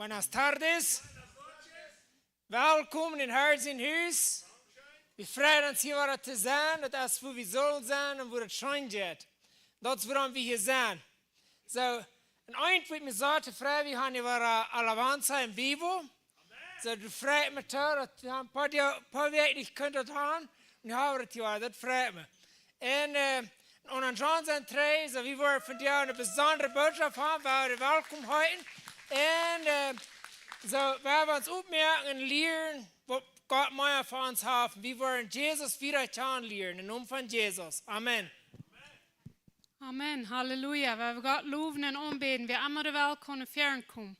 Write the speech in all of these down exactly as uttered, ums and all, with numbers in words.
Buenas tardes. Welkom en Herrn sien Hus. Wie freien ons hia wada to sennen. Daut es wua wie sellen sennen un wua daut scheen jeit. Daut es wuarom wie hia sent. Soo, un eent wudd mie soo tofräd, wie haben hia wada Alabanza en vivo. Soo, daut freit mie too, daut wie haben een poa Doag, poa Wäakj nich kunnen daut haben. Un nu haben wie daut hia wada, daut freit mie. Un, äh, un aun John sent dree, soo wie woaren vondoag eene besondre Botschaft haben, wua wie welkom heeten. Un, äh, soo, wua wie ons oppmoaken un lieren, waut Gott mea fa ons haft. Wie woaren Jesus wada kjanen lieren. Em Nomen von Jesus. Amen. Amen. Halleluja. Wie woaren Gott lowen un aunbäden. Wäa emma doa well, kaun no väaren komen.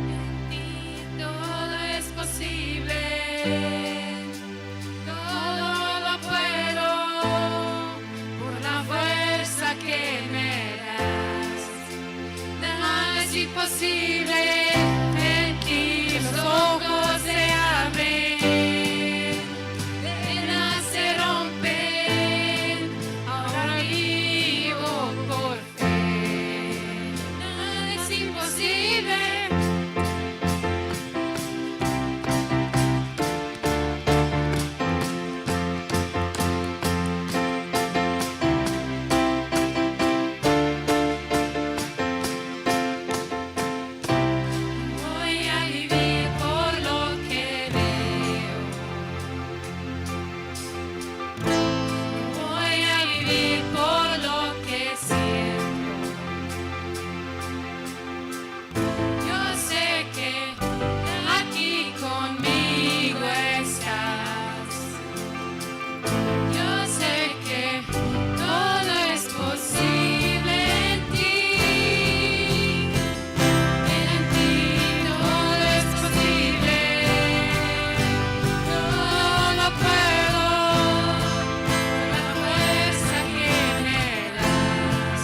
En ti todo es posible, todo lo puedo por la fuerza que me das. Nada es imposible, en ti los ojos se abren, cadenas se rompen, ahora vivo por Nada es imposible. Voy a vivir por lo que veo. Voy a vivir por lo que siento. Yo sé que aquí conmigo estás. Yo sé que todo es posible en ti. En ti todo es posible, todo lo puedo, por la fuerza que me das.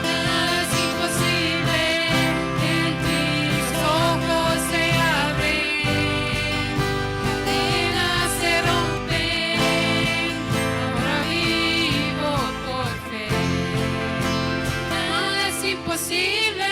Nada es imposible, en ti los ojos se abren, cadenas se rompen, ahora vivo por Nada es imposible.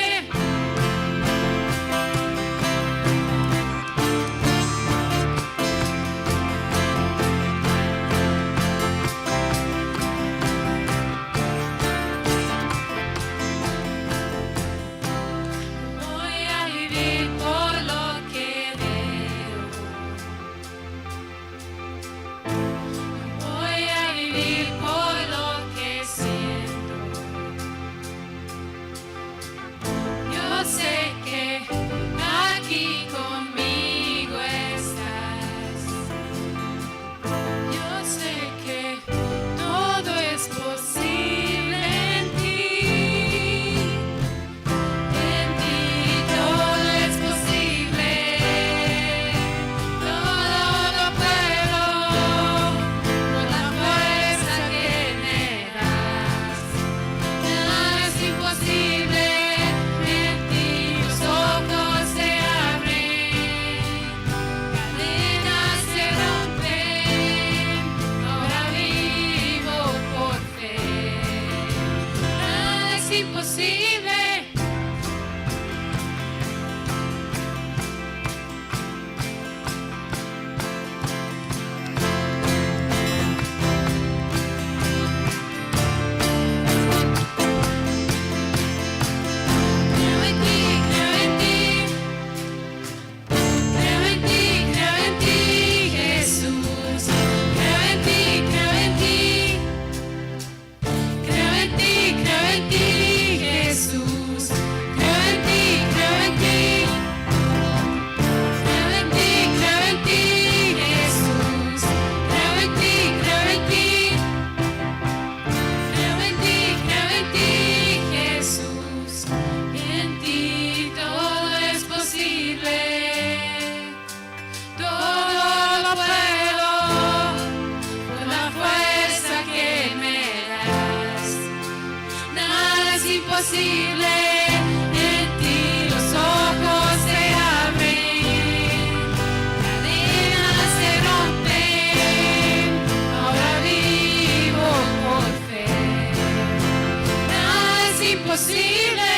Voy a vivir por lo que veo. Voy a vivir por lo que siento. Yo sé que aquí conmigo estás. Yo sé que todo es posible en ti. En ti todo es posible, todo lo puedo, por la fuerza que me das. Nada es imposible, en ti los ojos se abren, cadenas se rompen, ahora vivo por Nada es imposible. Creo en ti, creo en ti. Creo en ti, creo en ti, Jesús. Creo en ti, creo en ti. Creo en ti, creo en ti, Jesús. Creo en ti, creo en ti. Creo en ti, creo en ti, Jesús. Creo en ti, creo en ti. Creo en ti, creo en ti, Jesús. En ti todo es posible. Todo lo puedo por la fuerza que me das. Nada es imposible, en ti los ojos se abren. Cadenas se rompen, ahora vivo por Nada es imposible.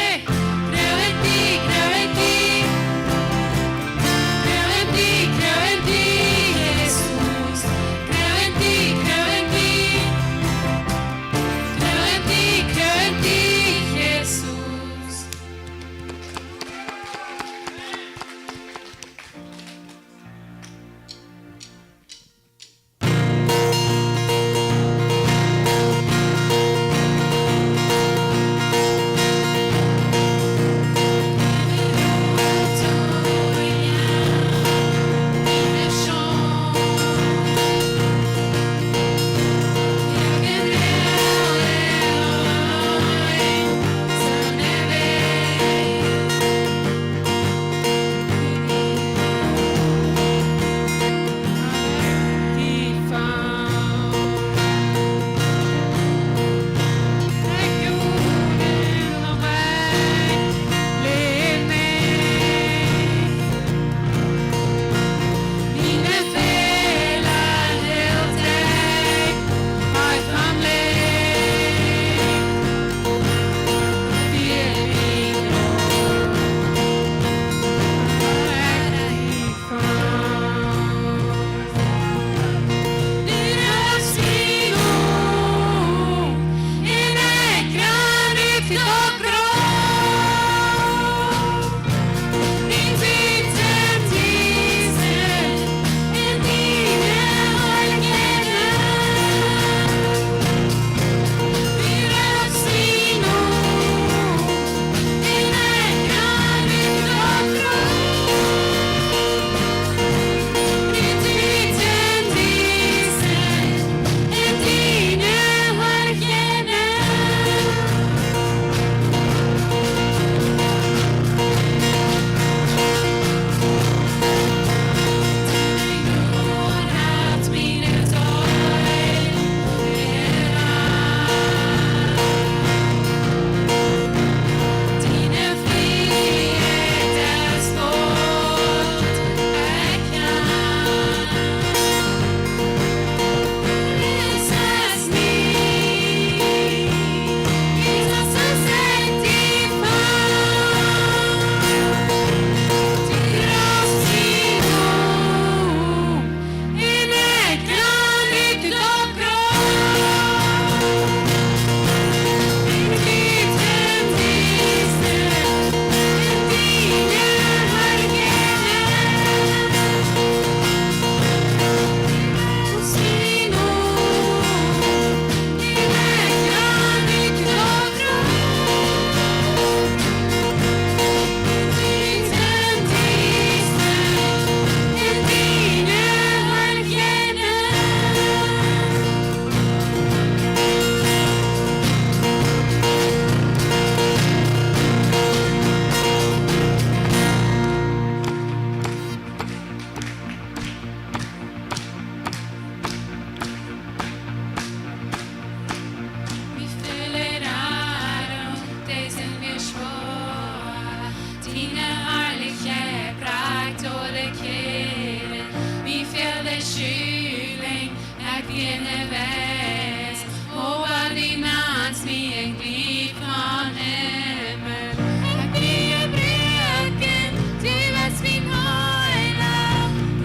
Schüling, ekj sie nich wies, oba du nantst mie een Jlikj von Himmel. Ekj sie jebroaken, du best mien Heela,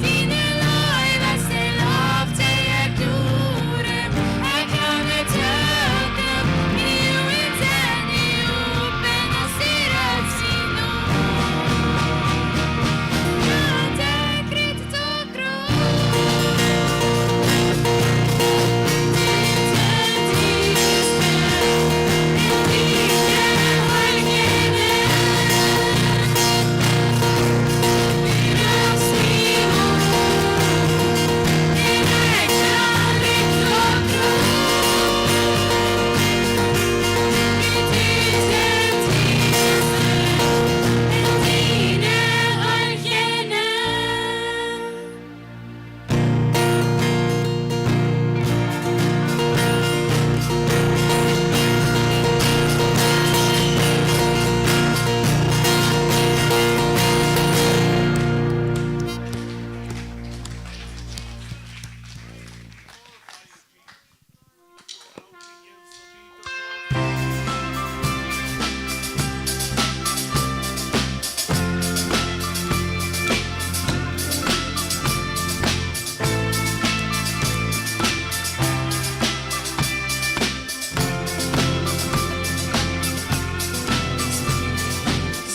diene Leew es de Loft, dee ekj dulem. Ekj kaun nich trakjen, du best mien Heela.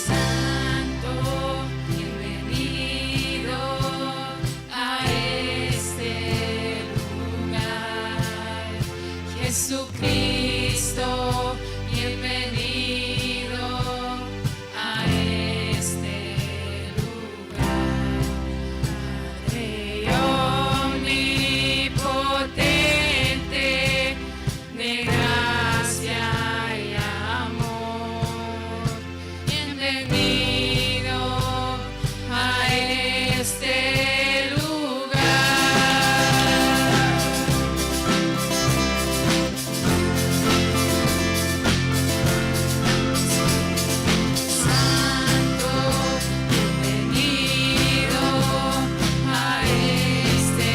Santo, bienvenido a este lugar. Jesucristo, bienvenido a este lugar. Padre omnipotente, de gracia y amor. Bienvenido a este lugar. Santo, bienvenido a este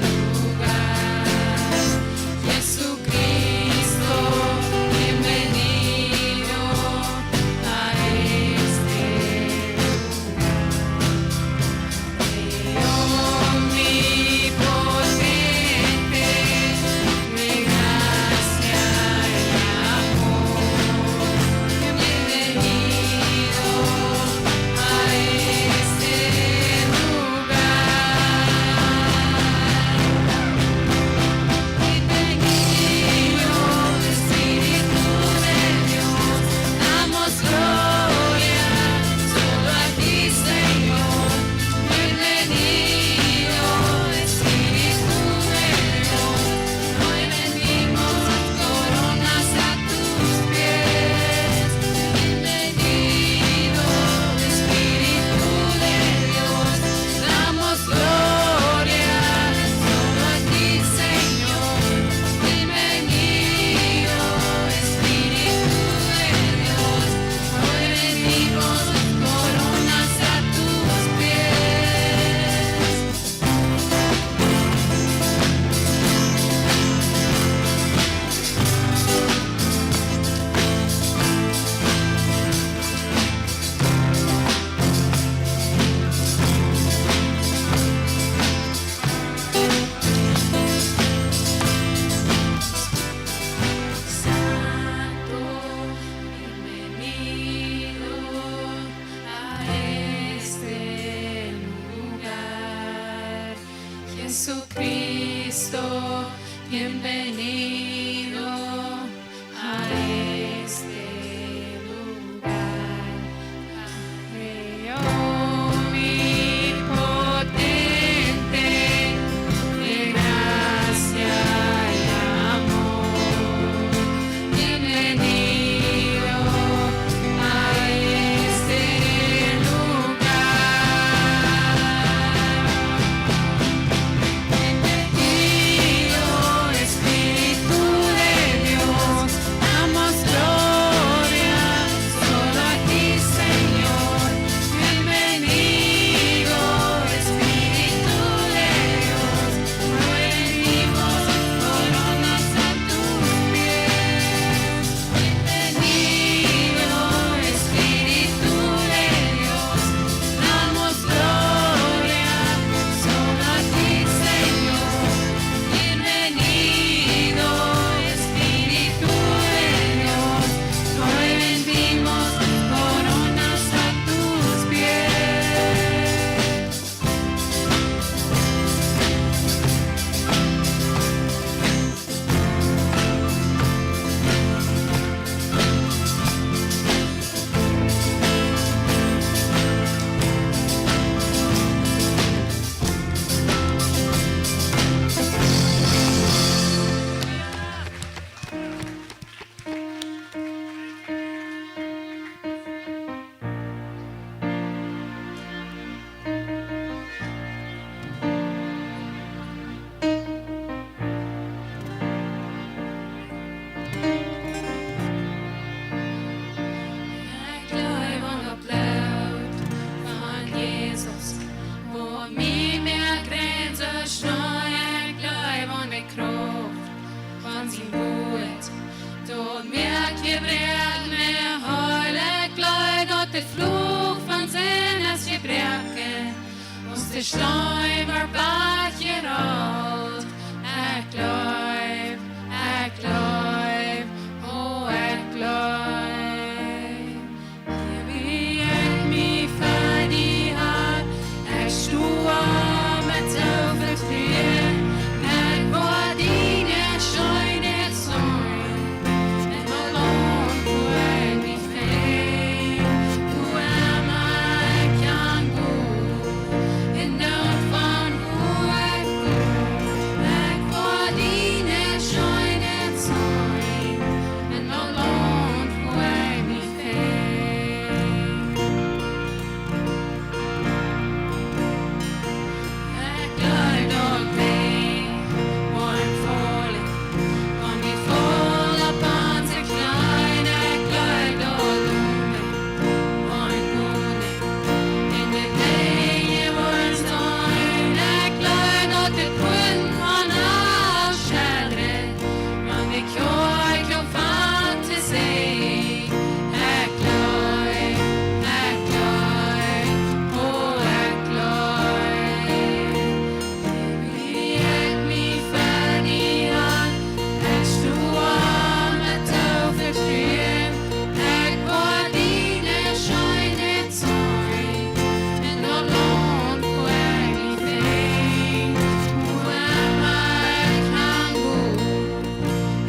lugar. Jesucristo, bienvenido a este lugar. Omnipotente, de gracia y amor, bienvenido a este lugar. Bienvenido, Espíritu de Dios, damos gloria solo a ti, Señor. Bienvenido, Espíritu de Dios, hoy venimos coronas a tus pies. Bienvenido, Espíritu de Dios, damos gloria solo a ti, Señor. Bienvenido, Espíritu de Dios, hoy venimos coronas a tus pies. Santo, bienvenido a este lugar. Jesucristo, bienvenido a este lugar. Padre omnipotente, de gracia y amor, bienvenido a este lugar. Bienvenido, Espíritu de Dios, damos Storm opp Bach jerolt. Ekj jleew, ekj jleew, o, ekj jleew. Hia bie ekj mie fa die han, ekj sto met too väl Truen, ekj woa diene Scheenheit seenen, en daut Launt, wua ekj mie befing, wua emma ekj aunkomm, en daut von wua ekj kom, ekj woa diene Scheenheit seenen, en daut Launt, wua ekj mie befing. Ekj jleew daut Leew woat faulen, wan wie faul opp onse Kjneeen, ekj jleew daut Leew woat faulen, en de Dinja woaren sennen, ekj jleew daut de Puaten von Hal schedren, wan de Kjoakj aunfangt to sinjen, ekj jleew, ekj jleew, o, ekj jleew. Hia bie ekj mie fa die han, ekj sto met too väl Truen, ekj woa diene Scheenheit seenen, en daut Launt, wua ekj mie befing, wua emma ekj aunkomm,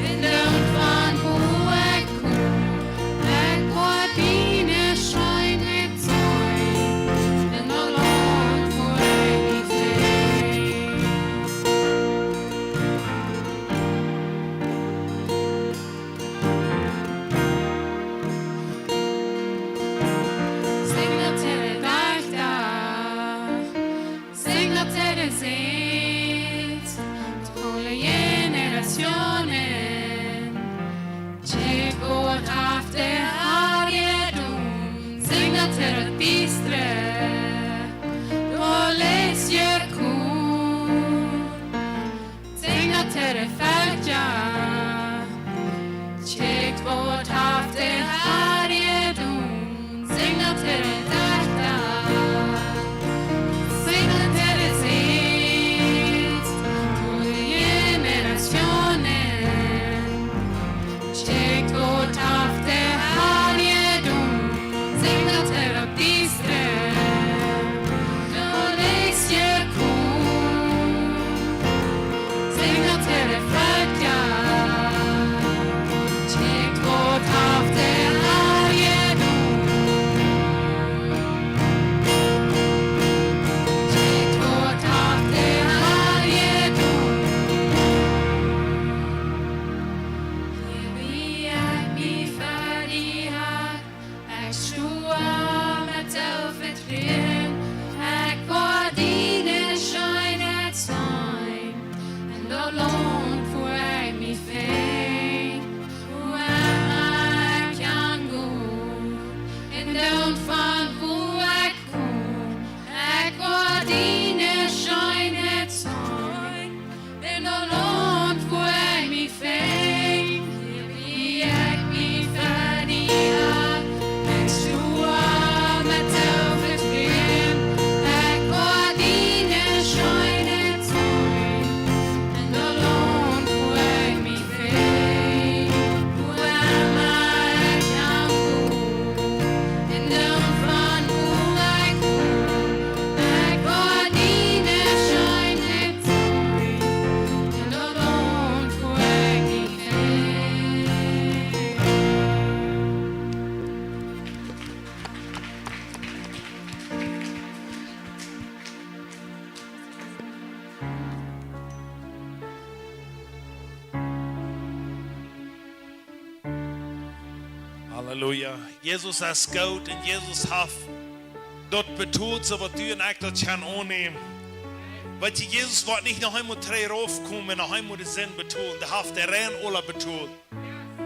en daut von wua ekj kom, ekj woa diene Scheenheit seenen, en daut Launt, wua ekj mie befing. Sinj daut to de Dajchta, sinj daut to de Sent, to aule Jenerationen. Kjikj, waut haft de Har jedonen, sinj daut to daut Diestre, daut Licht es jekomen. Sinj daut to de Velkja, kjikj, waut haft de Har jedonen, sinj daut to de Dajchta, sinj daut to de Sent, to de Jenerationen. Kjikj, waut haft de Har jedonen, sinj daut to daut Diestre, daut Licht es jekomen. Sinj daut to de Velkja, kjikj, waut haft de Har jedonen. Kjikj, waut haft de Har jedonen. Hia bie ekj mie fa die han, ekj sto met too väl Truen, ekj woa diene Scheenheit seenen, en daut Launt, wua ekj mie befing, wua emma ekj aunkomm, en daut von wua ekj kom, ekj woa diene Scheenheit seenen, en daut Launt, wua ekj mie befing. Hia bie ekj mie fa die han, ekj sto met too väl Truen, ekj woa diene Scheenheit seenen, en daut Launt, wua ekj mie befing, wua emma ekj aunkomm, en daut von wua ekj kom, ekj woa diene Scheenheit seenen, en daut Launt, wua ekj mie befing. Halleluja. Jesus es goot un Jesus haft daut betolt, soo daut du un ekj daut kjennen aunnämen. Weetst, Jesus woat nich noch eemol trigj raufkomen un noch eemol de Sind betolen. Dee haft dee rein aula betolt.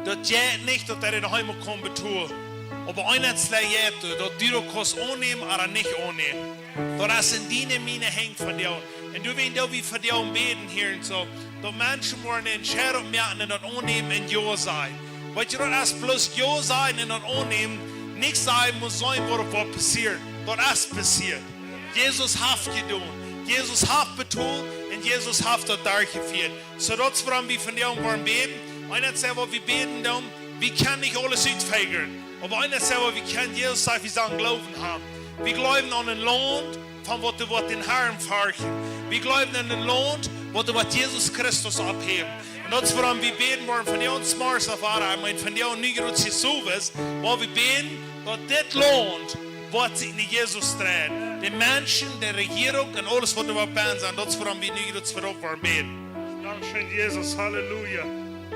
Daut jeit nich, daut hee noch eemol kaun betolen. Oba eent es secha, daut du daut kaust aunnämen ooda nich aunnämen. Daut es en diene, miene Henj vondoag. Un doawäajen doo wie vondoag bäden hia un soo, daut Menschen woaren ne Entscheidunk moaken un daut aunnämen un jo sajen. Weetst, daut es bloos jo sajen un daut aunnämen. Nich sajen, mott sennen, waut, waut passieren. Daut es passieet. Jesus haft jedonen. Jesus haft betolt un Jesus haft daut derchjefieet. Soo daut es wuarom wie vondoag woaren bäden. Eena sajcht, waut wie bäden doonen, wie kjennen nich aules utfigure. Oba eena sajcht, waut wie kjennen, Jesus sajcht, wie sellen Gloowen haben. Wie jleewen aun een Launt, von waut doa woat dän Harn ferchten. Wie jleewen aun een Launt, waut doa woat Jesus Christus opphäwen. Un daut es wuarom wie bäden woaren von ons Mars auf Ara, ekj meen, von ons nu groot Jehovas, wua wie bäden, daut dit Launt woat sikj no Jesus dreien. De Menschen, de Rejierunk un aules, waut doa woat bennen sennen, daut es wuarom wie nu groot veropp woaren bäden. Dankscheen, Jesus. Halleluja.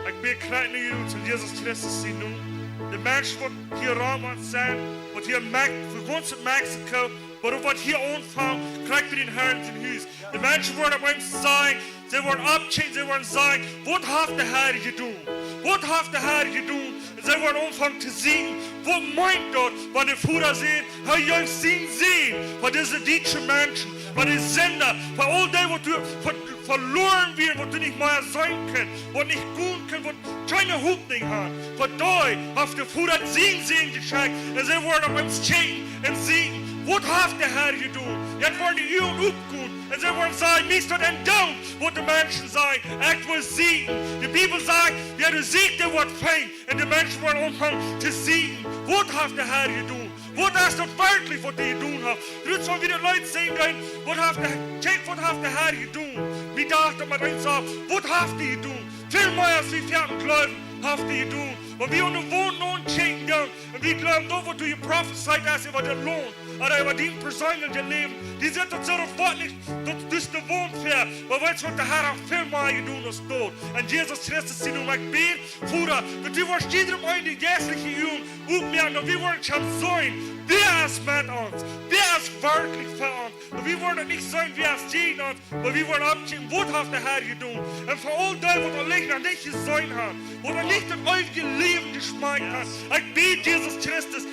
Ekj bäd krakjt nu ut en Jesus Christus sienen Nomen. De Menschen, waut hia rom ons sent, waut hia Mex-, von gaunz Mexiko, waut, waut hia aunfangt, krakjt bie dän Harn sien Hus. De Menschen woaren opp eemol sajen, see woaren oppkjikjen, see woaren sajen, waut haft de Har jedonen? Waut haft de Har jedonen? Un see woaren aunfangen to sieekjen, waut meent daut, wan de Voda sajcht, hee jeef sienen Sän fa dise dietsche Menschen, fa de Sinda, fa aul dee, waut doa ver-, veloaren wieren, waut doa nich mea sennen kunnen, waut nich gonen kunnen, waut kjeene Hopninj hauden. Fa dee haft de Voda sienen Sän jeschekjt. Un see woaren opp eemol kjikjen un sieekjen, waut haft de Har jedonen? Jie woaren de Uagen opgonen un see woaren sajen, mie es daut een Doot, waut de Menschen sajen, ekj well sieekjen. De Bibel sajcht, wäa doa sieekjt, dee woat finjen. Un de Menschen woaren aunfangen to sieekjen, waut haft de Har jedonen? Waut es daut werkjlich, waut hee jedonen haft? Bloos wan wie daut Leet sinjen, waut haft de, kjikj, waut haft de Har jedonen? Wie docht daut met ons opp, waut haft hee jedonen? Väl mea aus wie veleicht jleewen, haft hee jedonen. Wan wie aun de Waunt nopp kjikjen, dan, un wie jleewen, daut waut doa jeprofezeit es äwa daut Launt, ooda äwa dien perseenlichet Läwen, dee sajcht daut soo, daut woat nich, daut es de Waunt ver, oba weetst waut, de Har haft väl mea jedonen aus daut. Un Jesus Christus sienen Nomen, ekj bäd, Voda, daut du woascht jiedrem eenen de jeistliche Uagen opmoaken, daut wie woaren kjennen seenen, wäa es met ons, wäa es werkjlich fa ons. Daut wie woaren nich seenen, wäa es jäajen ons, oba wie woaren oppkjikjen, waut haft de Har jedonen? Un fa aul dee, waut aul lang noch nich jeseenen haben, waut noch nich daut eewje Läwen jeschmakjt haben, ekj bäd, Jesus Christus,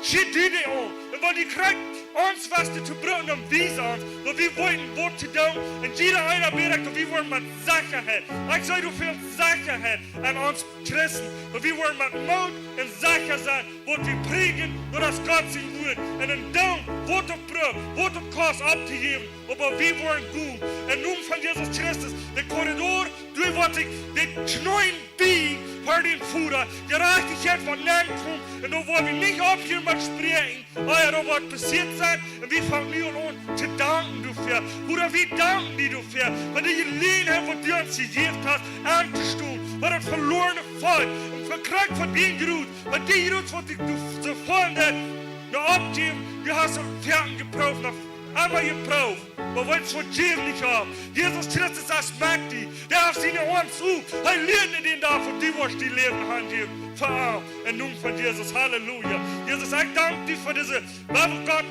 schiet du dee aun. Un wan du krakjt ons waut to brucken, dan wies ons, daut wie weeten, waut to doonen. Un jieda eena bäd ekj, daut wie woaren met Sechaheit. Ekj saj, du fält Sechaheit aun ons Christen, daut wie woaren met Moot un secha sennen, waut wie prädjen, daut es Gott sien Wuat. Un dan doonen, waut daut brukt, waut daut kost opptojäwen, oba wie woaren goot. Em Nomen von Jesus Christus, de Korridor, du woascht sikj de Kjneeen biejen ver dän Voda, Jerajchtichkjeit woat nenkomen, un dan woa wie nich opphieren met spräakjen, ea daut woat passieet sennen, un wie fangen nu aul aun to danken doafäa. Voda, wie danken die doafäa, fa de Jeläajenheit, waut du ons jejäft hast, auntostonen, fa daut veloarne Volkj, un fa krakjt fa dän Jrod, fa dee Jrod, waut du, du soo voll en daut, no oppjäwen, du hast aul foaken jeprooft, noch eemol jeprooft. Oba weetst waut, jäw nich opp. Jesus Christus es mächtig. Dee haft siene Oarms op. Hee lieet nich dän Dach, waut du woascht dien Läwen hanjäwen fa am. Em Nomen von Jesus. Halleluja. Jesus, ekj dank die fa dise Bibel, Gott.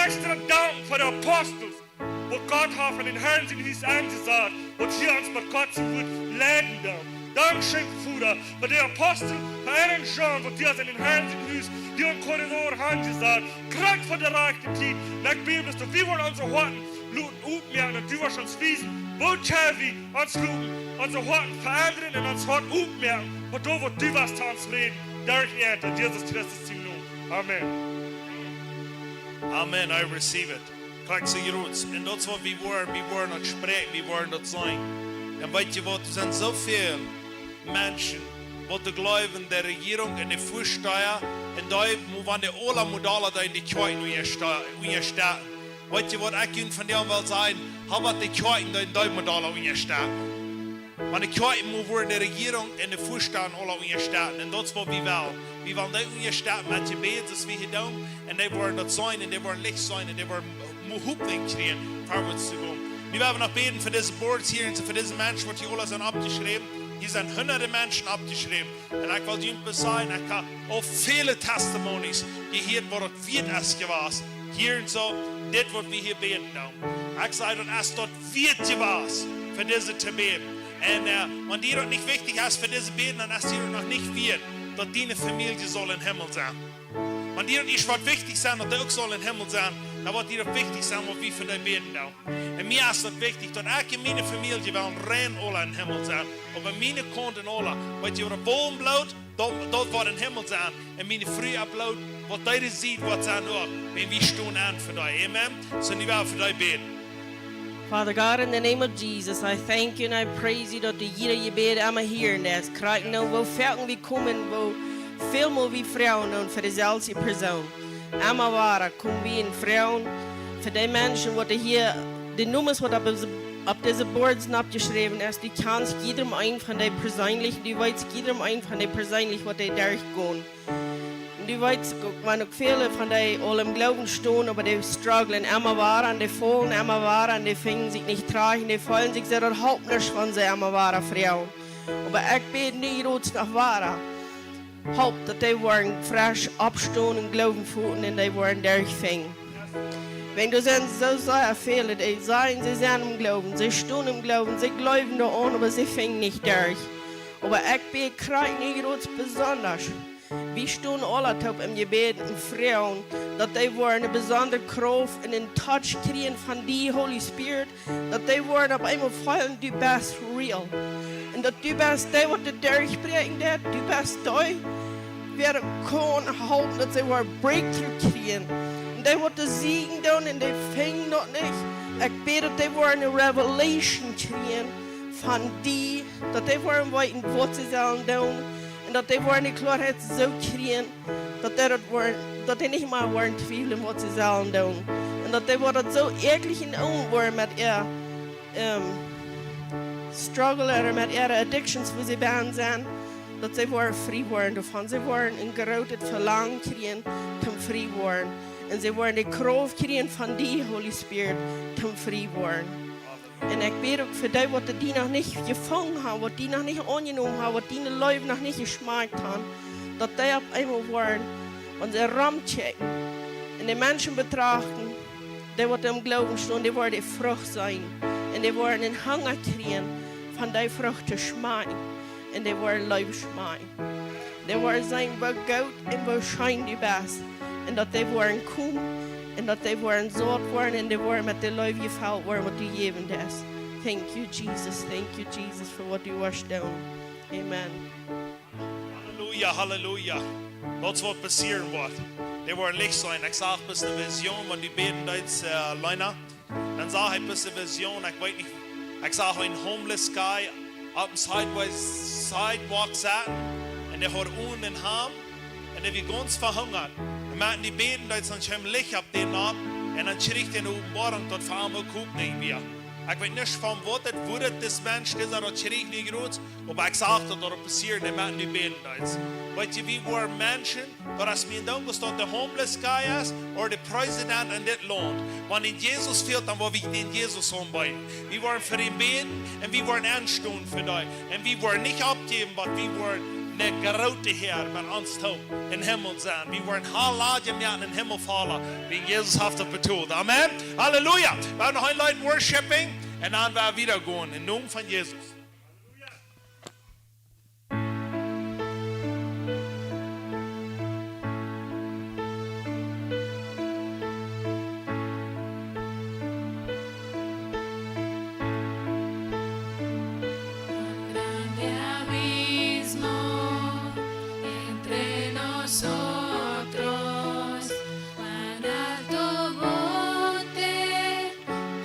Extra dank fa de Apostel, waut Gott haft aun dän Harn sien Hus aunjesat, waut hia ons met Gott sien Wuat leiden doonen. Dankscheen, Voda, fa de Apostel, fa Aaron John, waut hia aun dän Harn sien Hus, dee aum Korridor aunjesat, krakjt fa de rajchte Tiet. Un ekj bäd, daut wie woaren onse Hoaten loten opmoaken, daut du woascht ons wiesen, woo kjenn wie ons loten, onse Hoaten veendren un ons Hoat opmoaken, fa daut, waut du woascht to ons räden, derch äant, en Jesus Christus sien Nomen. Amen. Amen. I receive it. Krakjt soo jrod. Un daut es waut wie woaren, wie woaren daut spräakjen, wie woaren daut seenen. Un weetst waut, doa sent soo väl Menschen, waut doa jleewen, de Rejierunk un de Väastaja, un dee, wan dee aula Modale dee en de Kjoakj unjasta-, unjastetten. Weetst waut, ekj kunn von dee aul sajen, hab waut de Kjoakj dee en dee Modale unjastetten. Wan de Kjoakj mott woaren de Rejierunk un de Väastaja aula unjastetten. Un daut es waut wie wellen. Wie wellen dee unjastetten met Jebäd, soo aus wie hia doonen. Un dee woaren daut seenen, un dee woaren Licht seenen, un dee woaren Mo-, Hopninj kjrieen, verwoats to gonen. Nu woa wie noch bäden fa dise Boards hia un fa dise Menschen, waut hia aula sent oppjeschräwen. Hia sent hundade Menschen oppjeschräwen. Un ekj well junt bloos sajen, ekj hab aul väle Testimonies jehieet, waut daut wieet es jewast. Hia un soo, dit waut wie hia bäden doonen. Ekj saj, daut es daut wieet jewast, fa dise to bäden. Un, äh, wan die daut nich wichtich es, fa dise bäden, dan es die daut noch nich wieet, daut diene Famielje saul em Himmel sennen. Wan die daut es waut wichtich es, daut dee uk saul em Himmel sennen, dan woat die daut wichtich sennen, waut wie fa dee bäden doonen. Un mie es daut wichtich, daut ekj un miene Famielje wellen rein aula em Himmel sennen. Oba miene Kjint un aula, weetst waut, daut Boabenbloot, daut, daut woat em Himmel sennen. Un miene Fru äa Bloot, waut dee sitt, woat sennen uk, wan wie stonen aun fa dee. Amen. Soo, nu woa wie fa dee bäden. Father God, in the name of Jesus, I thank you and I praise you daut du jieda Jebäd emma hieren deist. Krakjt nu, woo foaken wie komen, woo väl mol wie froagen un fa deeselwje Persoon. Emma wada komen wie un froagen fa dee Menschen, waut hia, de Nomes waut opp dise, opp dise Boards oppjeschräwen es. Du kjanst jiedem eenen von dee perseenlich, du weetst jiedem eenen von dee perseenlich, waut dee derchgonen. Un du weetst uk, wan uk väle von dee aul em Gloowen stonen, oba dee strugglen emma wada un dee faulen emma wada un dee finjen sikj nich trigj un dee feelen sikj soo, daut halpt nuscht, wan see emma wada froagen. Oba ekj bäd nu jrods noch wada. Halp, daut dee woaren fresch oppstonen un Gloowen foten un dee woaren derchfinjen. Wan doa sent soo sea väle, dee sajen, see sent em Gloowen, see stonen em Gloowen, see jleewen doaraun, oba see finjen nich derch. Oba ekj bäd krakjt nu jrods besondasch. Wie stonen aula toop em Jebäd un froagen, daut dee woaren eene besondre Krauft un een Touch kjrieen von die, Holy Spirit, daut dee woaren opp eemol feelen, du best real. Un daut du best dee, waut de Däa oppbräakjen deit, du best dee, wäa kaun halpen, daut see woaren Breakthrough kjrieen. Un dee, waut de Siegen doonen un dee finjen daut nich. Ekj bäd, daut dee woaren eene Revelation kjrieen von die, daut dee woaren weeten, waut see sellen doonen. Un daut dee woaren de Kloarheit soo kjrieen, daut dee daut woaren, daut dee nich mea woaren twiewlen, waut see sellen doonen. Un daut dee woaren daut soo ehrlich en Oagen woaren met äa, ähm, struggle ooda met äare addictions, wua see bennen sent, daut see woaren frie woaren doavon. See woaren een grootet Velangen kjrieen, toom frie woaren. Un see woaren de Krauft kjrieen von die, Holy Spirit, toom frie woaren. Un ekj bäd uk fa dee, waut die noch nich jefungen haben, waut die noch nich aunjenomen haben, waut diene Leew noch nich jeschmakjt haben, daut dee opp eemol woaren, wan see romkjikjen un de Menschen betrachten, dee waut em Gloowen stonen, dee woaren de Frucht seenen. Un dee woaren een Hunga kjrieen von dee Frucht to schmakjen. Un dee woaren Leew schmakjen. Dee woaren seenen, woo goot un woo scheen du best. Un daut dee woaren komen un daut dee woaren saut woaren un dee woaren met de Leew jefelt woaren, waut du jäwen deist. Thank you, Jesus. Thank you, Jesus, fa waut du woascht doonen. Amen. Halleluja, halleluja. Daut es waut passieren woat. Dee woaren Licht seenen. Ekj sach bloos ne Vision, wan du bäden deetst, äh, Lena. Dan sach ekj bloos ne Vision, ekj weet nich. Ekj sach een homeless guy opp een sideway, sidewalk sitten. Un dee haud onen een Hamd. Un dee wia gaunz vehungat. Un wan du bäden deetst, dan kjeem Licht opp dän opp. Un dan kjrieech hee ne Openboarunk, daut fa am uk nich wia. Ekj weet nich, von waut daut, woo daut dis Mensch es, daut kjrieech ekj nich jrods. Oba ekj sach daut, daut passieren, dee Menschen, dee bäden deeden. Weetst du, wie woaren Menschen, daut es mie een Dinkj, aus daut de homeless guy es, ooda de President en dit Launt. Wan dee Jesus fält, dan woa wie dän Jesus aunbäden. Wie woaren fa dän bäden un wie woaren enstonen fa dee. Un wie woaren nich oppjäwen, oba wie woaren een grooten Herr met ons toop em Himmel sennen. Wie woaren Halleluja moaken em Himmel faulen, wiels Jesus haft daut betolt. Amen. Halleluja. Wie haben noch een Leet worshiping un dan woa wie wieda gonen. Em Nomen von Jesus. Un grande abismo entre nosotros, cuán alto monte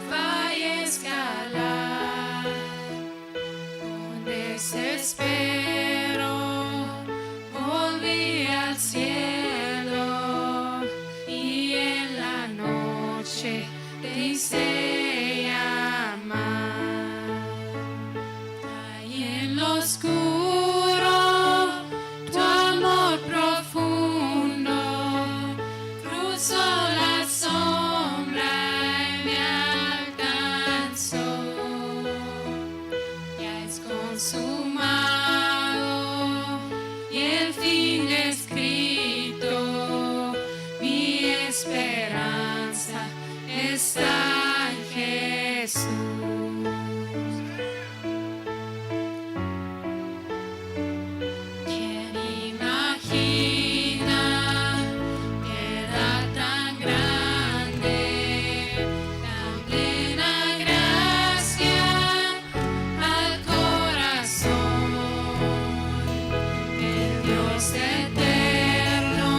fue escalar. Con desespero volví al cielo y en la noche te hice llamar. Ahí en lo oscuro tu amor profundo cruzó la sombra y me alcanzó. Ya es consumado y el fin escrito, mi esperanza está en Jesús. ¿Quién imagina piedad tan grande, tan plena gracia al corazón? El Dios eterno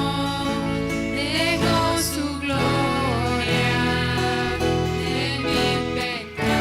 dejó su gloria de mi pecado.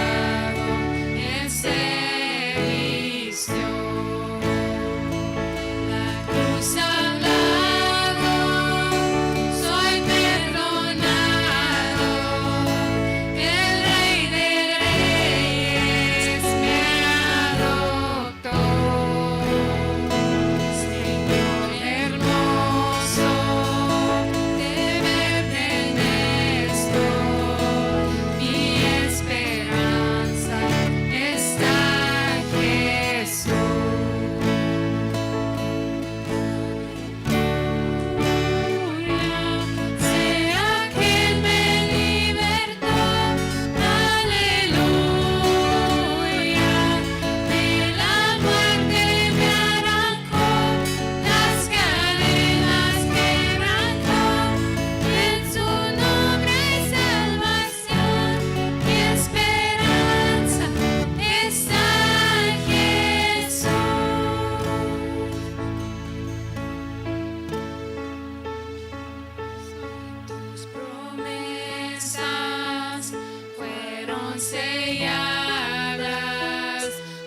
selladas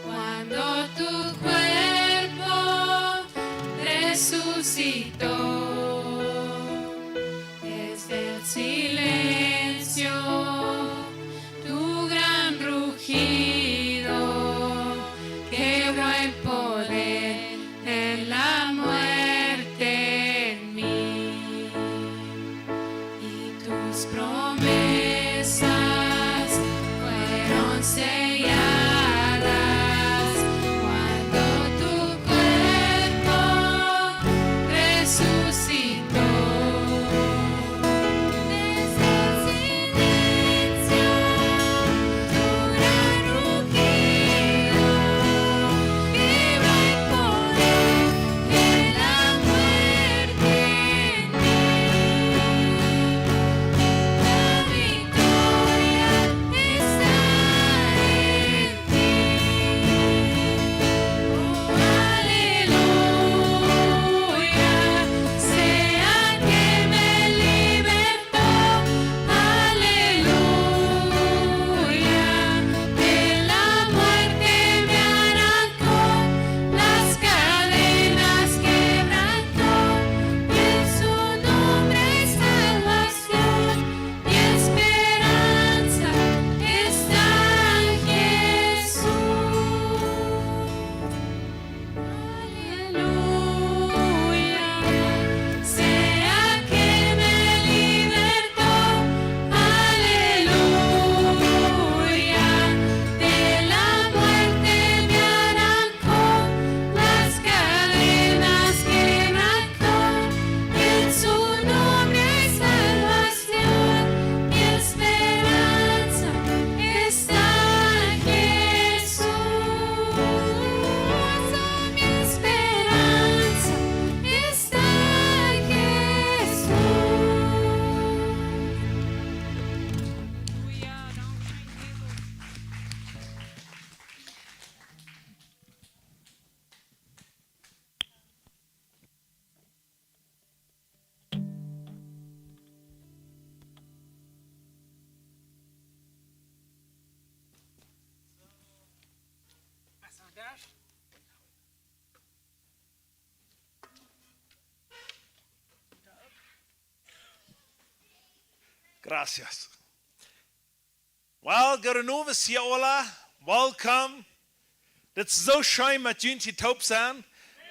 cuando tu cuerpo resucitó. Desde el silencio, tu gran rugido quebró el poder de la muerte en mí. Y tus promesas fueron selladas cuando tu cuerpo resucitó. Desde el silencio, tu gran rugido quebró el poder de la muerte en mí. La victoria está en ti. Oh, aleluya, sea que me libertó. Aleluya, de la muerte me arrancó, las cadenas quebrantó. En su nombre hay salvación, mi esperanza está en Jesús. Aleluya, sea que me libertó. Aleluya, de la muerte me arrancó, las cadenas quebrantó. En su nombre hay salvación, mi esperanza está en Jesús. Mi esperanza está en Jesús. Gracias. Well, goodenoves hia aula. Welcome. Dit es soo scheen met junt hia toop sennen.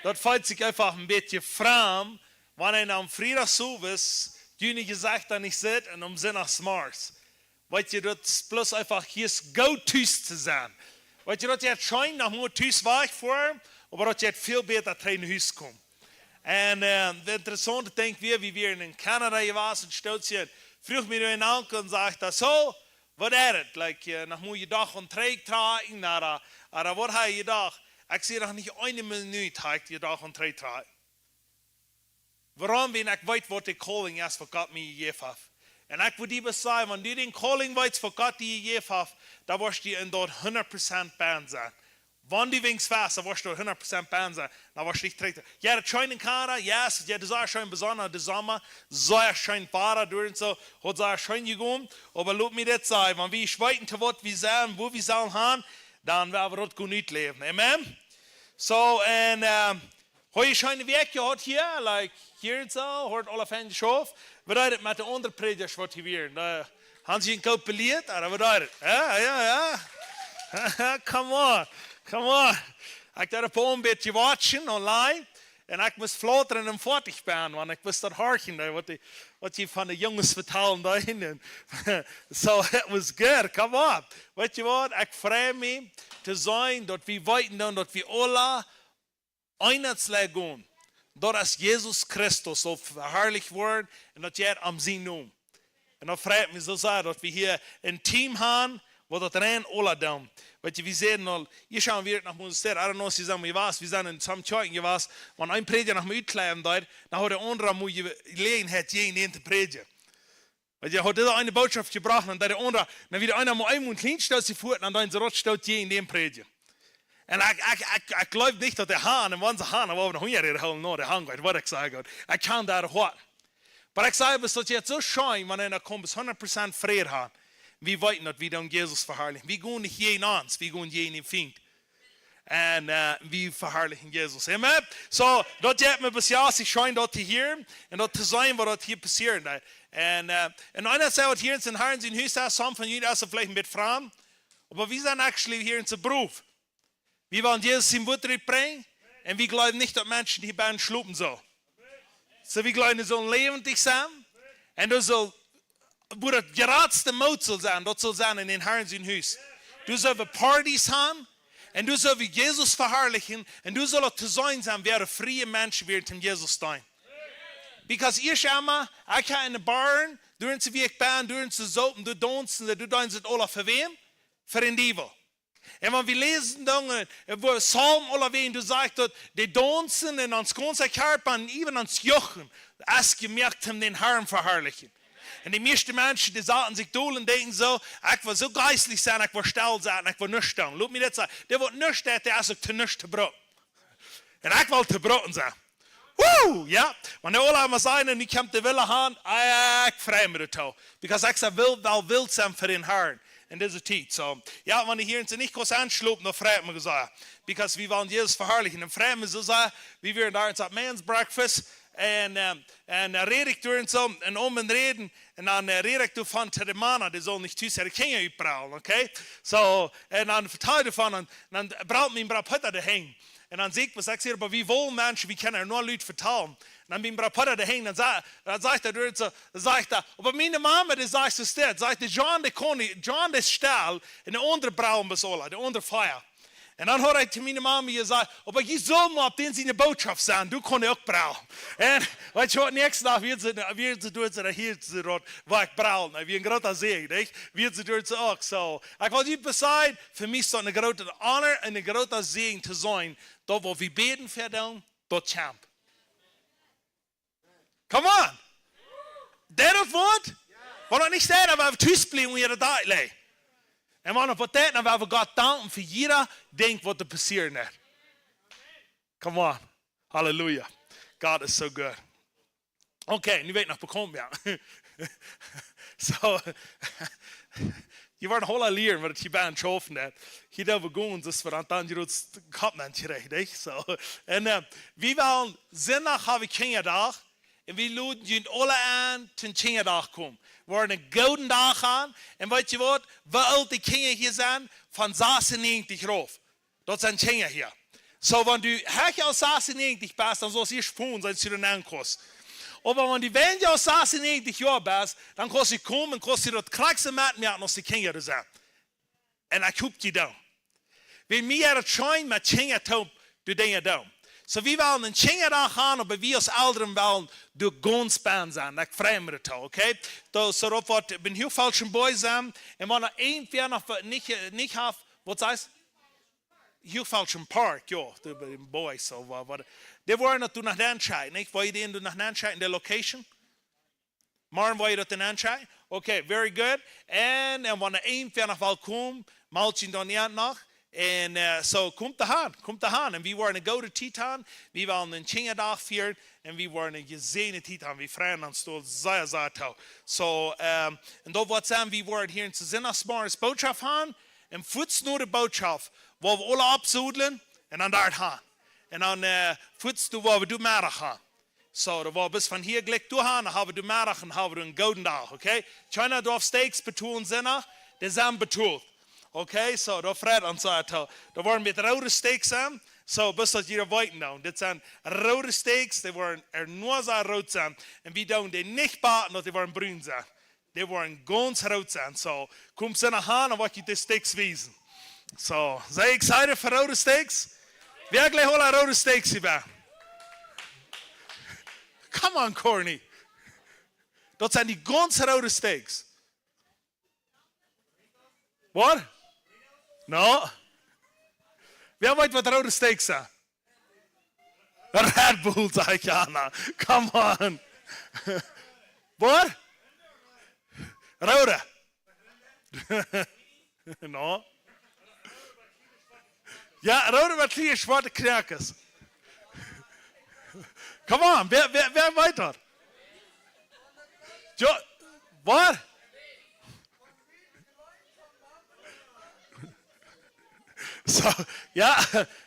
Daut feelt sikj eefach een bät framd, wan eena aum Friedach sowes june Jesechter nich sitt un aum Sindach zemorjes. Weetst, daut es bloos eefach hia soo goot tus to sennen. Weetst, daut jeit scheen, noch mau tus wajch foaren, oba daut jeit väl bäta trigj no Hus komen. Un, äh, de interessaunte Dinkj wia, wie wieren en Kanada jewast un stoot hia, fruach mie een Onkel un säd: "So, waut es et? Like, äh, noch mau jedocht aun trigj trakjen, ooda, ooda waut hab jie jedocht?" Ekj säd: "Noch nich eene Minut hab ekj jedocht aun trigj trakjen." Wuarom? Wiels ekj weet, waut de calling es, waut Gott mie jejäft haft. Un ekj wudd die sajen, wan du dän calling weetst, waut Gott die jejäft haft, dan woascht du en daut hundat Prozent bennen sennen. Wan du weetst waut, dan woascht du daut hundat Prozent bennen sennen. Dan woascht du nich trigj. Jo, daut scheen en Kanada, yes, jo, daut es sea scheen, besonda de Somma, sea scheen Wada doa un soo, haft sea scheen jegonen. Oba lot mie dit sajen, wan wie weeten, to waut wie sent, wua wie sellen gonen, dan woa wie daut goot utläwen. Amen? So, un, ähm, hab jie eene scheene Wäakj jehaut hia, like, hia un soo, haft aula fein jeschauft. Waut deed et met de aundre Prädjasch, waut hia wieren? Dee haben sikj een Kopp belieet, ooda waut deed et? Jo, jo, jo. Come on, come on. Ekj deed een poa bät watchen online. Un ekj must flautren un foadich sennen, wan ekj wist daut horchen, dee, waut dee, waut dee von de Junges vetalen deeden. Un so, it was good, come on. Weetst waut? Ekj frei mie to seenen, daut wie weeten dan, daut wie aula eent sellen gonen. Daut es Jesus Christus saul veharlicht woaren un daut jeit om sienen Nomen. Un daut freit mie soo sea, daut wie hia een Team haben, waut daut rein aula doonen. Weetst, wie säden aul, hia sent wie noch mol, I don't know, see sent wie jewast, wie sent en some Kjoakjen jewast, wan een Prädja noch mol utkjleien deed, dan haud de aundra mol Jeläajenheit jäajen dän to prädjen. Weetst, haud dise eene Botschaft jebrocht, dan deed de aundra, dan wia eena mol eemol een kjlien Stootje foat, dan deed see daut Stootje jäajen dän prädjen. Un ekj, ekj, ekj, ekj jleew nich, daut dee haben, un wan see haben, dan woa wie noch hunja räden, hoolen, no, dee haben goot, waut ekj saj, goot. Ekj kaun daut hoat. Oba ekj saj, daut jeit soo scheen, wan eena kjemt, es hundat Prozent Fräd haben. Wie weeten daut, wie doonen Jesus veharlichen. Wie gonen nich jäajen ons, wie gonen jäajen dän Fient. Un, äh, wie veharlichen Jesus. Amen. So, daut jeit mie bes jo sea scheen daut to hieren un daut to seenen waut daut hia passieren deit. Un, äh, un eena sajcht waut hia en sien Harn sien Hus es, some von junt es et veleicht een bät framd. Oba wie sent actually hia en sien Beruf. Wie wellen Jesus sien Wuat trigj brinjen. Un wie jleewen nich daut Menschen hia bennen schlopen sellen. So, wie jleewen, dee sellen läwendich sennen. Un daut saul, wua daut jratste Moot saul sennen, daut saul sennen en dän Harn sien Hus. Doa sell wie Partys han. Un doa sell wie Jesus veharlichen. Un doa saul et to seenen sennen, wäa de friee Menschen wieren, dee Jesus deenen. Because ieescht emol, ekj go en de Bar, doa sent see, wua ekj ben, doa sent see soopen, doa daunzen see, doa doonen see et aula fa wäm? Fa dän Diewel. Un wan wie läsen dan, äh, wua Psalm aulawäajen, doa sajcht daut, dee daunzen un ons gaunza Kjarpa un äwen ons Jochen es jemoakt om dän Harn veharlichen. Un de mieeschte Menschen, dee saten sikj dol un denkjen soo: "Ekj well soo jeistlich sennen, ekj well stell sennen, ekj well nuscht doonen." Lot mie dit sajen: Dee waut nuscht deit, dee es uk to nuscht to brucken. Un ekj well to brucken sennen. Woo! Jo, wan dee aula emol sajen, nu kjemt de Wille aun, ah, ekj frei mie doatoo. Because ekj saj, well, well wilt sennen fa dän Harn en dise Tiet. So, jo, wan dee hia en sien Hus nich goot aunschlopen, dan frei ekj mie sea. Because wie wellen Jesus veharlichen. Dan frei ekj mie soo sea, wie wieren doa en sien Men's Breakfast. Un, ähm, un, äh, räd ekj doa en soo, un om un räden. Un dan, äh, räd ekj doavon to de Mana, dee sellen nich tus äare Kjinja utbrellen, okay? So, un dan vetal ekj doavon, un dan brelt mien Bra Peter doahan. Un dan saj ekj, waut ekj saj, oba wie wellen Menschen, wie kjennen no Lied vetalen. Un dan mien Bra Peter doahan, dan sa-, dan sajcht hee doa soo, sajcht hee, oba miene Mama, dee sajcht soo dit, sajcht hee, John, dee kaun nich, John, dee es stell, un de aundre brellen bloos aula, de aundre feiern. Un dan haud ekj to miene Mama jesajcht, oba jie sellen mau opp dän siene Bootschoft sennen, doa kaun hee uk brellen. Un weetst waut, näakjsten Dach, wia see, wia see doa, see hia, see doa, wua ekj brellen, wia een groota Säajen, nich? Wia see doa soo uk, so. Ekj well junt bloos sajen, fa mie es daut een grooten Honor un een groota Säajen to sennen, daut waut wie bäden fa doonen, daut kjemt. Come on! Deit daut waut? Wan daut nich deit, dan woa wie tus bliewen un hia daut deit lei. Un wan daut waut deit, dan woa wie Gott danken fa jieda Dinkj waut doa passieren deit. Come on. Halleluja. God is so good. Okay, nu woa ekj noch bekomen, jo. So, jie woaren aula lieren, waut hia bie ons schaufen deit. Hia doo wie gonen, daut wie dan, dan hia ons Kopp aun kjrieen, nich? So, un, äh, wie wellen, Sindach hab wie Kjinjadach, un wie loden junt aula aun, toom Kjinjadach komen. Wie woaren eenen gooden Dach han, un weetst waut, woo oolt de Kjinja hia sent, von sasunnäajentich rauf. Daut sent Kjinja hia. So, wan du hecha aus sasunnäajentich best, dan saust du ieescht froh sennen, daut du doa nenn kaust. Oba wan du weinja aus sasunnäajentich Joa best, dan kaust du komen, kaust du daut krakjt soo metmoaken aus de Kjinja doa sent. Un ekj hop, jie doonen. Wiels mie jeit daut scheen met Kjinja toop, dee Dinja doonen. So, wie wellen eenen Kjinjadach han, oba wie aus Elren wellen doa gaunz bie sennen. Ekj frei mie doatoo, okay? So, so daut woat biem Huachfeldschen Boy sennen. Un wan irjentwäa noch waut nich, nich haft, waut sajchst? Huachfeldschen Park, jo, de, de Boys, so, wa-, wa-, dee woaren daut doa noch nenn schekjen, nich? Woa jie dee doa noch nenn schekjen, de location? Morjen woa jie daut doa nenn schekjen? Okay, very good. Un, un wan irjentwäa noch well komen, meld junt dan noch. Un, äh, so, komt doa han, komt doa han. Un wie woaren eene goode Tiet han. Wie wellen eenen Kjinjadach fieren. Un wie woaren eene jesäajende Tiet han. Wie freien ons doa sea, sea doatoo. So, ähm, un daut woat sennen, wie woaren hia en Sindachsmorjes Bootschoft han. Un fuaz no de Bootschoft, woa wie aula aufsodlen un dan doa han. Un dan, äh, fuaz doa woa wie doa Meddach han. So, dan woa wie bes von hia jlikj doa han, dan hab wie doa Meddach un hab wie eenen gooden Dach, okay? Kjeena darf Steaks betolen sennen, dee sent betolt. Okay, so, daut freit ons sea. Dan woaren wie met roode Steaks sennen. So, bloos daut jie weeten dan. Dit sent roode Steaks, dee woaren ea nuscht root sennen. Un wie doonen dee nich backen, daut dee woaren brun sennen. Dee woaren gaunz root sennen. So, komt Sindach han, dan woa ekj junt de Steaks wiesen. So, sent jie excited fa roode Steaks? Wäa jlikjt aula roode Steaks hia? Come on, Corny. Daut sent dee gaunz roode Steaks. Waut? No? Wäa weet, waut roode Steaks sent? Red Bull, sajcht Jana. Come on. Waut? Roode. No? Jo, roode met kjliene schwoate Kjnäakes. Come on, wäa, wäa, wäa weet daut? Jo, waut? So, jo,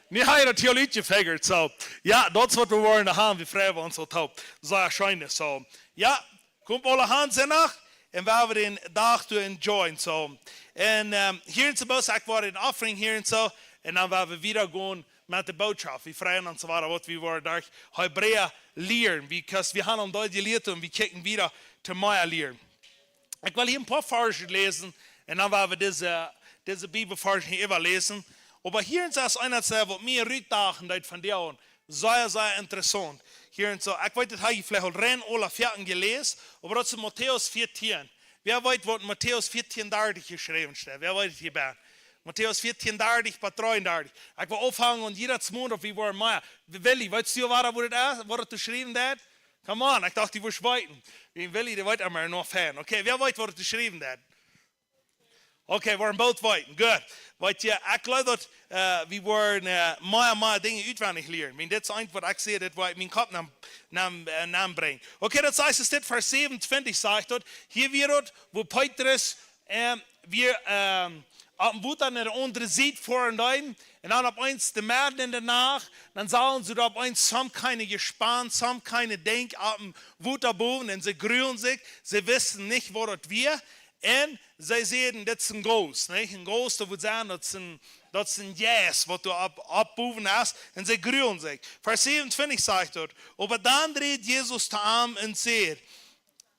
nu hab jie daut hia utjefigurt. So, jo, daut es waut wie wellen haben. Wie freien ons aul toop. Sea scheen. So, jo, komt aule han Sindach un wie woaren dän Dach to enjoyen. So, un, ähm, hia en Sabbat, ekj woa een Offering hia un so. Un dan woa wie wieda gonen met de Botschaft. Wie freien ons wada, waut wie woaren derch Hebräa lieren. Because wie haben aul doa jelieet un wie kjikjen wieda to mea lieren. Ekj well hia een poa Varsch läsen un dan woa wie dise, dise Bibelvarsch hia äwa läsen. Oba hia en Sabbat, waut mie rutdocht, daut von dee aun sea, sea interessaunt. Hia en so, ekj weet, daut hab jie veleicht aul rein aule Varsch jeläst, oba daut es en Matäus vieetieen. Wäa weet, waut en Matäus vieetieen dartich jeschräwen steit? Wäa weet et hia bie? Matäus vieetieen dartich bat dreeundartich. Ekj well aunfangen un jieda Mond, auf wie woaren mea. Willy, weetst du, waut daut es, waut daut jeschräwen steit? Come on, ekj docht, du wurscht weeten. Wie Willy, dee weet emma noch fein. Okay, wäa weet, waut daut jeschräwen steit? Okay, wie woaren boolt weeten. Good. Weetst du, ekj jleew daut, äh, wie woaren, äh, mea, mea Dinja utwendich lieren. Wie dit es eent waut ekj see, daut woat mien Kopp no, no, äh, no brinjen. Okay, daut sajcht, es dit Varsch säwenuntwintich, sajcht daut, hia wia daut, woo Petrus, ähm, wia, ähm, opp em Wota no de aundre Sied foaren deed, un dan opp eemol de Medden en de Nacht, dan sagen see doa opp eemol, soo kjeene Jespenst, soo kjeene Dinkj opp em Wota bowen, un see gruaden sikj, see wisten nich, waut daut wia, un see säden, dit es een Ghost, nich? Een Ghost, daut wudd sajen, daut es een, daut es een Jeist, waut doa opp, opp bowen es, un see gruaden sikj. Varsch säwenuntwintich sajcht daut, oba dan räd Jesus to an un säd,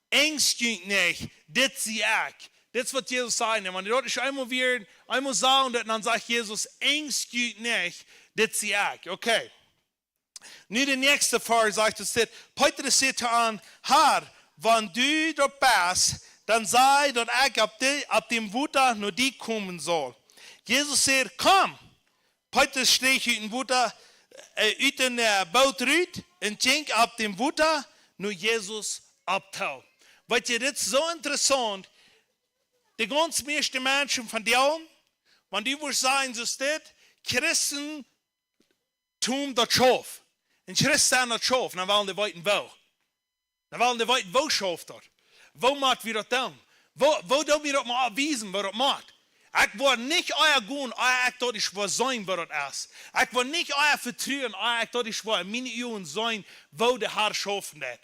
Enjst junt nich, dit sie ekj. Dit es waut Jesus säd. Un wan dee daut eenmol wada, eenmol säd, dan sajcht Jesus, Enjst junt nich, dit sie ekj. Okay. Nu de näakjste Varsch sajcht, daut sajcht, Petrus säd to am, Herr, wan du daut best, dan saj, daut ekj opp de, opp däm Wota no die komen saul. Jesus säd, Komm. Petrus steach ut däm Wota, äh, ut däm, äh, Boot rut un jinkj opp däm Wota no Jesus opp too. Weetst du, dit es soo interessaunt. De gaunz mieeschte Menschen von dee, wan dee wudd sajen, soo steit, Christentum daut schauft. Un Christen daut schauft, dan wellen dee weeten, woo. Dan wellen dee weeten, woo schauft daut? Woo motten wie daut doonen? Woo, woo doo wie daut mol wiesen, woo daut moakt? Ekj woa nich ea gonen, ea ekj daut ieescht woa seenen, woo daut es. Ekj woa nich ea vetruen, ea ekj daut ieescht woa en miene Uagen seenen, woo de Herr schaufen deit.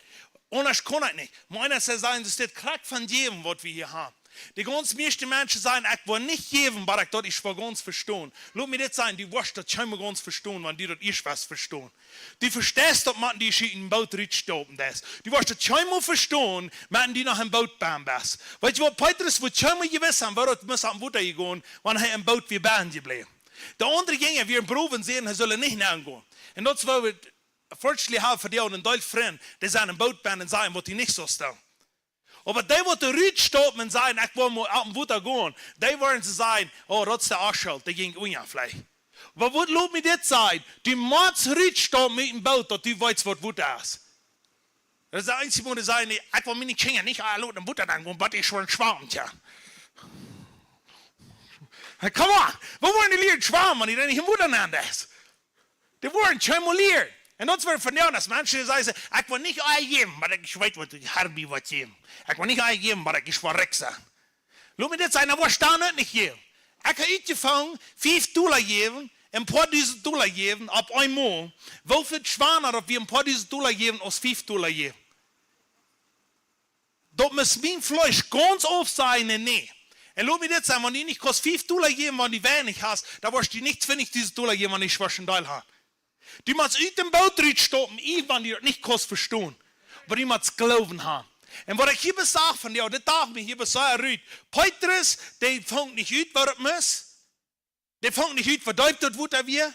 Aundasch kaun ekj nich. Mau eena saul sajen, daut es dit krakjt von jäwen, waut wie hia haben. De gaunz mieeschte Menschen sajen, ekj woa nich jäwen, bat ekj daut ieescht woa gaunz vestonen. Lot mie dit sajen, du woascht daut kjeenmol gaunz vestonen, wan du daut ieescht woascht vestonen. Du vesteist daut, wan du ieescht ut däm Boot rutstappen deist. Du woascht daut kjeenmol vestonen, wan du noch em Boot bennen best. Weetst du waut, Petrus wudd kjeenmol jewist haben, woo daut must opp em Wota jegonen, wan hee em Boot wia bennen jebläwen. De aundre Jinja wieren brow un säden, hee sull nich nogonen. Un daut es waut wie fortunately haben fa dee aun een Deel Frind, dee sent em Boot bennen un sajen, waut dee nich soo stellen. Oba dee, waut doa rutstappen un sajen, ekj well mau opp em Wota gonen, dee woaren see sajen, oh, daut es de Aschelt, dee jinkj unja veleicht. Oba waut, lot mie dit sajen, du motst rutstappen ut däm Boot, daut du weetst, waut Wota es. Daut es de eensje Mol, dee sajen, nä, ekj well miene Kjinja nich auleloten em Wota nengonen, bat ekj woa schwamen, tja. Come on, woo woaren dee lieren schwamen, wan dee nich em Wota nengonen? Dee woaren kjeenmol lieren. Un daut es waut von dee aun, aus Menschen sajen, ekj woa nich ea jäwen, bat ekj weet, waut de Herr mie woat jäwen. Ekj woa nich ea jäwen, bat ekj woa rikj sennen. Lot mie dit sajen, dan woascht du daut nich jäwen. Ekj hab utjefungen, fief Dolla jäwen, een poa dusent Dolla jäwen, opp eemol. Woo väl schwanda daut, wan wie een poa dusent Dolla jäwen, aus fief Dolla jäwen? Daut mott mien Fleesch gaunz aufsajen, nä, nä. Un lot mie dit sajen, wan du nich kaust fief Dolla jäwen, wan du weinich hast, dan woascht du nich twintich dusent Dolla jäwen, wan du woascht een Deel haben. Du motst ut däm Boot rutstappen, ea wan du daut nich kaust vestonen. Oba du motst Gloowen haben. Un waut ekj hia sach von dee, dit docht mie hia soo rut. Petrus, dee funk nich ut, waut daut must. Dee funk nich ut, woo deep daut Wota wia.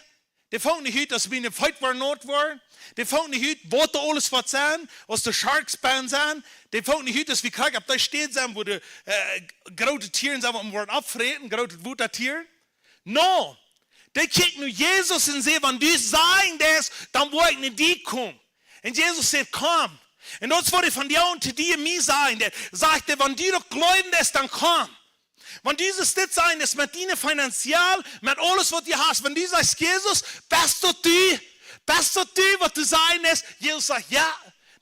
Dee funk nich ut, aus miene Feet woaren naut woaren. Dee funk nich ut, waut doa aules woat sennen, aus doa Sharks bennen sent. Dee funk nich ut, aus wie krakjt opp dee Städ sent, wua de, äh, groote Tieren sent, waut woaren oppfräten, groote Wotatieren. No, dee kjikjt no Jesus un sajcht, wan du sajen deist, dan woa ekj no die komen. Un Jesus sajcht, komm. Un daut es waut hee von dee aun to die un mie sajen deit. Sajcht hee, wan du daut jleewen deist, dan komm. Wan du daut sajen deist met diene finanziell, met aules waut du hast, wan du sajst, Jesus, best daut du, best daut du, waut du sajen deist? Jesus sajcht, jo.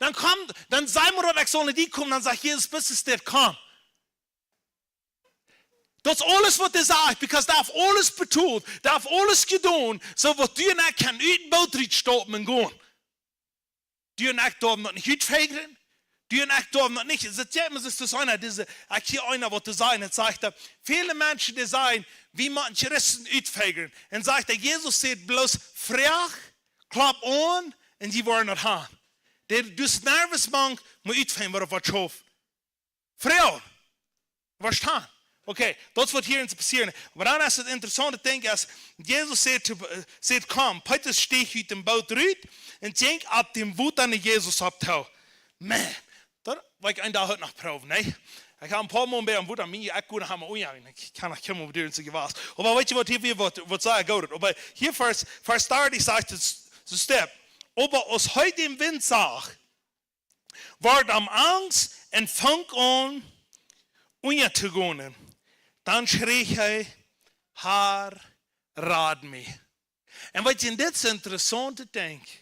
Dan komm, dan saj mie daut, ekj saul no die komen, dan sajcht Jesus, best daut du, komm. Daut es aules waut hee sajcht, because dee haft aules betolt, dee haft aules jedonen, soo daut du un ekj kjennen ut dän Boot rutstappen un gonen. Du un ekj derwen daut nich utfäajren. Du un ekj derwen daut nich. Daut jeit mie soo aus eena, dise, ekj hia eena waut to sajen, daut sajcht hee, väle Menschen dee sajen, wie motten Christen utfäajren. Un sajcht hee, Jesus sajcht bloos: Froag, klopp aun, un jie woaren daut han. Dee, du best nervös mank, mott utfinjen waut opp waut schauft. Froag. Vestonen? Okay, daut es waut hia ent passieren. Oba dan es daut interessante Dinkj, aus Jesus sajcht, äh, sajcht: Komm, Petrus steach ut däm Boot rut un jinkj opp däm Wota no Jesus opp too. Maun, daut wull ekj een Dach uk noch proowen, nä? Ekj hab een poa Mol bie een Wota, mie, ekj kunn noch eemol unja, ekj kaun noch kjennen, woo dee soo jewast. Oba weetst du waut hia, waut, waut see goot? Oba hia Varsch, Varsch dartich sajcht et soo, steit: Oba aus hee dän Wint sach, wort am angst un funk aun unjatojäwen. Dan schrieech hee: Herr, rad mie. Un waut ekj en dit interessante Dinkj,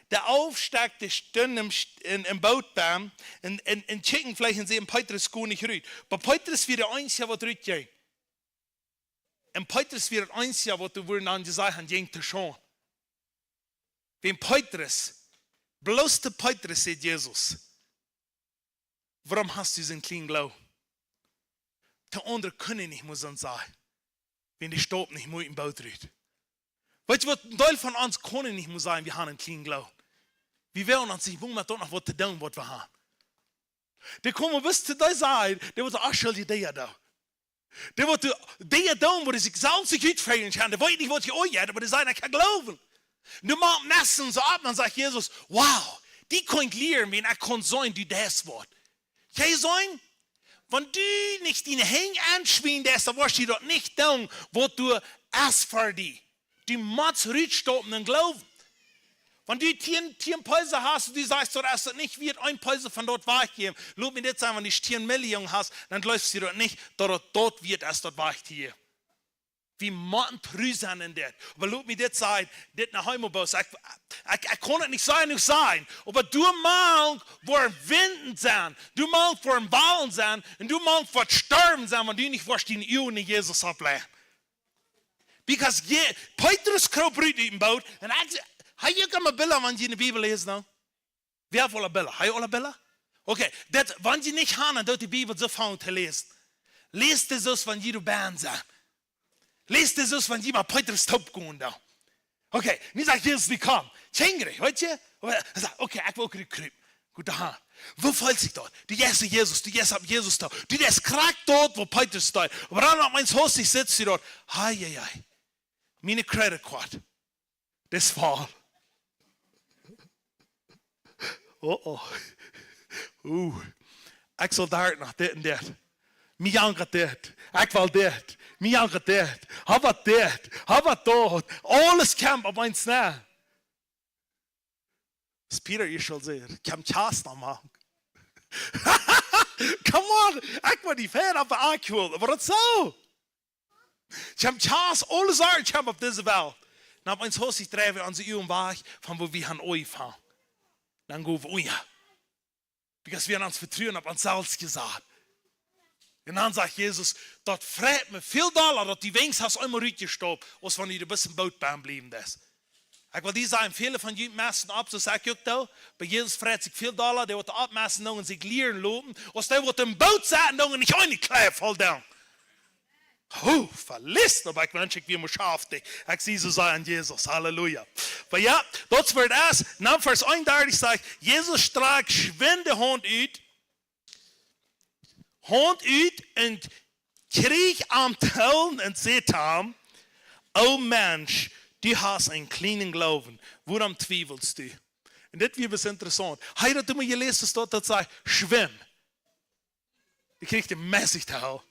dee Aufstekj, dee stunt em St-, em, em Boot bie, un, un, un kjikjen veleicht un seenen Petrus goa nich rut. Oba Petrus wia de eensja waut rut jinkj. Un Petrus wia de eensja waut doa wort aunjesajcht, jinkj to schaun. Wan Petrus, bloos to Petrus sajcht Jesus: Wuarom hast du soon kjlienen Gloowen? De aundre kunnen nich mol soont sajen, wan dee stappen nich mol ut däm Boot rut. Weetst du waut, een Deel von ons kjennen nich mol sajen, wie haben een kjlienen Gloowen. Wie wellen ons nich mol met daut noch waut to doonen, waut wie haben. Dee komen bloos to die sajen, dee waut de Aschel die Dinja doonen. Dee waut de Dinja doonen, wua dee sikj selfst nich utfäajren kjennen, dee weeten nich waut dee aunjeit, oba dee sajen: Ekj kaun gloowen. Un dee moaken Menschen soo opp, dan sajcht Jesus: Wow, dee kaun ekj lieren, wan ekj kaun seenen, du deist waut. Kjenn jie seenen? Wan du nich diene Henj aunschwinjen deist, dan woascht du daut nich doonen, waut du hast fa die. Du motst rutstappen em Gloowen. Wan du tieen, tieen Pesos hast, du sajchst: Daut es daut nich wieet, een Peso von daut wajchtojäwen. Lot mie dit sajen, wan du tieen Milljoon hast, dan jleefst du daut nich, daut daut, daut wieet es, daut wajchtojäwen. Wie motten tru sennen en dit. Oba lot mie dit sajen, dit noch eemol bloos. Ekj, ekj, ekj kaun et nich sajen, nich sajen. Oba du motst fa Winden sennen. Du motst fa Walen sennen. Un du motst fa Storm sennen, wan du nich woascht diene Uagen no Jesus oppläajen. Because je, Petrus kroop rut ut däm Boot. Un ekj, hab jie uk emma Bilda, wan jie enne Bibel läsen, nä? Wäa haft aule Bilda? Hab jie aule Bilda? Okay, daut, wan jie nich haben, dan doot de Bibel soo aunfangen to läsen. Läst dee soo aus wan jie doa bennen sent. Läst dee soo aus wan jie met Petrus toop gonen doonen. Okay, nu sajcht Jesus: Wie komen. Tjingere, weetst du? Oba hee sajcht: Okay, ekj well uk rut krupen. Goot, dan. Woo felt sikj daut? Du jeist no Jesus, du jeist opp Jesus too. Du deist krakjt daut, waut Petrus deed. Oba dan opp eemol hastich sitst du doa. Hei, hei, hei. Miene Credit Card, dee es voll. Oh, oh. Uh. Ekj saul doa noch dit un dit. Mie jankat dit. Ekj well dit. Mie jankat dit. Hab waut dit. Hab waut daut. Aules kjemt opp eemol, nä? Aus Peter hia aul säd, kjemt Kjast no mank. Come on, ekj woa die fein opp de Akj holen, oba daut es soo. Kjemt Kjast, aule Sachen kjemt opp dise Welt. Dan opp eemol hastich dreien wie onse Uagen wajch von wua wie haben aunjefongen. Dan gonen wie unja. Because wie haben ons Vetruen opp ons selfst jesat. Un dan sajcht Jesus: Daut freit mie väl dolla, daut du weens hast eemol rutjestapt, aus wan du doa best em Boot bennen bliewen deist. Ekj well die sajen, väle von junt messen opp, soo aus ekj uk doo. Oba Jesus freit sikj väl dolla, dee waut oppmessen doonen un sikj lieren loten, aus dee waut em Boot sitten doonen un nich eene Kjleie voll doonen. Huh, veleicht, oba ekj wensch, ekj wia mol schaftich. Ekj sie soo sea aun Jesus. Halleluja. Oba jo, daut es woo et es. Dan Varsch eenundartich sajcht: Jesus strakjt schwind de Haunt ut, Haunt ut un kjrieech am to hoolen un säd to am: O Mensch, du hast een kjlienen Gloowen, wuarom twiewelst du? Un dit wia best interessaunt. Hab jie daut emma jeläsen, daut daut sajcht: Schwind. Dee kjrieech de Mess to hoolen.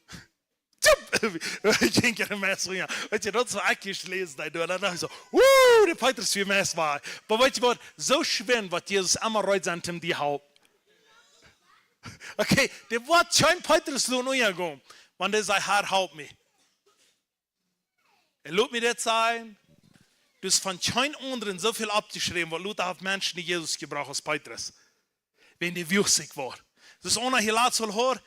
Tjup! Ekj denkj, de Mess, jo. Weetst du, daut es waut ekj ieescht läsen deed, doa. Dan docht ekj soo: Woo, de Petrus wia Mess wajch. Oba weetst du waut? Soo schwind woat Jesus emma reed sennen, om die to halpen. Okay, dee woat kjeen Petrus loten unjagonen, wan dee sajcht: Herr, halp mie. Un lot mie dit sajen, daut es von kjeen aundren soo väl oppjeschräwen, waut Luther haft Menschen no Jesus jebrocht aus Petrus. Wan dee wurscht sikj woat. Daut es uk noch hia latst aul, hia,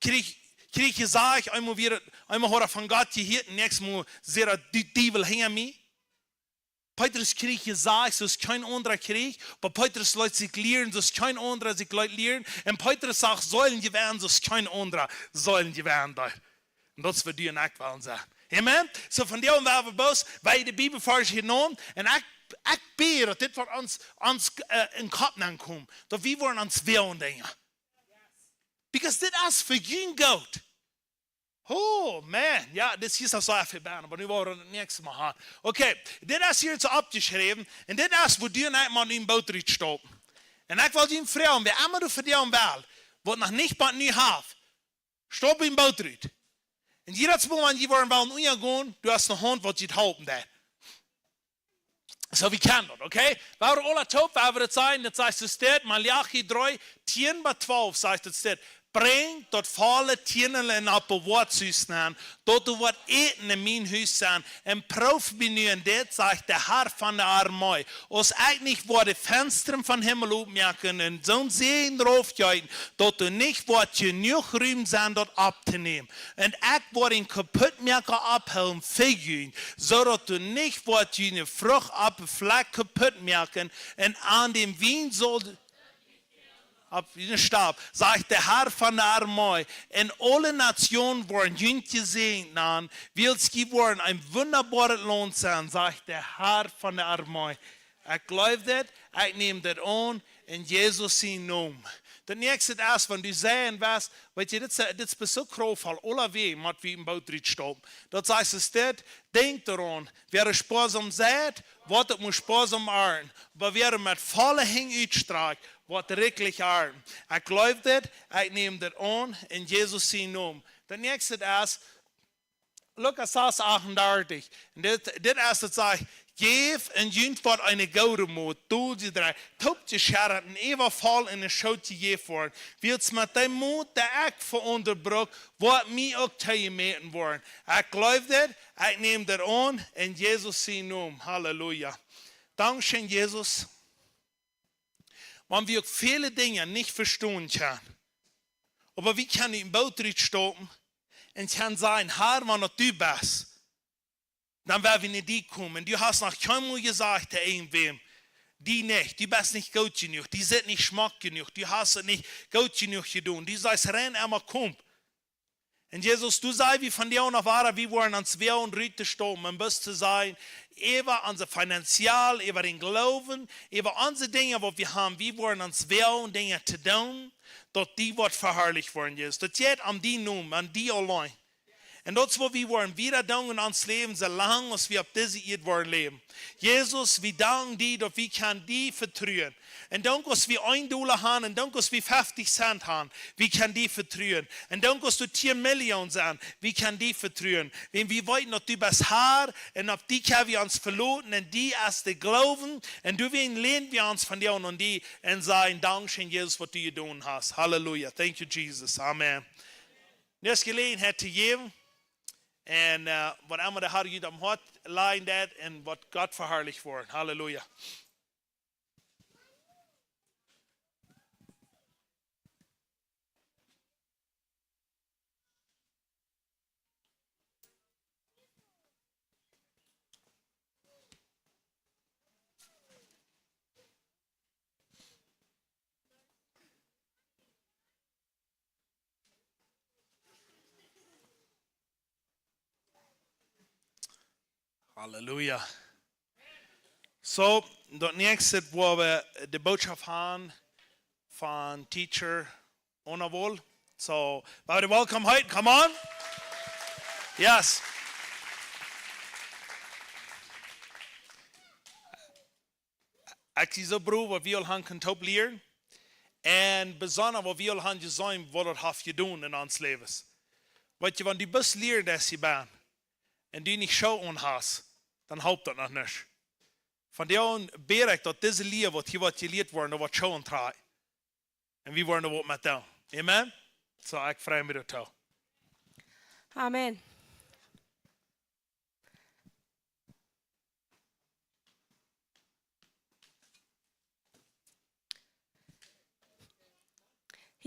kjrieech, kjrieech jesajcht, eemol wia, eemol haud hee von Gott jehieet, un näakjstet Mol säd hee, de Diewel hinja mie. Petrus kjrieech jesajcht, soo aus kjeen aundra kjrieech, oba Petrus leet sikj lieren, soo aus kjeen aundra sikj leet lieren. Un Petrus sajcht, Seelen jewennen, soo aus kjeen aundra Seelen jewennen deed. Un daut es waut du un ekj wellen sennen. Amen? Soo, von doa aun woa wie bloos, wiels de Bibelvarsch hia nomen, un ekj, ekj bäd, daut dit waut ons, ons, äh, em Kopp nenkomt, daut wie woaren ons wäajen Dinja. Because dit es fa junt goot. Oh, man. Jo, dit hia es noch soo väl bie, oba nu woa wie daut näakjste Mol haben. Okay, dit es hia soo oppjeschräwen. Un dit es, woo du un ekj mau en Boot rutstaupen. Un ekj well junt froagen, wäa emma doa fa die aun well, waut noch nich bat nu haft, staup en Boot rut. Un jiedet Mol, wan jie woaren wellen unjagonen, du hast eene Haunt, waut die halpen deit. Soo, wie kjennen daut, okay? Wie aula toop, wie woaren daut seenen, daut sajcht, daut steit, Maleachi dree, tieen bat twalf sajcht daut steit: Brinjt daut volle Tieendel opp daut Woakjshus nenn, daut doa waut Äten en mien Hus sent, un proowt mie nu en dit, sajcht de Herr von de Armee, aus ekj nich woa de Fenstren vom Himmel opmoaken un soon Säajen raufjeeten, daut doa nich woat jenuach Rum sennen, daut opptonämen. Un ekj woa dän Kaputtmoaka ophoolen fa junt, soo daut doa nich woat june Frucht opp de Flakj kaputt moaken, un aun däm Wien saul opp june Staup, sajcht de Herr von de Armee, un aule Nationen woaren junt jesäajent nanen, wiels jie woaren een wundaboaret Launt sennen, sajcht de Herr von de Armee. Ekj jleew dit, ekj näm dit aun en Jesus sienen Nomen. Daut näakjste es, wan du sajen woascht, weetst du, dit es, dit es soo kraftvoll, aulawäajen mott wie en Boot rutstaupen. Daut sajcht, es dit, denkj doaraun, wäa spoasom seit, woat uk mau spoasom arnten. Oba wäa met volle Henj utstrakjt, woat rikjlich arnten. Ekj jleew dit, ekj näm dit aun en Jesus sienen Nomen. Daut näakjste es, Lukas sas achtundartich. Un dit, dit es, daut sajcht: Jäft un junt woat eene goode Mot, dol jedreit, toop jescheddat un äwavoll en de Schoot jejäft woaren. Wiels met dee Mot, dee ekj fa aundre bruk, woat mie uk toojemäten woaren. Ekj jleew dit, ekj näm dit aun en Jesus sienen Nomen. Halleluja. Dankscheen, Jesus. Wan wie uk väle Dinja nich vestonen kjennen, oba wie kjennen ut en Boot rutstaupen un kjennen sajen: Herr, wan daut du best, dan woa wie no die komen. Du hast noch kjeenmol jesajcht to irjentwäm, die nich, du best nich goot jenuach, die sitt nich schmock jenuach, du hast et nich goot jenuach jedonen. Du sajchst rein emma: Komm. Un Jesus, du sajchst, wie von die aun noch wieren, wie woaren ons wäajen rutstaupen un bloos to sajen, äwa onse Finanzen, äwa dän Gloowen, äwa onse Dinja, waut wie haben, wie woaren ons wäajen Dinja to doonen, daut die woat veharlicht woaren, Jesus. Daut jeit om dienen Nomen, om die auleen. Un daut es waut wie woaren wieda doonen en ons Läwen, soo lang aus wie opp dise Ieed woaren läwen. Jesus, wie danken die, daut wie kjennen die vetruen. Un dankscheen aus wie een Dolla haben, un dankscheen aus wie feftich Cent haben, wie kjennen die vetruen. Un dankscheen aus doa tieen Millionen sent, wie kjennen die vetruen. Wan wie weeten, daut du best Herr, un opp die kjenn wie ons veloten, un die es de Gloowen, un doawäajen länen wie ons von die aun, aun die, un sajen: Dankscheen, Jesus, waut du jedonen hast. Halleluja. Thank you, Jesus. Amen. Nu es Jeläajenheit to jäwen. Un, äh, waut emma de Herr junt aum Hoat lajen deit un waut Gott veharlicht woat. Halleluja. Halleluja. Soo, daut näakjste, woo wie de Bootschoft haben von Teacher Onawol. Soo, woo de welcome heet, come on. Yes. Ekj sie soo froo, waut wie aul haben kunt toop lieren. Un besonda, waut wie aul haben jeseenen, waut daut haft jedonen en ons Läwen. Weetst du, wan du bloos lieren deist hia bie, un du nich Schoh aun hast, dan halpt daut noch nich. Von doa aun bäd ekj, daut dise Lia, waut hia woat jelieet woaren, daut woat Schoh auntrakjen. Un wie woaren doa waut met doonen. Amen? Soo, ekj frei mie doatoo. Amen.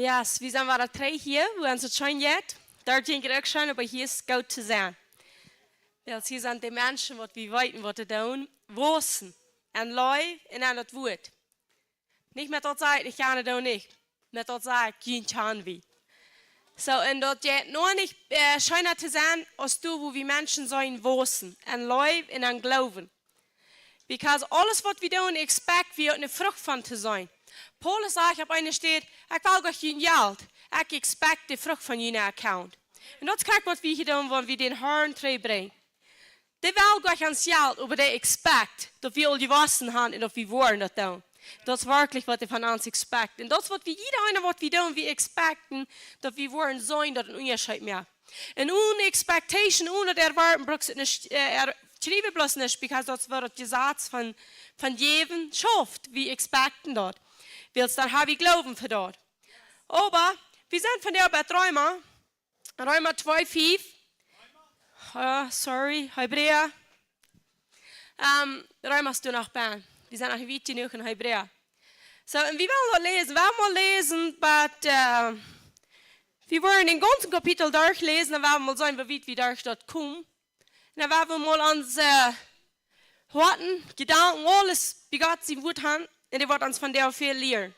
Yes, wie sent wada trigj hia, wua ons et scheen jeit. Doa jinkj et uk scheen, oba hia es goot to sennen. Wiels hia sent de Menschen, waut wie weeten, waut to doonen, wausen. En Leew un en daut Wuat. Nich met daut saj ekj, nich jane doonen nich. Met daut saj ekj, jie kjanen wie. Soo, un daut jeit noch nich, äh, scheena to sennen, aus doa, wua wie Menschen sellen wausen. En Leew un en Gloowen. Because aules waut wie doonen, expect wie uk ne Frucht von to seenen. Paulus sajcht opp eene Städ, ekj well goanich jun Jelt, ekj expect de Frucht von jun Account. Un daut es krakjt waut wie hia doonen, wan wie dän Harn trigj brinjen. Dee well goanich ons Jelt, oba dee expect, daut wie aul jewossen haben un daut wie woaren daut doonen. Daut es werkjlich waut dee von ons expect. Un daut es waut wie, jieda eena waut wie doonen, wie expecten, daut wie woaren seenen, daut een Unjascheet moakt. Un one expectation, one erwarten, brukt et nich, äh, er, schriew et bloos nich, because daut es waut daut Jesaz von, von Jäwen schauft. Wie expecten daut. Wiels dan hab wie Gloowen fa daut. Oba, wie sent vondoag bie Reema. Reema twee fief. Ah, sorry, Hebräa. Ähm, Reema es doa noch bie. Wie sent noch nich wiet jenuach en Hebräa. Soo, un wie wellen daut läsen. Wie wellen mol läsen, waut, äh, wie wellen dän gaunzen Kapitel derchläsen, un wie wellen mol seenen, woo wiet wie derch daut komen. Un dan wellen wie mol onse, äh, Hoaten, Jedanken, aules bie Gott sien Wuat haben, un dee woat ons vondoag väl lieren.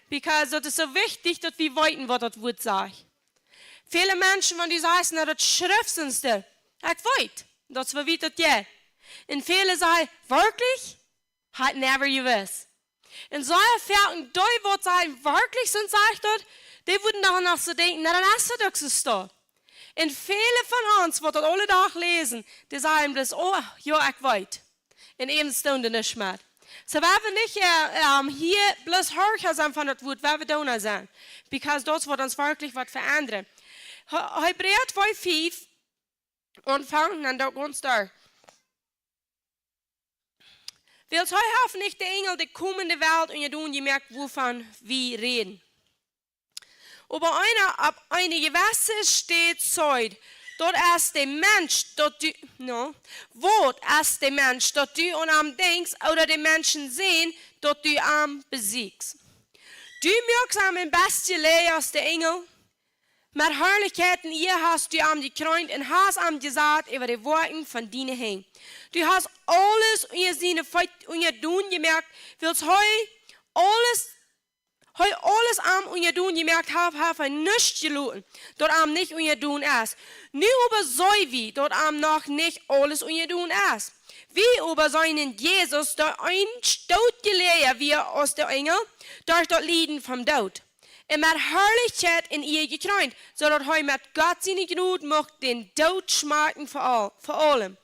Because daut es soo wichtich, daut wie weeten, waut daut Wuat sajcht. Väle Menschen, wan du sajchst, na, daut schrift ons doa. Ekj weet, daut es woo wiet daut jeit. Un väle sajen, werkjlich? Haud never jewist. Un soo foaken dee waut sajen, werkjlich, soo sajcht daut, dee wudden dan noch soo denkjen, na, dan es daut uk soo. Un väle von ons, waut daut aule Dach läsen, dee sajen bloos, oh, jo, ekj weet. Un äwent doonen dee nuscht met. Soo, wie wellen nich, äh, ähm, hia bloos Horcha sennen von daut Wuat, wie wellen Doona sennen. Because daut woat ons werkjlich waut veendren. He-, Hebräa twee fief, aunfangen, dan doa gaunz doa. Wiels hee haft nich de Enjel de komende Welt unjadon jemoakt, wuavon wie räden. Oba eena opp eene jewesse Städ säd, daut es de Mensch, daut du, no, waut es de Mensch, daut du aun am denkjst, ooda de Menschen seenen, daut du am besieekjst. Du moakst am een bät läaja aus de Enjel, met Harlichkjeit un Ea hast du am jekreent un hast am jesat äwa de Woakjen von diene Henj. Du hast aules unja siene Feet unjadon jemoakt, wiels hee aules, hee aules am unjadon jemoakt haft, haft hee nuscht jeloten, daut am nich unjadon es. Nu oba seenen wie, daut am noch nich aules unjadon es. Wie oba seenen Jesus, dee een Stoot läaja wia aus de Enjel, derch daut Lieden vom Doot. Un met Harlichkjeit un Ea jekreent, soo daut hee met Gott siene Jnod mucht dän Doot schmakjen fa aul-, fa aulem.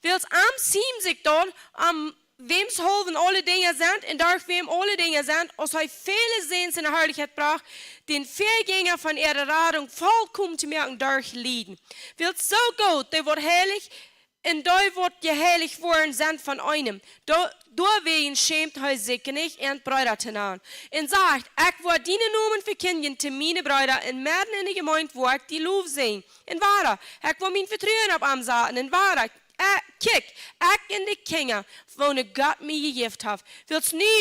Wiels am sieem sikj daut, aun wäms haulwen aule Dinja sent, un derch wäm aule Dinja sent, aus hee väle Säns enne Harlichkjeit brocht, dän Väajenja von äare Radunk volkomen to moaken derch Lieden. Wiels soo goot, dee woat heilich, un dee waut jeheilicht woaren, sent von eenem. Do-, doawäajen schämt hee sikj nich, an Breeda to nanen. Un sajcht, ekj woa dienen Nomen vekjindjen to miene Breeda, un medden enne Jemeent woa ekj die Loff sinjen. Un wada, ekj woa mien Vetruen opp am saten. Un wada, äh, kjikj, ekj un de Kjinja, woone Gott mie jejäft haft. Wiels nu,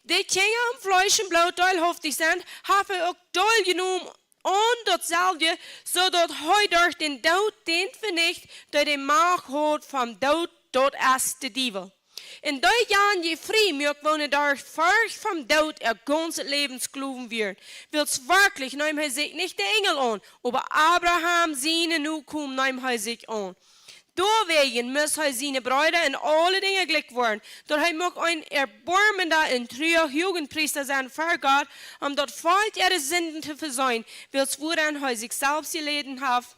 de Kjinja aum Fleesch un Bloot deelhauftich sent, haft hee uk deeljenomen aun daut selwje, soo daut hee derch dän Doot dän venicht, dee de Macht haud vom Doot, daut es de Diewel. Un dee jan jie frie muak, woone derch Forcht vom Doot äa gaunzet Läwen Sklowen wieren. Wiels werkjlich neem hee sikj nich de Enjel aun, oba Abraham siene Nokomen neem hee sikj aun. Doawäajen must hee siene Breeda en aule Dinja jlikj woaren, daut hee mucht een erboarmenda un truja Huagepriesta sennen ver Gott, om daut Volkj äare Sinden to veseenen, wiels wuaraun hee sikj selfst jeläden haft,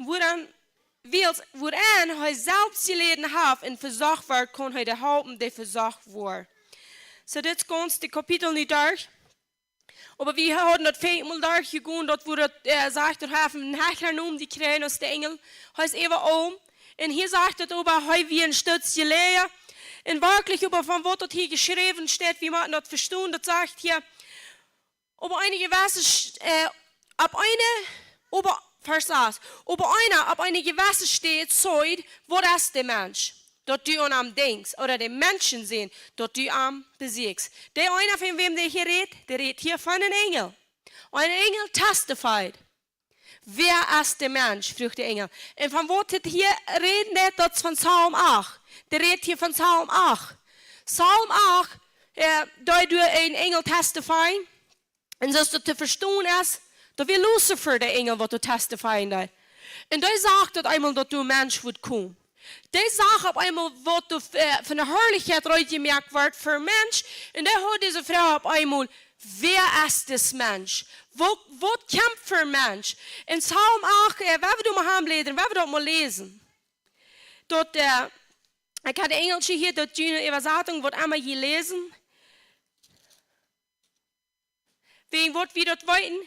wuaraun, wiels wuaraun hee selfst jeläden haft un vesocht woat, kaun hee dee halpen, dee vesocht woaren. Soo, dit es gaunz de Kapitel nu derch. Oba wie hauden daut väl mol derchjegonen, daut wua daut, äh, sajcht, daut hee haft een hecheren Nomen jekjräajen aus de Enjel. Hee es äwa aulem. Un hia sajcht daut oba, hee wia een Stoot läaja. Un werkjlich oba von waut daut hia jeschräwen steit, wie motten daut vestonen, daut sajcht hia, oba eene jewesse Sch-, äh, opp eene, oba, Varsch sas, oba eena opp eene jewesse Städ säd, waut es de Mensch, daut du aun am denkjst, ooda de Menschen seenen, daut du am besieekjst. Dee eena von wäm dee hia rät, dee rät hia von een Enjel. Een Enjel testified. Wäa es de Mensch?, fruach de Enjel. Un von waut hee hia rät, daut es von Psalm acht. Dee rät hia von Psalm acht. Psalm acht, äh, doa deed een Enjel testifyen. Un soo aus daut to vestonen es, daut wia Luzifer de Enjel, waut doa testifyen deed. Un dee sach daut eemol, daut doa een Mensch wudd komen. Dee sach opp eemol, waut doa, äh, von de Harlichkjeit rutjemoakt wort fa Mensch. Un dee haud dise Froag opp eemol: Wäa es dis Mensch? Waut, waut kjemt fa Mensch? En Psalm acht, äh, wie woaren doa mol aunbläden, wie woaren daut mol läsen. Daut, äh, ekj hab de enjelsche hia, daut june Äwasatunk, woat emma hia läsen. Wäajen waut wie daut weeten,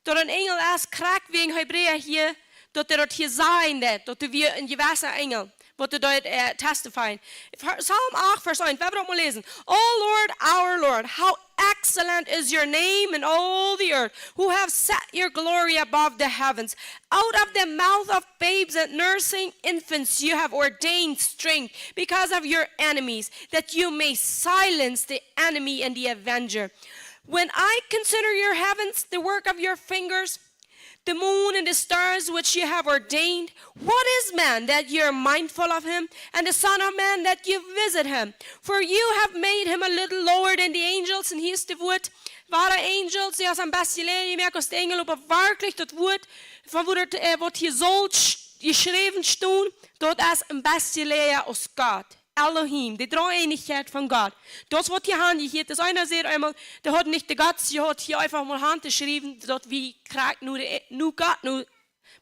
daut een Enjel es, krakjt wäajen Hebräa hia, daut hee daut hia sajen deed, daut hee wia een jewessa Enjel, waut hee deed, äh, testifyen. Psalm acht, Varsch eent, wie woaren daut mol läsen. O Lord, our Lord, how excellent is your name in all the earth, who have set your glory above the heavens. Out of the mouth of babes and nursing infants you have ordained strength because of your enemies, that you may silence the enemy and the avenger. When I consider your heavens, the work of your fingers, the moon and the stars which you have ordained, what is man that you are mindful of him, and the son of man that you visit him? For you have made him a little lower than the angels. Un hia es daut Wuat, wada angels, see, aus een bät läaja aus de Enjel, oba werkjlich daut Wuat, von wua daut, äh, waut hia saul sch-, jeschräwen stonen, daut es een bät läaja aus Gott. Elohim, de Dreeeenichkjeit von Gott. Daut es waut hia aunjehieet. Daut es eena, sajcht eemol, dee haud nich de Gott, dee haud hia eefach mol aunjeschräwen, daut wie krakjt nu de, nu Gott, nu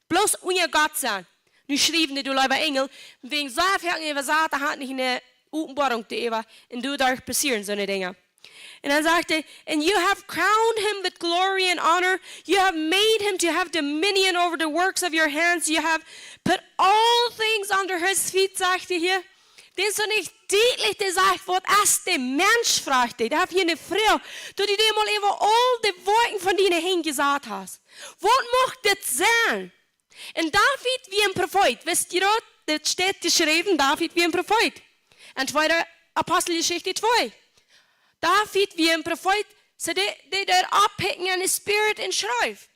bloos unja Gott sent. Nu schriewen dee doa leewa Enjel. Wäajen soo väl Äwasaten haben nich eene Openboarunk doaräwa. Un doaderch passieren soone Dinja. Un dan sajcht hee: And you have crowned him with glory and honor. You have made him to have dominion over the works of your hands. You have put all things under his feet, sajcht hee hia. Daut es nich dietlich, dee sajcht, waut es de Mensch, fruach hee. Dee haft hia eene Froag, daut du die mol äwa aul de Woakjen von diene Henj jesat hast. Waut mucht dit sennen? Un David wia een Profeet. Wist jie daut? Dit steit jeschräwen, David wia een Profeet. En tweede Aposteljeschicht twee. David wia een Profeet. See, dee, dee deed oppikjen en de Spirit un schreef.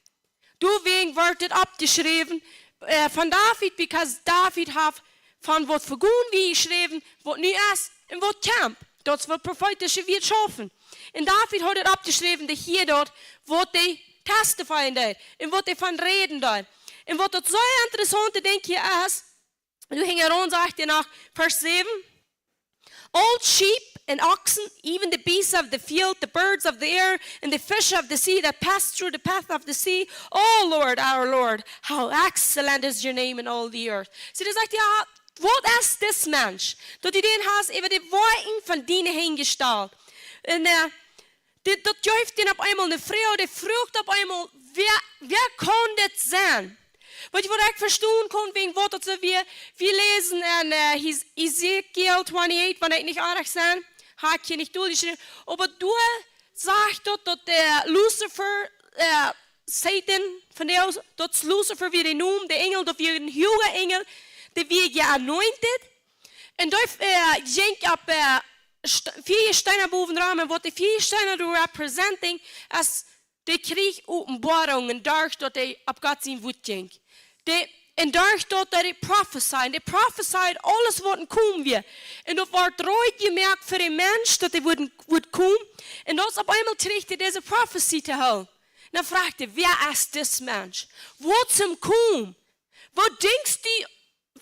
Doawäajen woat dit oppjeschräwen, äh, von David, because David haft von waut vegonen wia jeschräwen, waut nu es un waut kjemt. Daut es waut profeetische Wieed schaufen. Un David haud daut oppjeschräwen, dee hia daut, waut dee testifyen deed un waut dee von räden deed. Un waut daut soo interessaunt, denkj ekj, es, nu hinjaraun sajcht hee noch, Varsch säwen: All sheep and oxen, even the beasts of the field, the birds of the air, and the fish of the sea that pass through the path of the sea. O Lord, our Lord, how excellent is your name in all the earth. See, dan sajcht hee, jo, waut es dis Mensch, daut du dän hast äwa de Woakjen von diene Henj jestalt? Un, äh, dit, daut jeft dän opp eemol eene Froag, dee fruach opp eemol: Wäa, wäa kaun dit sennen? Weetst du, waut ekj vestonen kaun, wäajen waut daut soo wia? Wie läsen en, äh, Hes-, Ezekiel twenty-eight, wan ekj nich oajch sie, hab ekj hia nich derchjeschräwen. Oba doa sajcht daut, daut de Luzifer, äh, Satan, von dee aus, daut Luzifer wia de Nomen, de Enjel, daut wia een huaga Enjel, dee wia anointed. Un dee, äh, jinkj opp, äh, St-, Fieejesteena bowen rom, un waut de Fieejesteena doa representing, es, dee kjrieech Openboarunk, un doaderch daut dee opp Gott sien Wuat jinkj. Dee, un doaderch daut dee prophesied, dee prophesied aules waut to komen wia. Un daut wort reed jemoakt fa dän Mensch, daut dee wudd, wudd komen. Un daut es opp eemol kjrieech hee dise prophecy to hieren. Dan fruach hee: Wäa es dis Mensch? Waut es am komen? Waut denkjst du,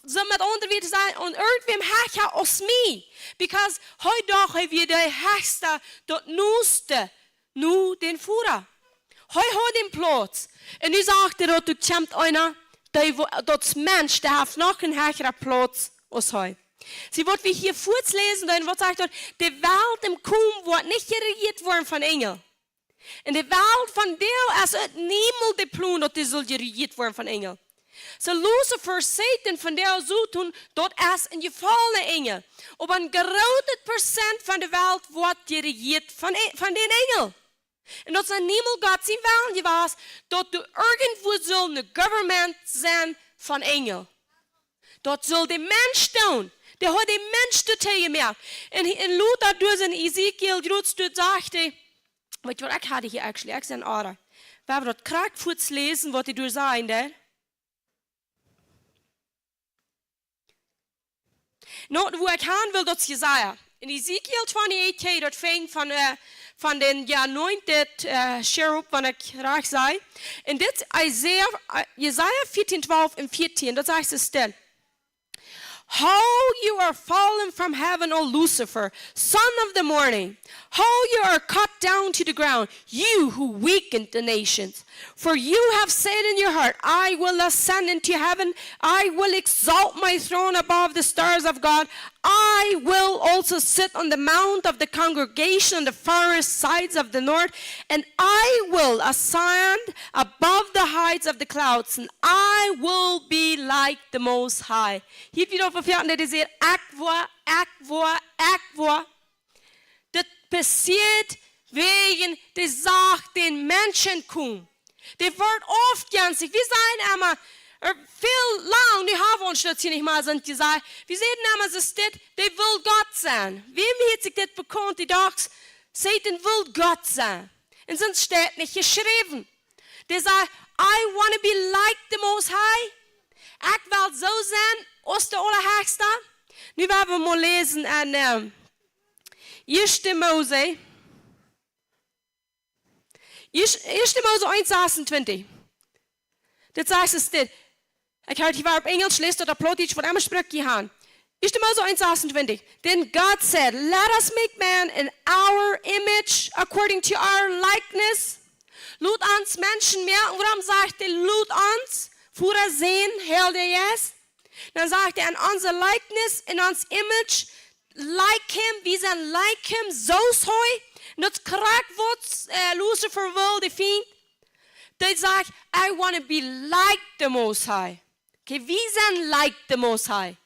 soo met aundre Wieed to sajen, aun irjentwäm hecha aus mie? Because hee docht, hee wia de hechsta, daut noste, no dän Voda. Hee haud dän Plauz. Un nu sajcht hee, daut doa kjemt eena, dee wo-, daut es Mensch, dee haft noch een hechra Plauz aus hee. See, waut wie hia fuaz läsen, dan waut sajcht daut, de Welt em Komen woat nich jerejieet woaren von Enjel. Un de Welt vondoag es et niemols de Plon, daut dee saul jerejieet woaren von Enjel. Soo Luzifer, Satan, vondoag soo to doonen, daut es een jefolna Enjel. Oba een grootet Prozent von de Welt woat jerejieet von E-, von dän Enjel. Un daut es niemols Gott sien Wellen jewast, daut doa irjentwua saul een government sennen von Enjel. Daut saul de Mensch doonen. Dee haud de Mensch doatoo jemoakt. Un, un Luzifer, doa en Ezekiel, jrod doa sajcht hee, weetst du waut, ekj haud hia actually, ekj sie en Orda. Wie haben daut krakjt fuaz läsen, waut hee doa sajen deed. Nu, wua ekj han well, daut es Jesaja. En Ezekiel twenty-eight, daut fängd von, äh, von dän Joa neunten, äh, Cherub, wan ekj rajcht sie. Un dit Jesaja, äh, Jesaja veertien, twalf un veertien, daut sajcht soo stell. How you are fallen from heaven, O Lucifer, son of the morning. How you are cut down to the ground, you who weakened the nations. For you have said in your heart, I will ascend into heaven. I will exalt my throne above the stars of God. I will also sit on the mount of the congregation on the farthest sides of the north, and I will ascend above the heights of the clouds, and I will be like the Most High. Hia wada vefoaken, daut hee sajcht, ekj woa, ekj woa, ekj woa. Daut passieet wäajen dee sach dän Menschen komen. Dee woat aufjenstich. Wie sajen emma, äh, väl lang, nu haben wie ons daut hia nich mea soo jesajcht. Wie sajen emma, soo steit, dee well Gott sennen. Wäm hieet sikj dit bekaunt, dee docht, Soton well Gott sennen? Un sest steit nich jeschräwen. Dee sajcht, I wanna be like the Most High. Ekj well soo sennen aus de Aulahechsta. Nu woa wie mol läsen aun, ähm, Ieeschte Mose. Ieescht-, Ieeschte Mose eent sasuntwintich. Dit sajcht soo steit. Ekj hab hia opp Enjelsch, läs daut opp Plautdietsch, waut emma Sproak jie han. Ieeschte Mose eent sasuntwintich. Then God said, let us make man in our image, according to our likeness. Lot ons Menschen moaken, wuarom sajcht hee, lot ons, Voda, Sän, Heilja Jeist? Dan sajcht hee, in onse likeness, in ons image, like him, wie sent like him, soo aus hee. Un daut es krakjt waut, äh, Lucifer well, de Fient. Dee sajcht, I wanna be like the Most High. Okay, wie sent like the Most High.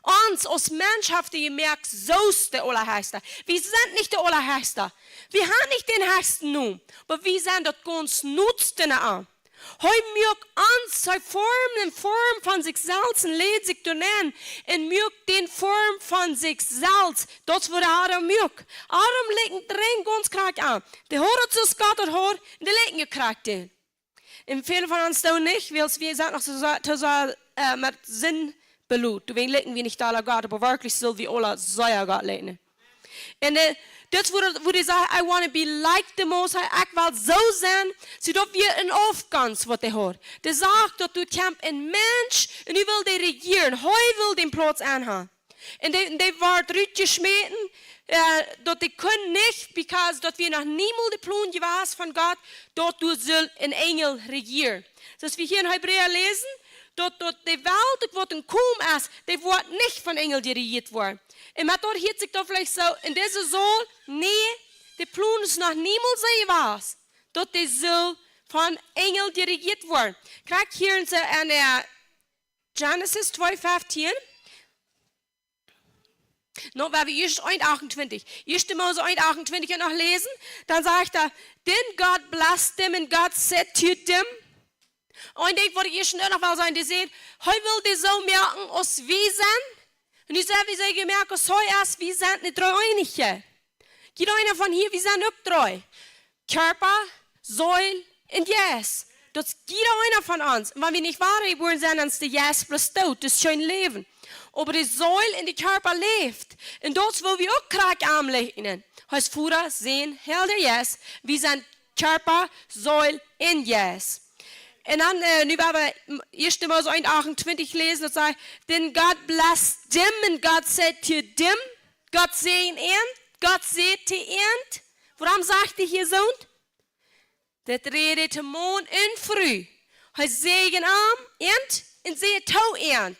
Ons aus Mensch haft hee jemoakt soo aus de Aulahechsta. Wie sent nich de Aulahechsta. Wie han nich dän hechsten Nomen. Oba wie sent daut gaunz noodste no am. Hee muak ons, hee formt eene Form von sikj selfst un läd sikj doa nenn un muak dee Form von sikj selfst. Daut es waut Adam muak. Adam likjend dän gaunz krakjt aun. Dee haud daut soo aus Gott daut haud, un dee likjend krakjt dän. Un väle von ons doonen nich, wiels wie sent noch soo, soo, soo, äh, met Sind belot. Doawäajen likjen wie nich aula Gott, oba werkjlich sell wie aula sea Gott likjen. Un, äh, daut es wua, wua hee sajcht, I wanna be like the Most High, ekj well soo sennen, soo daut wie een Aufgonst waut hee haud. Dee sajcht daut doa kjemt een Mensch un hee well dee rejieren, hee well dän Plauz aunnanen. Un dee, dee wort rutjeschmäten, äh, daut dee kunn nich, because daut wia noch niemols de Plon jewast von Gott, daut doa sull een Enjel rejieren. Soo aus wie hia en Hebräa läsen, daut, daut de Welt, daut waut to komen es, dee woat nich von Enjel jerejieet woaren. Un met daut hieet sikj daut veleicht soo, en dise Saul, nä, de Plon es noch niemols soo jewast, daut dee sull von Enjel jerejieet woaren. Krakjt hia en, äh, Genesis twee fefteen. Nu, woa wie ieescht eent achtuntwintich. Ieeschte Mose eent achtuntwintich noch läsen. Dan sajcht hee, then God blessed them and God said to them. Un ekj denkj, waut ekj ieescht noch well sajen, dee sajcht, hee well dee soo moaken aus wie sent. Un nu sent wie soo jemoakt aus hee es, wie sent nich dreeeenich. Jieda eena von hia, wie sent uk dree. Kjarpa, Seel un Jeist. Daut es jieda eena von ons. Un wan wie nich wadajebuaren sent, dan es de Jeist bloos doot, daut es kjeen Läwen. Oba de Seel un de Kjarpa läft. Un daut es wua wie uk krakjt aun likjen. Hee es Voda, Sän, Heilja Jeist. Wie sent Kjarpa, Seel un Jeist. Un dan, äh, nu woa wie ieeschte Mose eent achtuntwintich läsen, daut sajcht, then God blessed them and God said to them, Gott säajend an, Gott säd to an, wuarom sajcht hee hia soo? Daut rät hee to Maun un Fru. Hee säajend an, an un säd to an.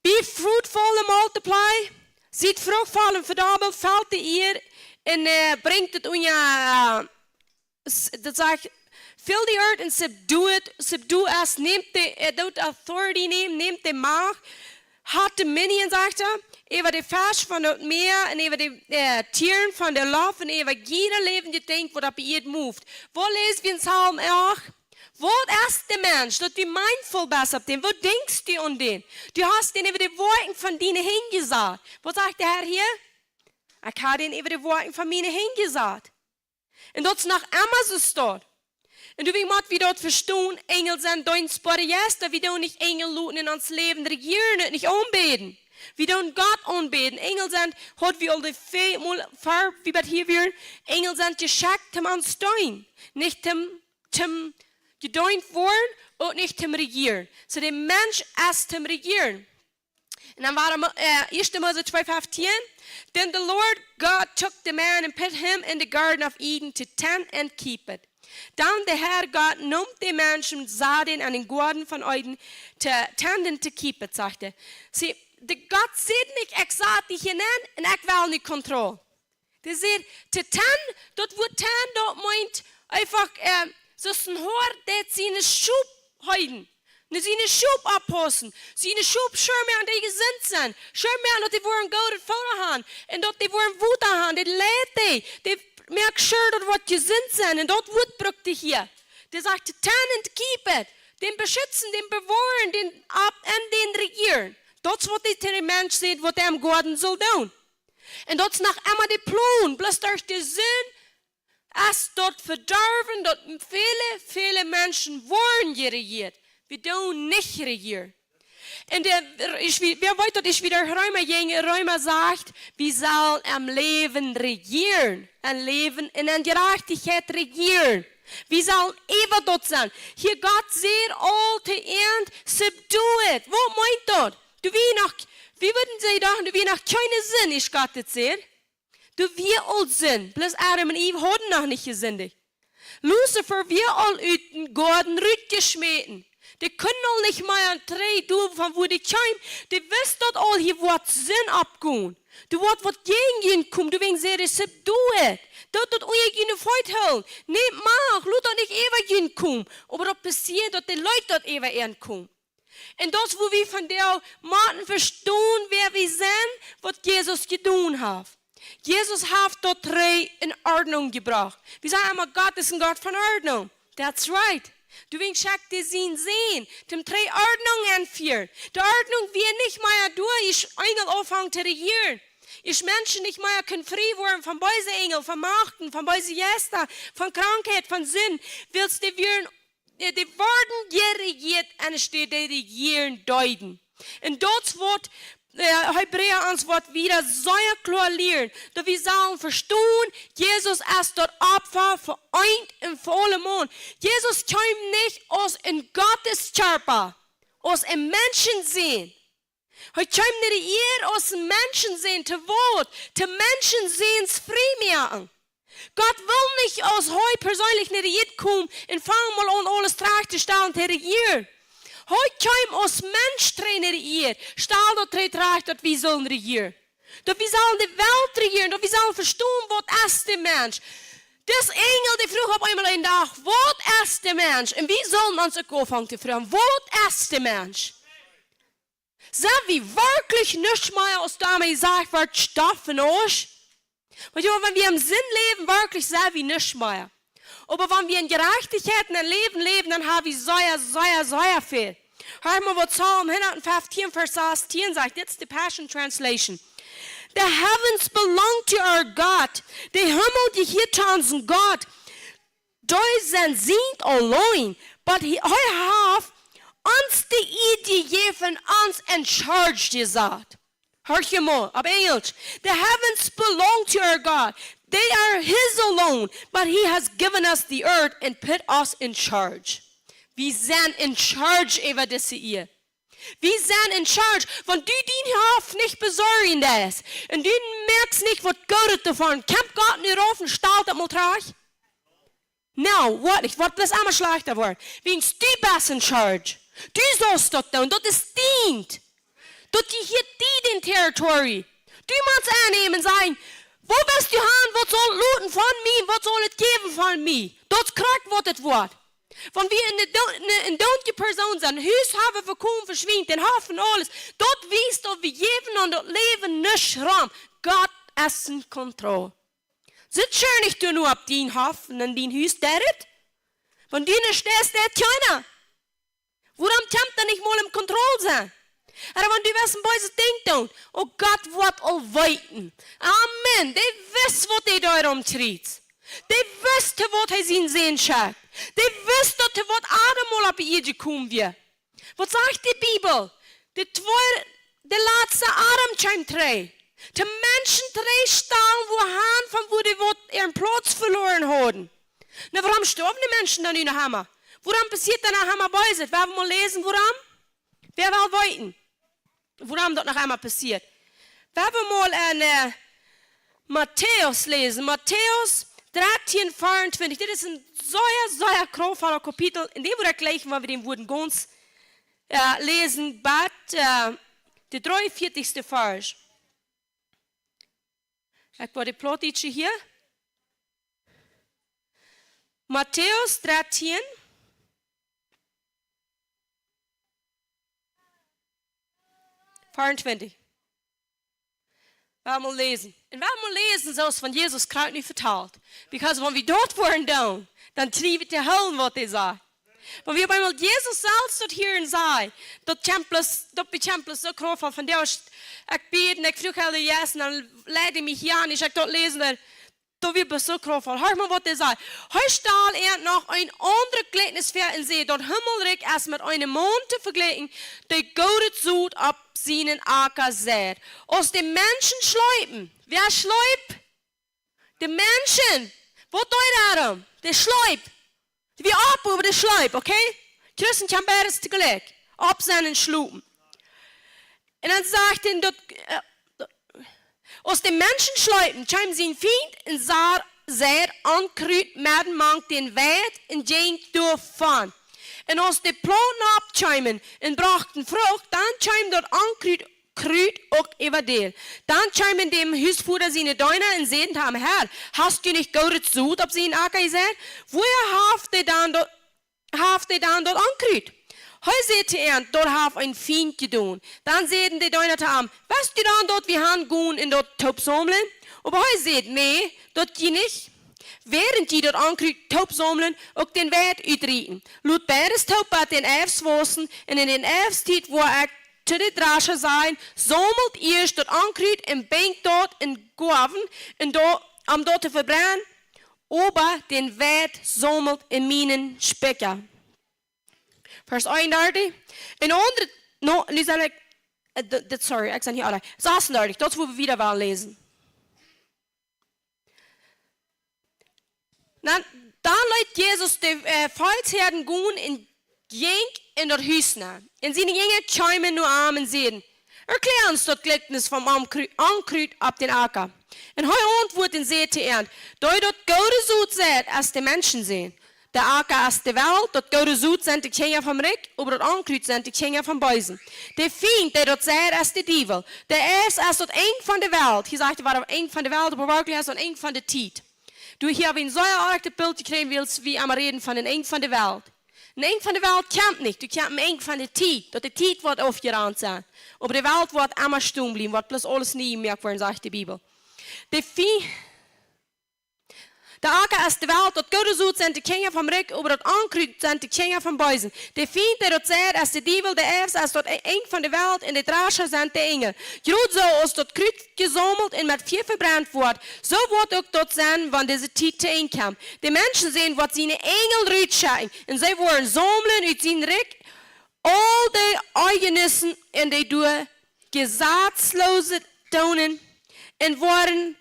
Be fruitful and multiply. Siet fruchtvoll un vedoabelt, felt de Ieed un, äh, brinjt et unja, äh, s-, daut sajcht, fill the earth and subdue it, subdue us, nämt de, äh, daut authority nämen, nämt de Macht, hat dominion, sajcht hee, äwa de Fesch von daut Mäa un äwa de, äh, Tieren von de Loft un äwa jieda läwendja Dinkj waut opp de Ieed moved. Wua läs wie en Psalm acht? Waut es de Mensch, daut du mindful best opp dän? Waut denkjst du aun dän? Du hast dän äwa de Woakjen von diene Henj jesat. Waut sajcht de Herr hia? Ekj hab dän äwa de Woakjen von miene Henj jesat. Un daut es noch emma soo doa. Un doawäajen mott wie daut vestonen, Enjel sent deenstboare Jeista, wie doonen nich Enjel loten en ons Läwen rejieren un nich aunbäden. Wie doonen Gott aunbäden. Enjel sent, haud wie aul de väl mol ver, wie bat hia wieren, Enjel sent jeschekjt toom ons deenen, nich toom, toom jedeent woaren, uk nich toom rejieren. Soo de Mensch es toom rejieren. Un dan wia, äh, Ieeschte Mose twee feftieen. Then the Lord God took the man and put him in the garden of Eden to tend and keep it. Dan de Herr Gott neem de Mensch un sad dän en dän Goaden von Eden to tend and to keep it, sajcht hee. See, de Gott sajcht nich, ekj sad die hia nenn un ekj well nu Kontroll. Dee sajcht, to tend, daut Wuat tend, daut meent eefach, äh, soo aus een Hoad, dee siene Schop heet. Dee siene Schop oppaussen. Siene Schop sure moaken, daut dee jesunt sent. Sure moaken, daut dee woaren goodet Fooda haben. Un daut dee woaren Wota haben. Dee leit dee. Dee moakt sure, daut dee jesunt sent. Un daut Wuat brukt hee hia. Dee sajcht, to tend and keep it. Dän beschitzen, dän bewoaren, dän opp-, un dän rejieren. Daut es waut dee to dän Mensch sajcht, waut hee em Goaden saul doonen. Un daut es noch emma de Plon, bloos derch de Sind es daut vedorwen, daut väle, väle Menschen woaren jerejieet. Wie doonen nich rejieren. Un de, ekj weet, wäa weet daut, ekj wada Reema jinj, Reema sajcht, wie sellen em Läwen rejieren, em Läwen un en Jerajchtichkjeit rejieren. Wie sellen äwa daut sennen. Hia Gott sajcht aul to an, subdue it. Waut meent daut? Doa wia noch, wie wudden see doch, doa wia noch kjeene Sind, aus Gott daut sajcht. Doa wia aul Sind, bloos Adam un Eva hauden noch nich jesindicht. Luzifer wia aul ut dän Goaden rutjeschmäten. Dee kunnen aul nich mea trigj doa von wua dee kjeemen. Dee wisten daut aul, hia woat Sind oppkomen. Doa woat waut jäajen an komen. Doawäajen säd hee, subdue it. Daut daut unja june Feet hoolen. Nämt Macht, lot daut nich äwa an komen. Oba daut passieet, daut de Leet daut äwa an komen. Un daut es, wua wie vondoag motten vestonen, wäa wie sent, waut Jesus jedonen haft. Jesus haft daut trigj en Ordnunk jebrocht. Wie sajen emma, Gott es een Gott von Ordnunk. That's right. Doawäajen schekjt hee sienen Sän, toom trigj Ordnunk enfieren. De Ordnunk wia nich mea doa, aus Enjel aunfungen to rejieren. Aus Menschen nich mea kunnen frie woaren von beese Enjel, von Machten, von beese Jeista, von Krankheit, von Sind. Wiels dee wieren Dee, dee worden jerejieet enne Städ, dee rejieren deeden. Un daut woat, äh, Hebräa ons woat wada sea kloa lieren, daut wie sellen vestonen, Jesus es daut Opfa fa eent un fa aulemol. Jesus kjeem nich aus een Gotteskjarpa, aus een Menschensän. Hee kjeem no de Ieed aus een Menschensän to woat, de Menschensäns frie moaken. Gott wull nich aus hee perseenlich no de Ieed komen un fungen mol aun aules trajcht to stalen to rejieren. Hee kjeem aus Mensch trigj no de Ieed, stald daut trigj, daut wie sullen rejieren. Daut wie sullen de Welt rejieren, daut wie sullen vestonen, waut es de Mensch. Dis Enjel, dee fruach opp eemol een Dach, waut es de Mensch? Un wie sullen ons uk aunfangen to froagen, waut es de Mensch? Sent wie werkjlich nuscht mea, aus doa emma jesajcht woat, Stoff un Asch? Weetst du, wan wie em Sind läwen, werkjlich sent wie nuscht mea. Oba wan wie en Jerajchtichkjeit un en Läwen läwen, dan ha wie sea, sea, sea väl. Hia mol waut Psalm hundatfeftieen, Varsch sastieen sajcht, dit es de Passion Translation. The heavens belong to our God. De Himmel, dee jehieet to onsen Gott. Dee sent sien auleen, but hee, hee haft ons de Ieed jejäft, ons in charge jesat. Horch mol, opp Enjlisch. The heavens belong to our God. They are his alone, but he has given us the earth and put us in charge. Wie sent in charge äwa dise Ieed. Wie sent in charge. Wan du dien Hoff nich besorjen deist un du moakst nich waut Goodet doavon, kjemt Gott nu rauf un stalt daut mol trigj? No, woat nich, woat bloos emma schlajchta woaren. Wiels du best in charge. Du saust daut doonen, daut es dien. Daut jehieet die, dän Territory. Du motst aunnämen un sajen, woo best du han, waut saul loten von mie, waut saul et jäwen von mie? Daut es krakjt waut et woat. Wan wie ne do-, ne, ne doodje Persoon sent, Hus haben vekoft, veschwinjen, dän Hoff un aules, daut wiest, daut wie jäwen aun daut Läwen nuscht rom. Gott es en Kontroll. Sitt scheen nich du nu opp dien Hoff un en dien Hus, deit et? Wan du nich steist, deit kjeena. Wuarom kjemt hee nich mol en Kontroll sennen? Oba wan du west en beeset Dinkj doonen, o Gott woat aul weeten. Amen. Dee wist, waut dee doa romkjriezt. Dee wist, waut hee sien Sän schekjt. Dee wist, daut hee waut aundret mol opp de Ieed komen wudd. Waut sajcht de Bibel? De twee, de latste Adam kjeem trigj. De Menschen trigj stalen, wua han von wua dee waut äaren Plauz veloaren hauden. Na, wuarom stoawen de Menschen dan nu noch emma? Wuarom passieet dan noch emma Beeset? Woa wie mol läsen, wuarom? Wäa well weeten, wuarom daut noch emma passieet? Woa wie mol enn, äh, Matäus läsen. Matäus dartieen, veeauntwintich. Dit es een sea, sea kraftvollet Kapitel. Un dee woa ekj jlikj, wan wie dän wudden gaunz, äh, läsen, bat, äh, de dreeunvieetichste Varsch. Ekj woa de Plautdietsche hia. Matäus dartieen, veeauntwintich. Woa wie mol läsen. Un woa wie mol läsen, soo aus von Jesus krakjt nu vetalt. Because wan wie daut woaren doonen, dan kjrie wie to hieren, waut hee sajcht. Wan wie opp eemol Jesus selfst daut hieren sajen, daut kjemt bloos, daut kjemt bloos soo kraftvoll von dee. Ekj bäd un ekj fruach de Jeist un dan leid hee mie hia aun, aus ekj daut läsen deed, daut wia bloos soo kraftvoll. Hia mol waut hee sajcht. Hee stald an noch een aundret Jlikjnis väa un säd: Daut Himmelrikj es met eenen Maun to vejlikjen, dee goodet Sot opp sienen Acka seit. Aus de Menschen schleepen. Wäa schleep? De Menschen. Waut deed hee dan? Dee schleep. Dee wia opp, oba dee schleep, okay? Christen kjennen beides toojlikj. Opp sennen un schlopen. Un dan sajcht hee daut, äh, aus de Menschen schleepen, kjeem sien Fient un sa-, seid Onkrut medden mank dän Weit un jinkj doavon. Un aus de Plaunten oppkjeemen un brochten Frucht, dan kjeem daut Onkrut, Krut uk äwa däl. Dan kjeemen däm Husvoda siene Deena un säden to am: Herr, hast du nich goodet Sot opp sienen Acka jeseit? Wua haft hee dan daut haft hee dan daut Onkrut? Hee säd to an: Daut haft een Fient jedonen. Dan säden de Deena to am: West du dan daut wie han gonen un daut toop saumlen? Oba hee säd: Nä, daut jie nich, wäarent jie daut Onkrut toop saumlen, uk dän Weit utrieten. Lot beides toop bat dän Erwst wausen, un en dän Erwsttiet woa ekj to de Drascha sajen: Saumelt ieescht daut Onkrut un brinjt daut en Goawen, un daut, om daut to vebrennen, oba dän Weit saumelt en mienen Spikja. Varsch eenundartich. Een aundret, no, nu sie ekj, äh, d-, d-, sorry, ekj sie hia aul. Sesenundartich, daut es wua wie wieda wellen läsen. Dan, dan leet Jesus de, äh, Volkshäaden gonen un jinkj en daut Hus nenn. Un siene Jinja kjeemen no am un säden: Erkjläa ons daut Jlikjnis vom Onkru-, Onkrut opp dän Acka. Un hee auntwuad un säd to an: Dee daut goode Sot seit, es de Menschensän. De Acka es de Welt, daut goode Sot sent de Kjinja vom Rikj, oba daut Onkrut sent de Kjinja vom Beesen. De Fient, dee daut seit, es de Diewel. De Erwst es daut Enj von de Welt. Hia sajcht hee, wia daut Enj von de Welt, oba werkjlich es daut Enj von de Tiet. Du, hia hab wie een sea oajat Bilt jekjräajen, wiels wie emma räden von een Enj von de Welt. Een Enj von de Welt kjemt nich, du kjemst een Enj von de Tiet, daut de Tiet woat aufjerant sennen. Oba de Welt woat emma stonen bliewen, woat bloos aules nie jemoakt woaren, sajcht de Bibel. De Fie-, de Acka es de Welt, daut goode Sot sent de Kjinja vom Rikj, oba daut Onkrut sent de Kjinja vom Beesen. De Fient, dee daut seit, es de Diewel, de Erwst es daut E-, Enj von de Welt, un de Drascha sent de Enjel. Krakjt soo aus daut Krut jesaumelt un met Fia vebrennt woat, soo woat uk daut sennen, wan dise Tiet to Enj kjemt. De Menschensän woat siene Enjel rutschekjen, un see woaren saumlen ut sien Rikj aul de Onjenisse un de doa Jesazlose doonen, un woaren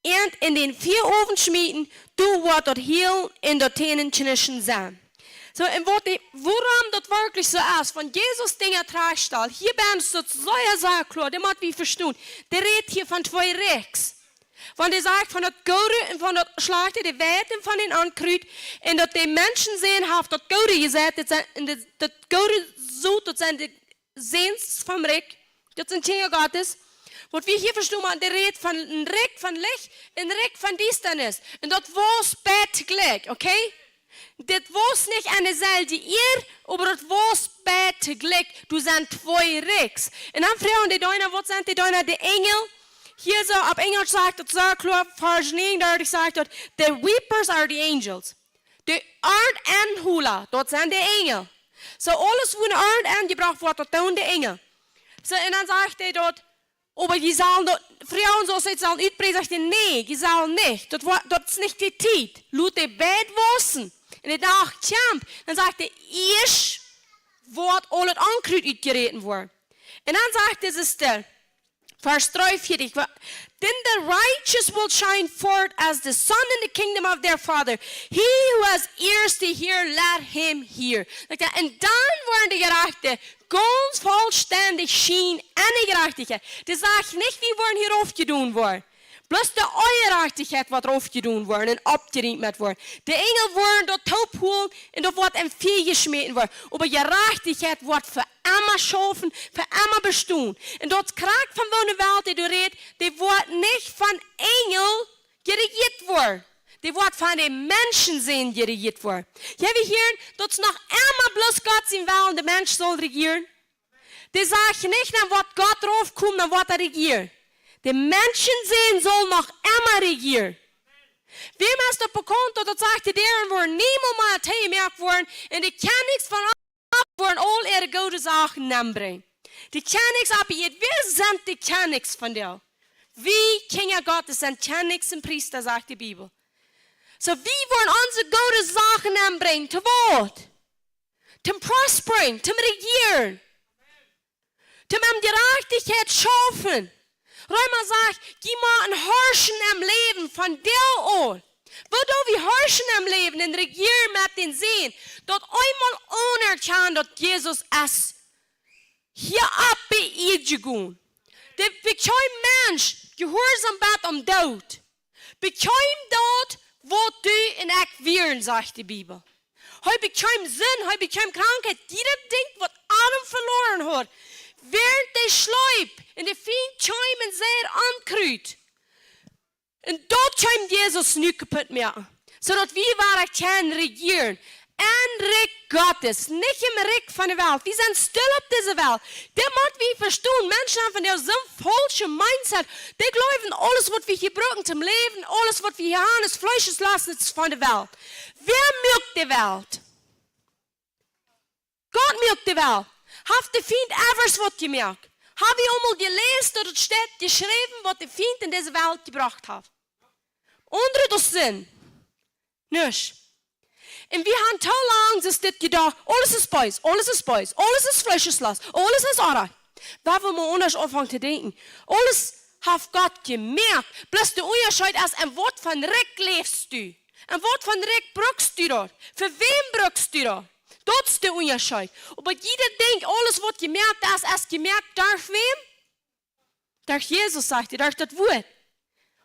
an en dän Fiaowen schmieten, doa woat daut Hielen un daut Tänen kjnitschen sennen. Soo, un waut de, wuarom daut werkjlich soo es, wan Jesus Dinja trigjstalt, hia bie ons es daut sea, sea kloa, daut mott wie vestonen. Dee rät hia von twee Rikjs. Wan dee sajcht von daut Goode un von daut Schlajchte, dee Welt un von dän Onkrut, un daut de Menschensän haft daut Goode jeseit, daut sent, un daut, daut goode Sot, daut sent de Säns vom Rikj, daut sent Kjinja Gottes. Waut wie hia vestonen, dee rät von een Rikj von Licht, een Rikj von Diestanis. Un daut wia beid jlikj, okay? Dit wia nich aun deeselwje Ieed, oba daut wia beid jlikj. Doa sent twee Rikjs. Un dan froagen de Deena, waut sent de Deena? De Enjel. Hia soo opp Enjlisch sajcht daut soo kloa, Varsch negenundartich sajcht daut: The weepers are the angels. De Arntenhola, daut sent de Enjel. Soo aules, wua een Arnt aunjebrocht woat, daut doonen de Enjel. Soo, un dan sajcht hee daut, Oba jie sellen daut, Frues, soo aus see sellen utbreeden, sajcht hee: "Nä, jie sellen nich. Daut woat, daut es nich de Tiet. Lot de Bät wausen. Un de Dach kjemt." Dan sajcht hee: "Ieescht woat aul daut Onkrut utjeräten woaren." Un dan sajcht hee, Varsch dreeunvieetich, wa-, "Then the righteous will shine forth as the sun in the kingdom of their Father. He who has ears to hear, let him hear." Like dat, un dan woaren de Jerajchte gaunz vollstendich schienen enne Jerajchtichkjeit. Dee sajcht nich, wie woaren hia raufjedonen woaren. Bloos de Onjerajchtichkjeit woat raufjedonen woaren un oppjerieemt woaren. De Enjel woaren daut toopholen un daut woat em Fia jeschmäten woaren. Oba Jerajchtichkjeit woat fa emma schaufen, fa emma bestonen. Un daut krakjt von woo de Welt, dee doa rät, dee woat nich von Enjel jerejieet woaren. Dee woat von de Menschen sennen jerejieet woaren. Jie hieren, daut es noch emma bloos Gott sien Wellen, de Mensch saul rejieren. Dee sajcht nich, dan woat Gott raufkomen, dan woat hee rejieren. De Menschensän saul noch emma rejieren. Wäm es daut bekaunt, daut daut sajcht, de Däaren woaren niemols mea toojemoakt woaren un de Kjennichs von opp woaren aul äare goode Sachen nenbrinjen? De Kjennichs opp Ieed, wäa sent de Kjennichs von dee? Wie Kjinja Gottes sent Kjennichs un Priesta, sajcht de Bibel. Soo, wie woaren onse goode Sachen nenbrinjen, to waut? Toom prospering, toom rejieren, toom aun Jerajchtichkjeit schaufen. Reema sajcht, jie motten horchen em Läwen von dee aul. Woo doo wie horchen em Läwen un rejieren met dän Sän? Daut eemol aunerkjanen, daut Jesus es hia opp de Ieed jegonen. De bekjeem Mensch, jehuarsom bat aum Doot, bekjeem daut, waut du un ekj wieren, sajcht de Bibel. Hee bekjeem Sind, hee bekjeem Krankheit, jieda Dinkj, waut Adam veloaren haud. Wäarent dee schleep un de Fient kjeem un säd Onkrut. Un daut kjeem Jesus nu kaputt moaken. Soo daut wie woaren kjennen rejieren em Rikj Gottes, nich em Rikj von de Welt. Wie sent stell opp dise Welt. Daut mott wie vestonen. Menschen haben von dee soon faulsche Mindset. Dee jleewen, aules waut wie hia brucken toom läwen, aules waut wie hia haben, es Fleesch, es Lost, es von de Welt. Wäa moakt de Welt? Gott moakt de Welt. Haft de Fient ever waut jemoakt? Ha wie emol jeläst, daut et steit jeschräwen, waut de Fient en dise Welt jebrocht haft? Aundret aus Sind. Nuscht. Un wie haben too lang soo dit jedocht, aules es bees, aules es bees, aules es Fleesch, es Lost, aules es oajch. Wie wellen mau aundasch aunfangen to denkjen. Aules haft Gott jemoakt. Bloos de Unjascheet es, en waut von Rikj läfst du? En waut von Rikj bruckst du daut? Fa wäm bruckst du daut? Daut es de Unjascheet. Oba jieda Dinkj, aules waut jemoakt es, es jemoakt derch wäm? Derch Jesus, sajcht hee, derch daut Wuat.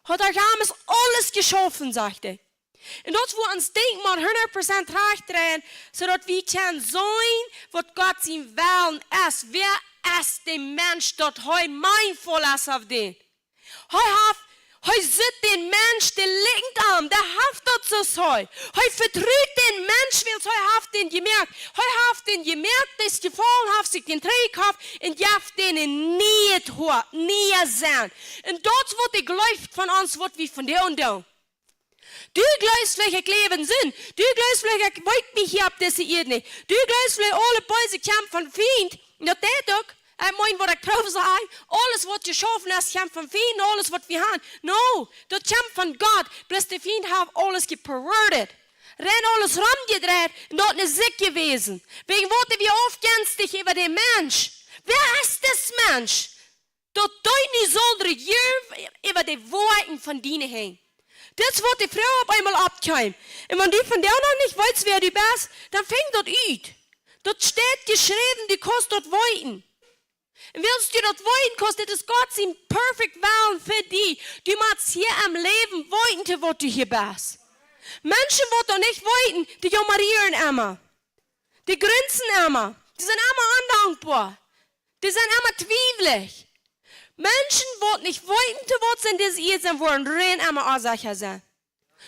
Haft derch am es aules jeschaufen, sajcht hee. Un daut woat ons Denkjen mau hundat Prozent rajcht dreien, soo daut wie kjennen seenen, waut Gott sien Wellen es. Wäa es de Mensch, daut hee mindful es opp dän? Hee haft, hee sitt dän Mensch, dee likjent am, dee haft daut soo sea. Hee vetrut dän Mensch, wiels hee haft dän jemoakt. Hee haft dän jemoakt, dee es jefaulen, haft sikj dän trigjjekoft un jeft dän een nieet Hoat, nieen Senn. Un daut es waut hee jleeft von ons, waut wie von dee doonen. Du jleefst veleicht, ekj läw en Sind. Du jleefst veleicht, ekj weet mie hia opp dise Ieed nich. Du jleefst veleicht, aule beese kjemt vom Fient. Un daut deit uk. Ekj meen, waut ekj proow to sajen, aules waut jeschaufen es, kjemt vom Fient, aules waut wie haben. No, daut kjemt von Gott. Bloos de Fient haft aules jeperverted. Rein aules romjedreit un daut es sikj jewast. Wäajen waut wie aufjenstich äwa dän Mensch. Wäa es dis Mensch? Daut dee nu saul rejieren äwa de Woakjen von diene Henj. Daut es waut de Fru opp eemol oppkjeem. Un wan du vondoag noch nich weetst, wäa du best, dan finj daut ut. Daut steit jeschräwen, du kaust daut weeten. Un wiels du daut weeten kaust, dit es Gott sien perfect Wellen fa die. Du motst hia em Läwen weeten, to waut du hia best. Menschen, waut daut nich weeten, dee jaumren emma. Dee grunzen emma. Dee sent emma ondankboa. Dee sent emma twiewlich. Menschen, waut nich weeten, to waut see en dise Ieed sent, woaren rein emma onsecha sennen.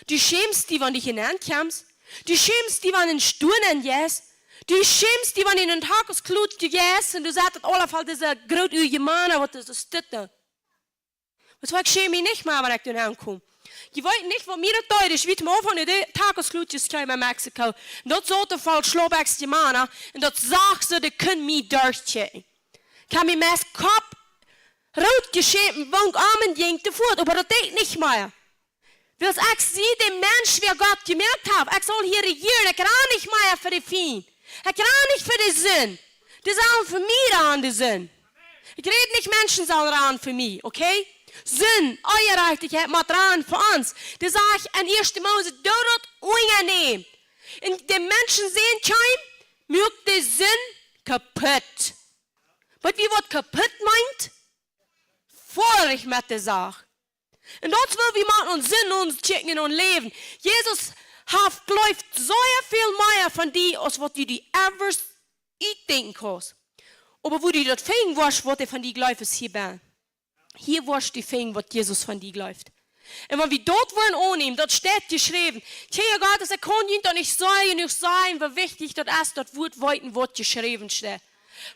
Du schämst die, wan du hia nenn kjemst. Du schämst die, wan du en Stua nenn jeist. Du schämst die, wan du en Tacos Club jeist un du sajchst, daut aula voll dise groote Mana, waut es daut? Daut woat, ekj schäm mie nich mea, wan ekj doa aunkom. Jie weeten nich, waut mie daut deed, aus wie toom Aunfank no de Tacos Club kjeemen en Mexiko. Un doa sauten voll schlabekjse Mana. Un daut sach soo, dee kunnen mie derchkjikjen. Ekj hab mie meist Kopp Root jeschämt, wunk om un jinkj de Fuat, oba daut deed ekj nich mea. Wiels ekj sie de Mensch, wäa Gott jemoakt haft. Ekj saul hia rejieren, ekj ran nich mea fa de Fient. Ekj ran nich fa de Sind. Dee sellen fa mie ranen, de Sind. Ekj räd nich, Menschen sellen ranen fa mie, okay? Sind, Onjerajchtichkjeit mott ranen fa ons. Dee sajcht en ieeschte Mose, doo daut unjanämen. Un de Menschen säden, kjeem, muak de Sind kaput. Waut wie, waut kaput meent, foadich met de Sach. Un daut well wie moaken, ons Sind, ons kjikjen en ons Läwen. Jesus haft, jleeft, sea väl mea von die, aus waut du die ever utdenkjen kaust. Oba woo du daut finjen woascht, waut hee von die jleeft, es hia bie. Hia woascht du finjen, waut Jesus von die jleeft. Un wan wie daut woaren aunnämen, daut steit jeschräwen. Tja, Gott, ekj kaun junt daut nich soo jenuach sajen, woo wichtich daut es, daut wie weeten, waut jeschräwen steit.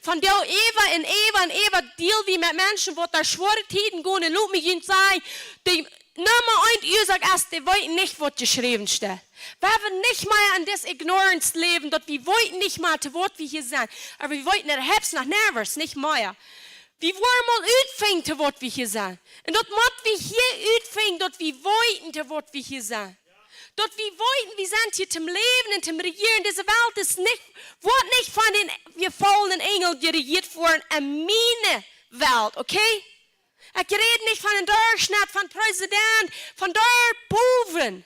Von doa äwa un äwa un äwa deal wie met Menschen, waut derch schwoare Tieden gonen, un lot mie junt sajen, de Numma eent Uasoak es, dee weeten nich, waut jeschräwen steit. Wie haben nich mea en dise ignorance läwen, daut wie weeten nich mea, to waut wie hia sent. Oba wie weeten, perhaps noch never, nich mea. Wie woaren mol utfinjen, to waut wie hia sent. Un daut mott wie hia utfinjen, daut wie weeten, to waut wie hia sent. Daut wie weeten, wie sent hia toom läwen un toom rejieren. Dise Welt es nich, woat nich von dän jefaulnen Enjel jerejieet woaren en miene Welt, okay? Ekj räd nich von een Derchschnitt, von Präsident, von dee bowen.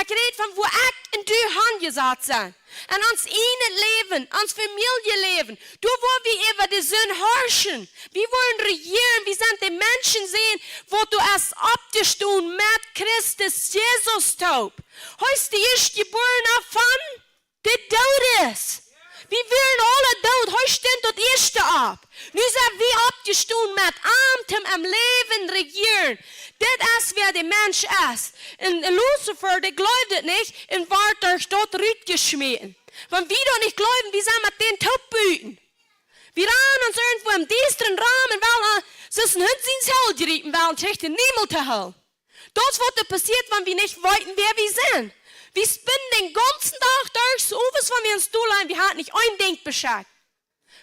Ekj räd von wua ekj un du hanjesat sent. En ons ieejnet Läwen, ons Famieljeläwen, doa woa wie äwa de Sind harschen. Wie woaren rejieren, wie sent de Menschen seenen, waut doa es oppjestonen met Christus Jesus toop. Hee es de Ieeschtjebuarna von de Doodes. Wie wieren aula doot, hee stunt daut ieeschte opp. Nu sent wie oppjestonen met am toom em Läwen rejieren. Dit es wäa de Mensch es. Un, un Luzifer, dee jleeft daut nich un woat derch daut rutjeschmäten. Wan wie daut nich jleewen, wie sent met dän toop buten. Wie ranen ons irjentwua em Diestren rom un wellen, äh, soo aus een Hunt sien Fell jriepen, wellen trigj en dän Himmel to hoolen. Daut es waut doa passieet, wan wie nich weeten, wäa wie sent. Wie spinnen dän gaunzen Dach derch, soo aus wan wie ons doa lajen, wie haben nich een Dinkj beschekjt.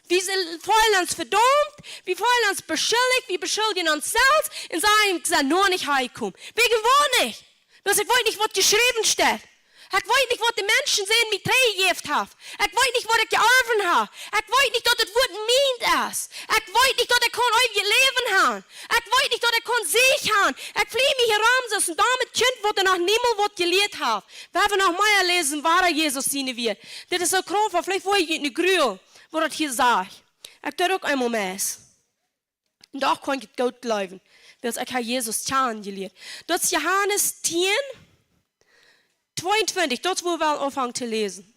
Wie sent, feelen ons vedaumt, wie feelen ons beschuldich, wie beschuldjen ons selfst un sajen, ekj sie noch nich häajekomen. Wäajen waut nich? Wiels ekj weet nich, waut jeschräwen steit. Ekj weet nich, waut de Menschen seenen, mie trigjjejäft haben. Ekj weet nich, waut ekj jeorwen hab. Ekj weet nich, daut daut Wuat mient es. Ekj weet nich, daut ekj kaun eewjet Läwen haben. Ekj weet nich, daut ekj kaun Säajen haben. Ekj flie mie hia rom, soo aus een domet Kjint, waut doa noch niemols waut jelieet haft. Wie haben noch mea läsen, wua Jesus siene Wieed. Dit es soo kraftvoll, veleicht woa jie nich jrulen, waut daut hia sajcht. Ekj deed uk eemol met. Un doch kunn ekj daut jleewen, wiels ekj hab Jesus kjanen jelieet. Daut es Johanes tieen, tweeuntwintich, daut es wua wie aunfangen to läsen.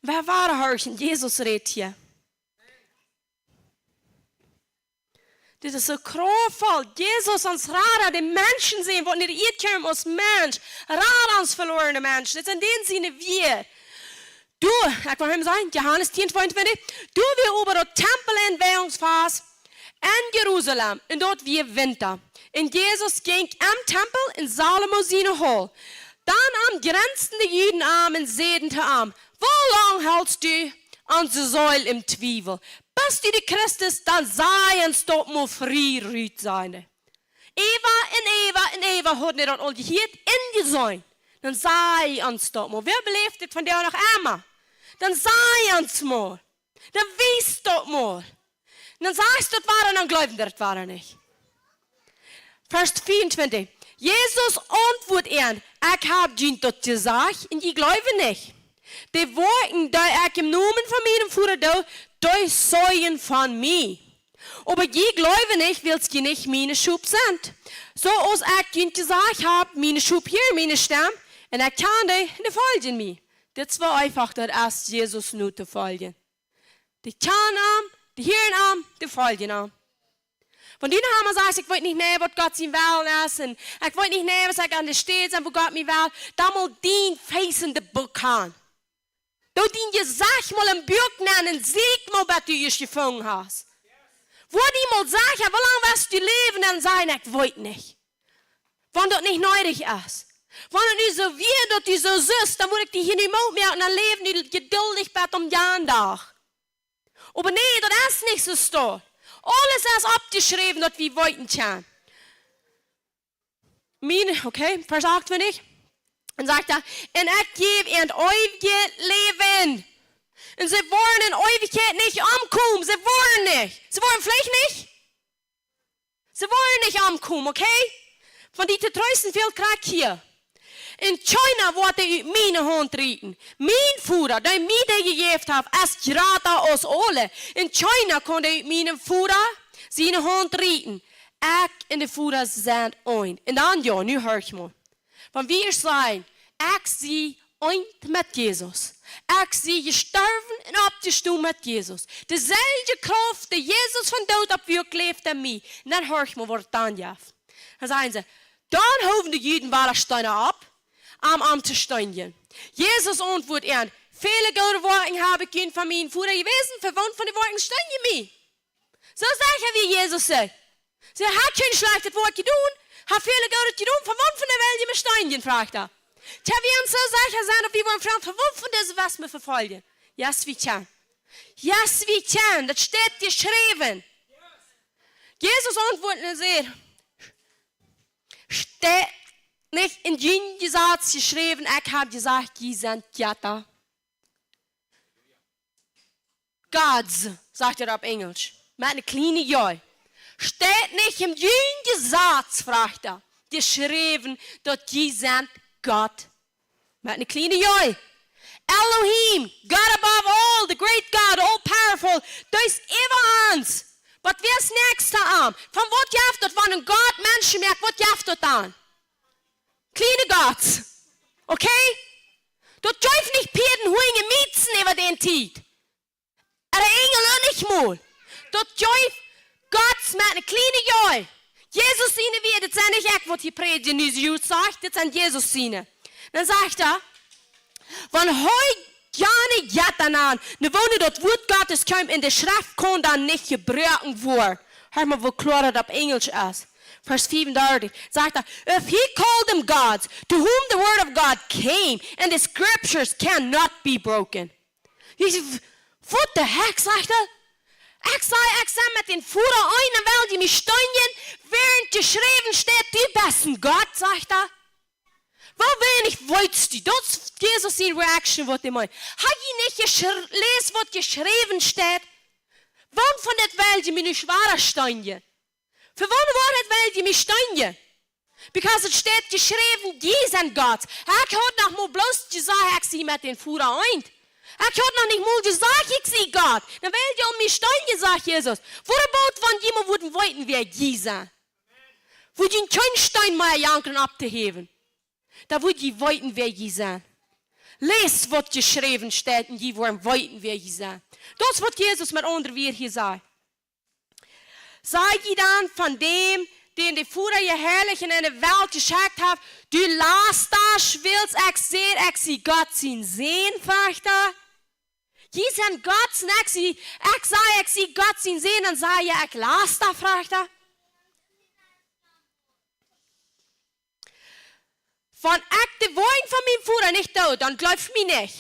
Wie woaren horchen, Jesus rät hia. Dit es soo kraftvoll. Jesus, ons Rada, de Menschen seenen, waut en de Ieed kjeem aus Mensch, rad ons veloarne Menschen. Dit sent dän siene Wieed. Doa, ekj well am sajen, Johanes tieen, tweeuntwintich, doa wia oba daut Tempelenweiungsfast en Jerusalem, un daut wia Winta. Un Jesus jinkj em Tempel en Salomo siene Hall. Dan aungrenzten de Juden am un säden to am: Woo lang helst du onse Seel em Twiewel? Best du de Christus, dan saj ons daut mol frie rut, säden dee. Äwa un äwa un äwa hauden dee daut aul jehieet un jeseenen. Dan saj ons daut mol. Wäa beläft dit vondoag noch emma? Dan saj ons mol. Dan wies daut mol. Dan sajst du daut wada un dan jleewen dee daut wada nich. Varsch vea un twintich. Jesus auntwuat an: Ekj hab junt daut jesajcht un jie jleewen nich. De Woakjen, dee ekj em Nomen von mienen Voda doo, dee sajen von mie. Oba jie jleewen nich, wiels jie nich miene Schop sent. Soo aus ekj junt jesajcht hab, miene Schop hieren miene Stemm, un ekj kjan dee, un dee foljen mie. Dit es woo eefach daut es, Jesus notofoljen. Dee kjanen am, dee hieren am, dee foljen am. Wan du noch emma sajchst: Ekj weet nich mea, waut Gott sien Wellen es, un ekj weet nich mea, waut ekj aun de Städ sie, wua Gott mie well, dan mol dien Face en de Book han. Doo dien Jesecht mol em Buak nämen un sieekj mol, bat du ieescht jefungen hast. Woa die mol sajen: Woo lang woascht du läwen? Dan sajen: Ekj weet nich. Wan daut nich needich es. Wan daut nu soo wia, daut du soo sitst, dan wudd ekj die hia nu Moot moaken un dan läwen du jeduldich bat aum aundren Dach. Oba nä, daut es nich soo stoakj. Aules es oppjeschräwen, daut wie weeten kjennen. Mien, okay, Varsch acht, wan ekj. Dan sajcht hee: "Un ekj jäw an eewjet Läwen. Un see woaren en Eewichkjeit nich omkomen. See woaren nich. See woaren veleicht nich. See woaren nich omkomen, okay? Von dee to treesten fält krakjt hia. Un kjeena woat dee ut miene Haunt rieten. Mien Voda, dee mie dee jejäft haft, es jrata aus aule. Un kjeena kaun dee ut mienen Voda siene Haunt rieten. Ekj un de Voda sent eent." Un dan, jo, nu horch mol. Wan wie sajen: "Ekj sie eent met Jesus. Ekj sie jestorwen un oppjestonen met Jesus. Deselwje Krauft, dee Jesus von Doot oppwakjt, läft en mie." Un dan horch mol, waut dan jeft. Dan sajen see: Dan hoowen de Juden wada Steena opp, om am to steenjen. Jesus auntwuat an: "Väle goode Woakjen hab ekj junt von mienen Voda jewäsen. Fa woont von de Woakjen steenj jie mie?" Soo secha wia Jesus sikj. See: "Ekj hab kjeen schlajchtet Woakj jedonen. Ekj hab väl Goodet jedonen. Fa woont von dee well jie mie steenjen?" frajcht hee. Tja, wie ons soo secha sent, daut wie woaren froagen: "Fa woont von dise west mie vefoljen?" Yes, wie kjennen. Yes, wie kjennen. Daut steit jeschräwen. Jesus auntwuat un sajcht: "Steit nich en jun Jesaz jeschräwen, ekj hab jesajcht, jie sent Jetta?" Gods, sajcht hee opp Enjelsch, met eene kjliene J. "Steit nich en jun Jesaz," frajcht hee, "jeschräwen, daut jie sent Gott?" Met eene kjliene J. "Elohim, God above all, the great God, all powerful, dee es äwa aules. Waut wia daut näakjste aun? Von waut jeft daut, wan een Gott Menschen moakt, waut jeft daut dan?" Kjliene Gods. Okay? Daut jeef nich Pieed, Hunj un Miezen äwa dee Tiet. Ooda Enjel uk nich mol. Daut jeef Gods met eene kjliene J. Jesus siene Wieed, daut sent nich ekj waut hia prädjen, nu soo sajcht, daut sent Jesus siene. Dan sajcht hee: "Wan hee jane Jetta nand, nu woone daut Wuat Gottes kjeem, un de Schreft kunn dan nich jebroaken woaren." Hia mol, woo kloa daut opp Enjelsch es. Varsch fiefundartich, sajcht hee: "If he called them gods, to whom the word of God came, and the scriptures cannot be broken." Ekj saj: "What the heck?" sajcht hee. "Ekj saj, ekj sie met dän Voda eent, un well jie mie steenjen, wäarent jeschräwen steit, du best een Gott?" sajcht hee. Woo weinich weetst du? Daut es Jesus siene Reaction, waut hee meent. "Hab jie nich jeschr-, jeläst, waut jeschräwen steit? Woont von dit well jie mie nu wada steenjen? Fa woone Woarheit well jie mie steenjen? Because daut steit jeschräwen, jie sent Gott. Ekj hab noch mau bloos jesajcht, ekj sie met dän Voda eent. Ekj hab noch nich mol jesajcht, ekj sie Gott. Dan well jie mie steenjen," sajcht Jesus. Waut about, wan jie mol wudden weeten, wäa jie sent? Wudd jie kjeen Steen mea janken opptohäwen. Dan wudd jie weeten, wäa jie sent. Läst, waut jeschräwen steit, un jie woaren weeten, wäa jie sent. Daut es, waut Jesus met aundre Wieed hia sajcht. Saj jie dan von däm, dän de Voda jeheilicht un en de Welt jeschekjt haft: "Du lastasch, wiels ekj saj, ekj sie Gott sien Sän?" frajcht hee. "Jie sent Gott sien, ekj sie, ekj saj, ekj sie Gott sien Sän, un saj jie, ekj lasta?" frajcht hee. "Wan ekj de Woakjen von mienen Voda nich doo, dan jleeft mie nich.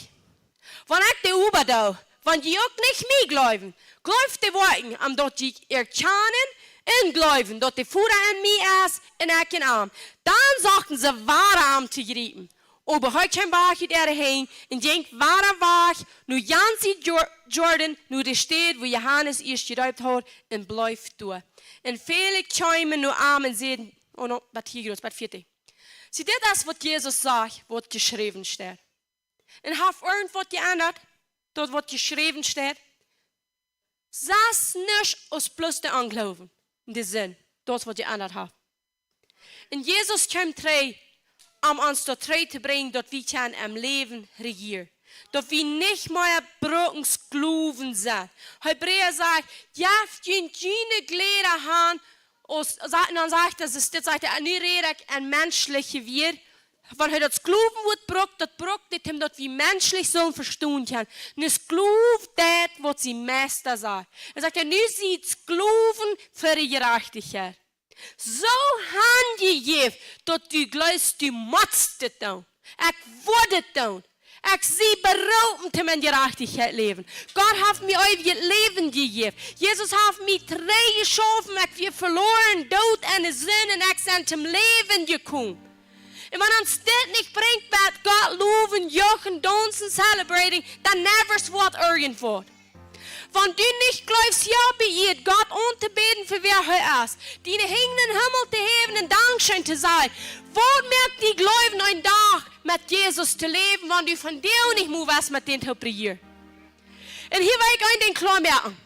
Wan ekj dee oba doo, wan jie uk nich mie jleewen, jleeft de Woakjen, om daut jie erkjanen un jleewen, daut de Voda en mie es un ekj en am." Dan sochten see wada am to jriepen. Oba hee kjeem wajch ut äare Henj un jinkj wada wajch no jane Sied Jor-, Jordan, no de Städ, wua Johanes ieescht jedeept haud, un bleef doa. Un väle kjeemen no am un säden, oh no, waut hia jroz, waut fiet hee? See, dit es, waut Jesus sajcht, waut jeschräwen steit. Un haft irjentwaut jeendat, daut waut jeschräwen steit? Sest nuscht aus bloos de Onjloowen, en dän Senn, daut waut jeendat haft. Un Jesus kjeem trigj, om ons doatoo trigj to brinjen, daut wie kjennen em Läwen rejieren. Daut wie nich mea brucken Sklowen sennen. Hebräa sajcht: "Jeft junt june Jlieda han aus", sa-, un dan sajcht hee, daut es, dit sajcht hee, nu räd ekj en menschelje Wieed. Wan hee daut Sklowenwuat brukt, daut brukt hee, om daut wie menschelje sullen vestonen kjennen. Een Sklow deit, waut sien Meista sajcht. Hee sajcht: "Nu siet Sklowen fa de Jerajchtichkjeit. Soo hanjejäft, daut du jleefst, du motst dit doonen. Ekj woa dit doonen. Ekj sie beroopen toom en Jerajchtichkjeit läwen. Gott haft mie eewjet Läwen jejäft. Jesus haft mie trigj jeschaufen, ekj wia veloaren, doot enne Sind, un ekj sie toom Läwen jekomen. Un wan ons dit nich brinjt, bat Gott lowen, juchen, daunsen, celebrating, dan never what irgendwaut. Wan du nich jleefst, hia opp de Ieed Gott auntobäden fa wäa hee es, diene Henj em Himmel to häwen un Dankscheen to sajen, waut moakt die jleewen, een Dach met Jesus to läwen, wan du vondoag nich mol west met dän to rejieren? Un hia well ekj een Dinkj kloa moaken.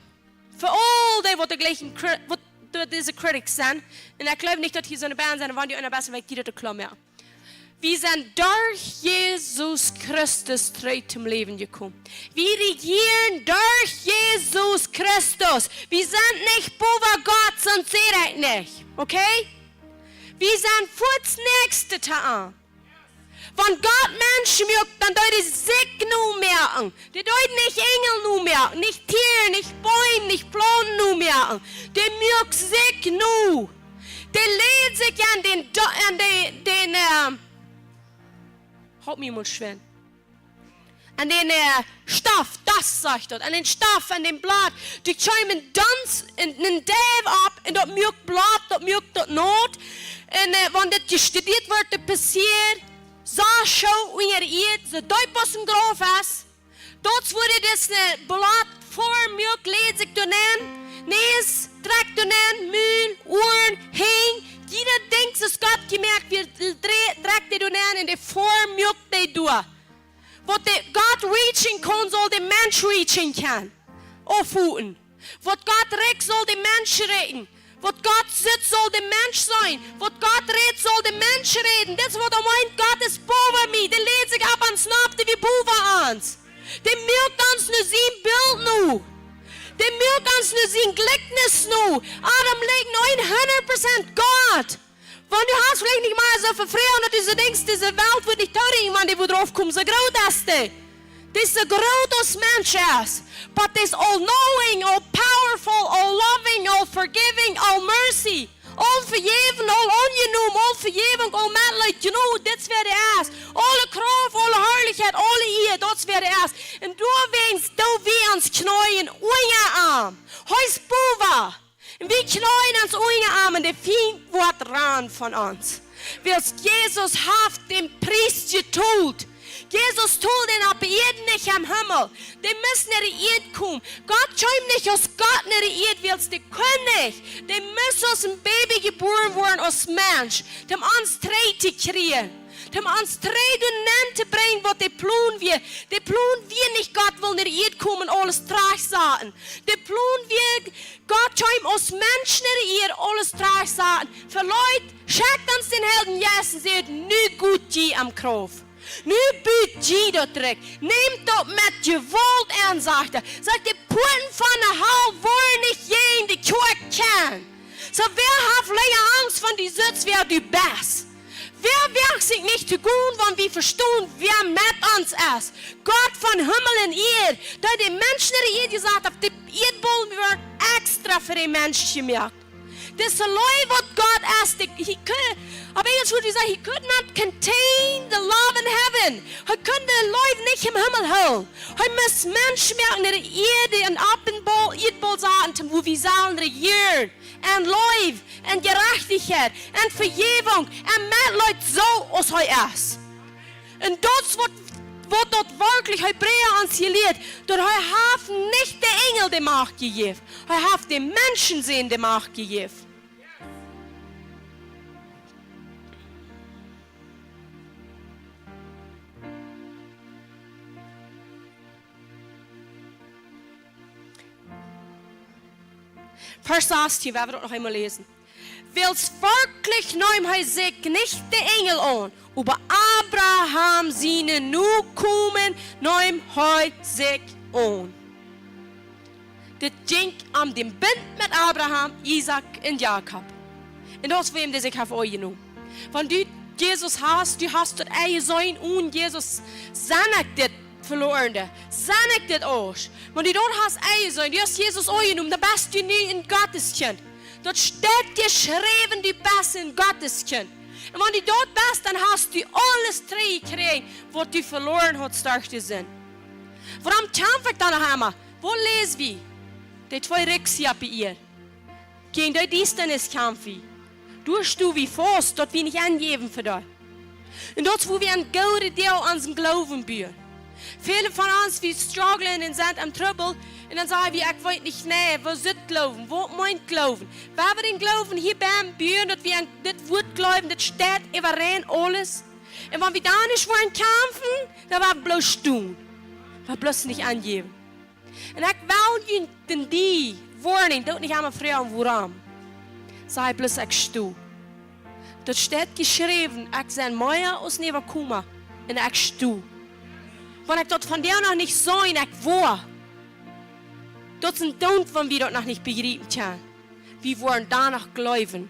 Fa aul dee, waut de jlikje Cri-, waut de, dise Critics sent. Un ekj jleew nich, daut hia soone Band sent, wan dee eena best, well ekj die daut kloa moaken. Wie sent derch Jesus Christus trigj toom Läwen jekomen. Wie rejieren derch Jesus Christus. Wie sent nich bowa Gott, sonst säd ekj nich. Okay? Wie sent fuaz Näakjste to am. Wan Gott Menschen muak, dan deed hee sikj nu moaken. Dee deed nich Enjel nu moaken, nich Tieren, nich Beem, nich Plaunten nu moaken. Dee muak sikj nu. Dee läd sikj aun dän, Do-, aun dän, dän, äh, halp mie mol schwind. Aun dän, äh, Stoff, daut sajcht daut, aun dän Stoff, aun dän Blaut. Doa kjeem een Dauns, een, een Deiw opp, un daut muak Blaut, daut muak daut naut. Un, äh, wan dit jestudieet woat, daut passieet, soo schoo unja de Ieed, soo deep aus een Grauf es. Daut woat dis, äh, Blaut formen, muak, läd sikj doa nenn, Näs, trakjt doa nenn, Mul, Uaren, Henj, jieda Dinkj, soo aus Gott jemoakt wia, dree-, trakjt dee doa nenn un dee Form muak dee doa. Waut de Gott reachen kaun, saul de Mensch reachen kjennen. Aufhoolen. Waut Gott rikjt, saul de Mensch rikjen. Waut Gott sitt, saul de Mensch seenen. Waut Gott rät, saul de Mensch räden. Dit es waut hee meent, Gott es bowa mie. Dee läd sikj opp aun Snaap, dee wia bowa ons. Dee muak ons no sien Bilt nu. Dee muak ons no sien Jlikjnis nu. Adam likjt hundat Prozent Gott. Wan du hast veleicht nich mea soo väl Fräd, daut du soo denkjst, dise Welt woat nich toorieekjen, wan dee woat raufkomen, soo groot es dee. Dee es soo groot aus Mensch es. But dee es all knowing, all powerful, all loving, all forgiving, all mercy. All vejäwen, all aunjenomen, all Vejäwunk, all Metleet, you know, dit es wäa dee es. Aule Krauft, aule Harlichkjeit, aule Iea, daut es wäa dee es. Un doawäajen doo wie ons kjneeen unja am. Hee es bowa. Un wie kjneeen ons unja am un de Fient woat rannen von ons. Wiels Jesus haft dän Pries jetolt. Jesus told dän opp Ieed, nich em Himmel. Dee must no de Ieed komen. Gott kjeem nich aus Gott no de Ieed, wiels dee kunn nich. Dee must aus een Baby jebuaren woaren, aus Mensch. Om ons trigj to kjrieen. Om ons trigj doa nenn to brinjen, waut de Plon wia. De Plon wia nich, Gott well no de Ieed komen un aules trajchtsaten. De Plon wia, Gott kjeem aus Mensch no de Ieed, aules trajchtsaten. Veleicht schekjt ons dän Heiljen Jeist un sajcht: "Nu got jie am Krauft. Nu bot jie daut trigj. Nämt daut met Jewault aun", sajcht hee. Sajcht: "De Puaten von de Hal woaren nich jäajen de Kjoakj kjennen." Soo, wäa haft lenja Angst, wan du sitst, wäa du best? Wäa woagt sikj nich to gonen, wan wie vestonen, wäa met ons es? Gott von Himmel un Ieed, dee de Mensch no de Ieed jesat haft, de Ieedboll woat extra fa de Mensch jemoakt. Dise Leew, waut Gott es, dee, he could, opp Enjlisch wudd wie sajen, he could not contain the love in heaven. Hee kunn de Leew nich em Himmel hoolen. Hee must Mensch moaken, no de Ieed un opp dän Boll, Ieedboll saten, wua wie sellen rejieren. En Leew, en Jerajchtichkjeit, en Vejäwunk, en Metleet, soo aus hee es. Un daut es waut, waut daut werkjlich Hebräa ons hia lieet, daut hee haft nich de Enjel de Macht jejäft, hee haft dän Menschensän de Macht jejäft. Varsch sastieen, woa wie daut noch eemol läsen. Wiels werkjlich neem hee sikj nich de Enjel aun, oba Abraham siene Nokomen neem hee sikj aun. Dit jinkj om dän Bunt met Abraham, Isaak un Jakob. Un daut es wäm, dee sikj haft aunjenomen. Wan du Jesus hast, du hast daut eejne Sennen un Jesus, sie ekj dit Veloarne, sie ekj dit Osch. Wan du daut hast eejne Sennen, du hast Jesus aunjenomen, dan best du nu een Gotteskjint. Daut steit jeschräwen, du best een Gotteskjint. Un wan du daut best, dan hast du aules trigjjekjräajen, waut du veloaren hast derch de Sind. Wuarom kjamf ekj dan noch emma? Waut läs wie? De twee Rikjs hia oppe Ieed. Jäajen de Diestanis kjamf wie. Doa sto wie faust, daut wie nich aunjäwen fa daut. Un daut es, wua wie een goodet Deel onsen Gloowen buen. Väle von ons, wie strugglen un sent em Trubbel. Un dan saj wie: "Ekj weet nich, nä, waut es Gloowen? Waut meent Gloowen?" Wan wie dän Gloowen hia buen, daut wie aun dit Wuat jleewen, daut steit äwa rein aules. Un wan wie dan nich woaren kjamfen, dan woa wie bloos stonen. Woa bloos nich aunjäwen. Un ekj well junt dän, dee warning, doot nich emma froagen wuarom. Saj bloos: "Ekj sto." Daut steit jeschräwen, ekj sie mea aus een Äwakoma. Un ekj sto. Wan ekj daut vondoag noch nich saj, ekj woa. Daut es een Doont, wan wie daut noch nich bejriepen kjennen. Wie woaren doano jleewen.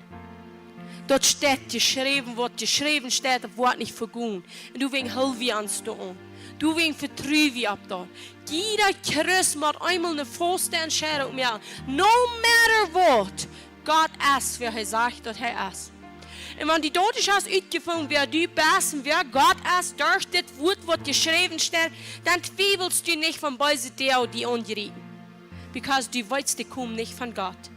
Daut steit jeschräwen, waut jeschräwen steit, daut woat nich vegonen. Un doawäajen hool wie ons doa aun. Doawäajen vetru wie opp daut. Jieda Christ mott eemol eene fauste Entscheidunk moaken. No matter what, Gott es, wäa hee sajcht, daut hee es. Un wan du daut nich hast utjefungen, wäa du best un wäa Gott es, derch dit Wuat, waut jeschräwen steit, dan twiewelst du nich von beese Dinja, dee aunjriepen. Because du weetst, dee komen nich von Gott.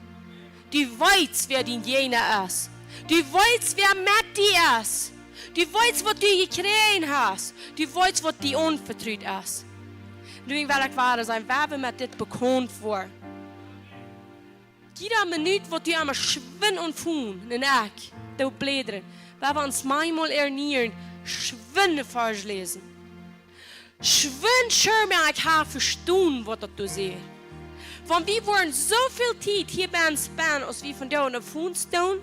Du weetst, wäa dien Jäajna es. Du weetst, wäa met die es. Du weetst, waut du jekjräajen hast. Du weetst, waut die aunvetrut es. Nu well ekj wada sajen, wan wie met dit bekaunt woaren. Jieda Minut, waut du emma schwind aunfungen, un ekj, doo blädren, wan wie ons maunchmol ernieren, schwind een Varsch läsen. Schwind schirmen, ekj hab vestonen, waut daut doa sajcht. Wan wie woaren soo väl Tiet hia bie ons spenden, aus wie vondoag aun de Phones doonen,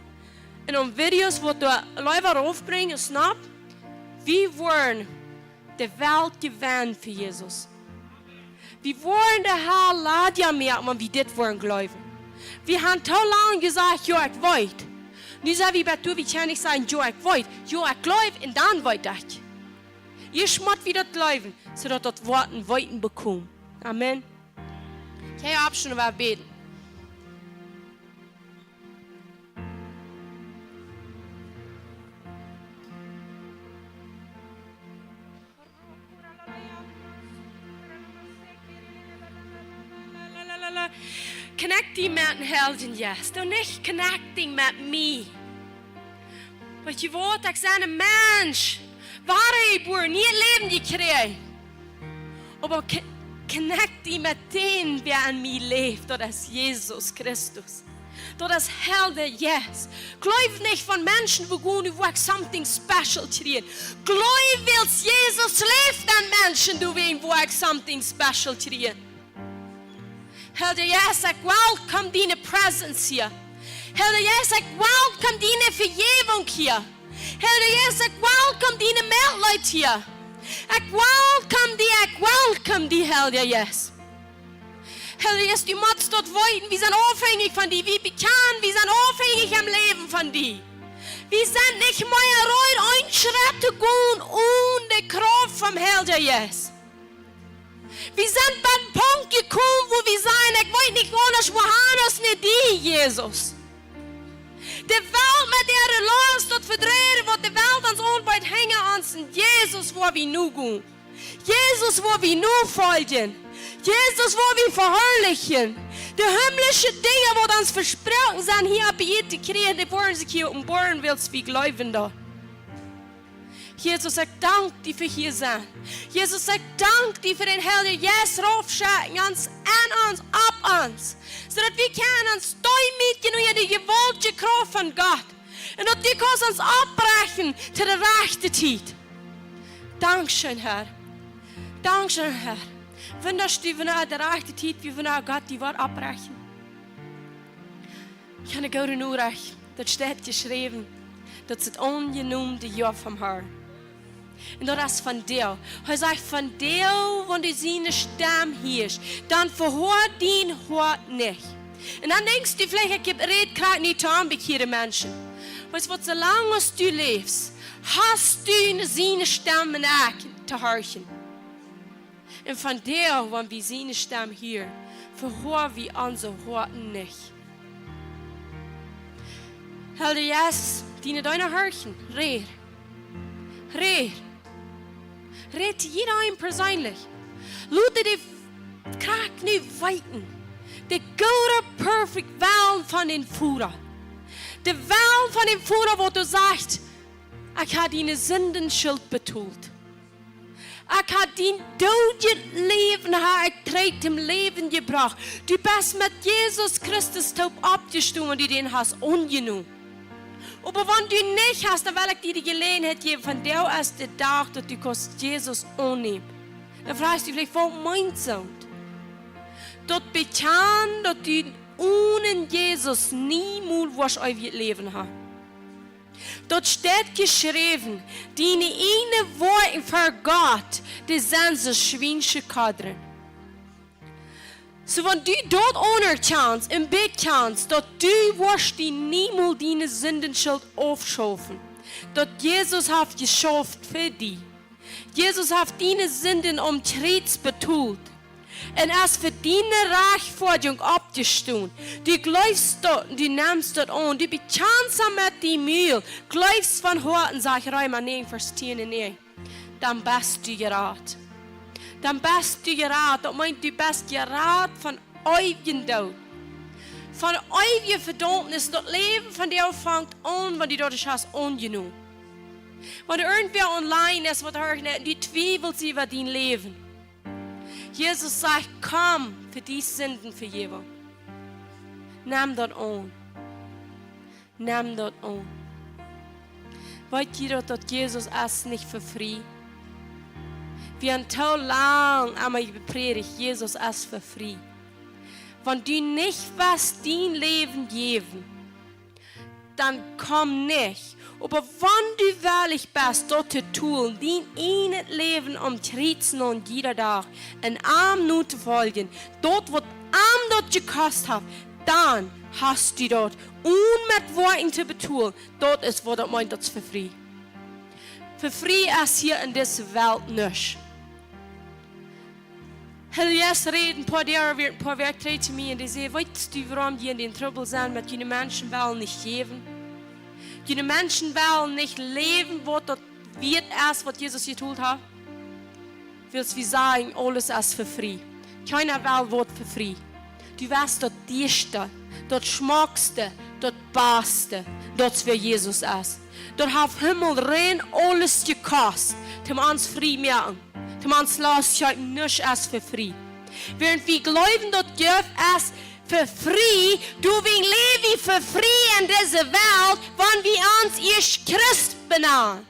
un aun Videos, waut doa leewa raufbrinjen, snapt, wie woaren de Welt jewennen fa Jesus. Wie woaren de Hal ladja moaken, wan wie dit woaren jleewen. Wie haben too lang jesajcht: "Jo, ekj weet." Nu sent wie bie, wie kjennen nich sajen: "Jo, ekj weet." "Jo, ekj jleew", un dan weet ekj. Ieescht mott wie daut jleewen, soodaut daut Wuat een Weeten bekjemt. Amen. Kjeen Option, wie bäden. Connect die met dän Heiljen Jeist. Doot nich connecting met mie. Weetst du waut, ekj sie een Mensch. Wadajebuaren, nieet Läwen jekjräajen. Oba co-, connect die met dän, wäa aun mie läft. Daut es Jesus Christus. Daut es Heilja Jeist. Jleew nich von Menschen, woo goot, woo ekj something special kjrieen. Jleew, wiels Jesus läft aun Menschen, doawäajen woa ekj something special kjrieen. Heilja Jeist, ekj welcome diene presence hia. Heilja Jeist, ekj welcome diene Vejäwunk hia. Heilja Jeist, ekj welcome diene Mitleet hia. Ekj welcome die, ekj welcome die, Heilja Jeist. Heilja Jeist, du motst daut weeten, wie sent aufhenjich von die, wie bekjanen, wie sent aufhenjich em Läwen von die. Wie sent nich mea reed, een Schrett to gonen one de Krauft vom Heilja Jeist. Wie sent bie dän Punkt jekomen, wua wie sajen: "Ekj weet nich aundasch, wua han aus no die, Jesus." De Welt met äare Läajes, daut Vedreien, waut de Welt ons aunbieet, henjen ons aun Jesus, wua wie no gonen. Jesus, wua wie no foljen. Jesus, wua wie veharlichen. De himmlische Dinja, waut ons vesproaken sent, hia opp Ieed to kjrieen, dee woaren sikj hia openboaren, wiels wie jleewen daut. Jesus, ekj dank die fa hia sennen. Jesus, ekj dank die fa dän Heiljen Jeist raufschekjen, aun ons, aun ons, opp ons. Soodaut wie kjennen ons stoakj moaken unja de jewaultje Krauft von Gott. Un daut du kaust ons oppbrinjen to de rajchte Tiet. Dankscheen, Herr. Dankscheen, Herr. Wundasch du, wan de rajchte Tiet, wie wan Gott die woat oppbrinjen. Ekj hab eene goode Norecht. Daut steit jeschräwen, daut es daut aunjenomne Joa vom Herrn. Un daut es vondoag. Hee sajcht: "Vondoag, wan du siene Stemm hieescht, dan vehoa dien Hoat nich." Un dan denkjst du veleicht: "Ekj hab räd krakjt nich aun bekjeade Menschen." Weetst du waut, soo lang aus du läfst, hast du siene Stemm en die to horchen. Un vondoag, wan wie siene Stemm hieren, vehoa wie onse Hoaten nich. Heilja Jeist, Diene Deena horchen, räd. Räd. Räd to jieda eenen perseenlich. Lot dee krakjt nu weeten. De goode, perfect Wellen von dän Voda. De Wellen von dän Voda, waut doa sajcht: "Ekj hab diene Sindenschult betolt. Ekj hab dien doodet Läwen, hab ekj trigj toom Läwen jebrocht. Du best met Jesus Christus toop oppjestonen, du dän hast aunjenomen. Oba wan du nich hast, dan well ekj die de Jeläajenheit jäwen, vondoag es de Dach, daut du kaust Jesus aunnämen." Dan froagst du veleicht: "Waut meent soont?" Daut bekjanen, daut du onen Jesus niemols woascht eewjet Läwen haben. Daut steit jeschräwen: "Diene ieejne Woakjen ver Gott, dee sent soo aus schwiensche Kodren." Soo, wan du daut aunerkjanst un bekjanst, daut du woascht die niemols diene Sindenschult aufschaufen, daut Jesus haft jeschauft fa die. Jesus haft diene Sinden aum Kjriez betolt un es fa diene Rajchtfoadjunk oppjestonen. Du jleefst daut, du nemst daut aun, du bekjanst daut met dien Mul, jleefst von Hoaten, sajcht Reema näajen, Varsch tieen un näajen, dan best du jerat. Dan best du jerat. Daut meent, du best jerat von eewjen Doot, von eewje Vedaumnis. Daut Läwen von die fangt aun, wan du daut hast aunjenomen. Wan irjentwäa online es, waut horcht, un du twiewelst äwa dien Läwen, Jesus sajcht: "Komm fa diene Sindenvejäwunk. Nem daut aun. Nem daut aun." Weet jie daut, daut Jesus es nich fa frie? Wie haben too lang emma jeprädicht, Jesus es fa frie. Wan du nich west dien Läwen jäwen, dan komm nich. Oba wan du wellich best, daut to doonen, dien ieejnet Läwen aum Kjriez nämen jieda Dach un am notofoljen, daut waut am daut jekost haft, dan hast du daut, onen met Woakjen to betolen. Daut es waut daut meent, daut es fa frie. Fa frie es hia en dise Welt nuscht. Helias räd een poa Doag, wia een poa Wäakj trigj to mie un dee säd: "Weetst du, wuarom jie en dän Trubbel sent? Met june Menschen wellen nich jäwen. June Menschen wellen nich läwen, waut daut wieet es, waut Jesus jetolt haft. Wiels wie sajen, aules es fa frie. Kjeena well waut fa frie. Du west daut dieeschte, daut schmockste, daut baste, daut es wäa Jesus es. Daut haft Himmel rein aules jekost, toom ons frie moaken, toom ons loskjeepen. Nuscht es fa frie. Wäarent wie jleewen, daut Gott es fa frie, doo wie läwen fa frie en dise Welt, wan wie ons ieescht Christ benanen.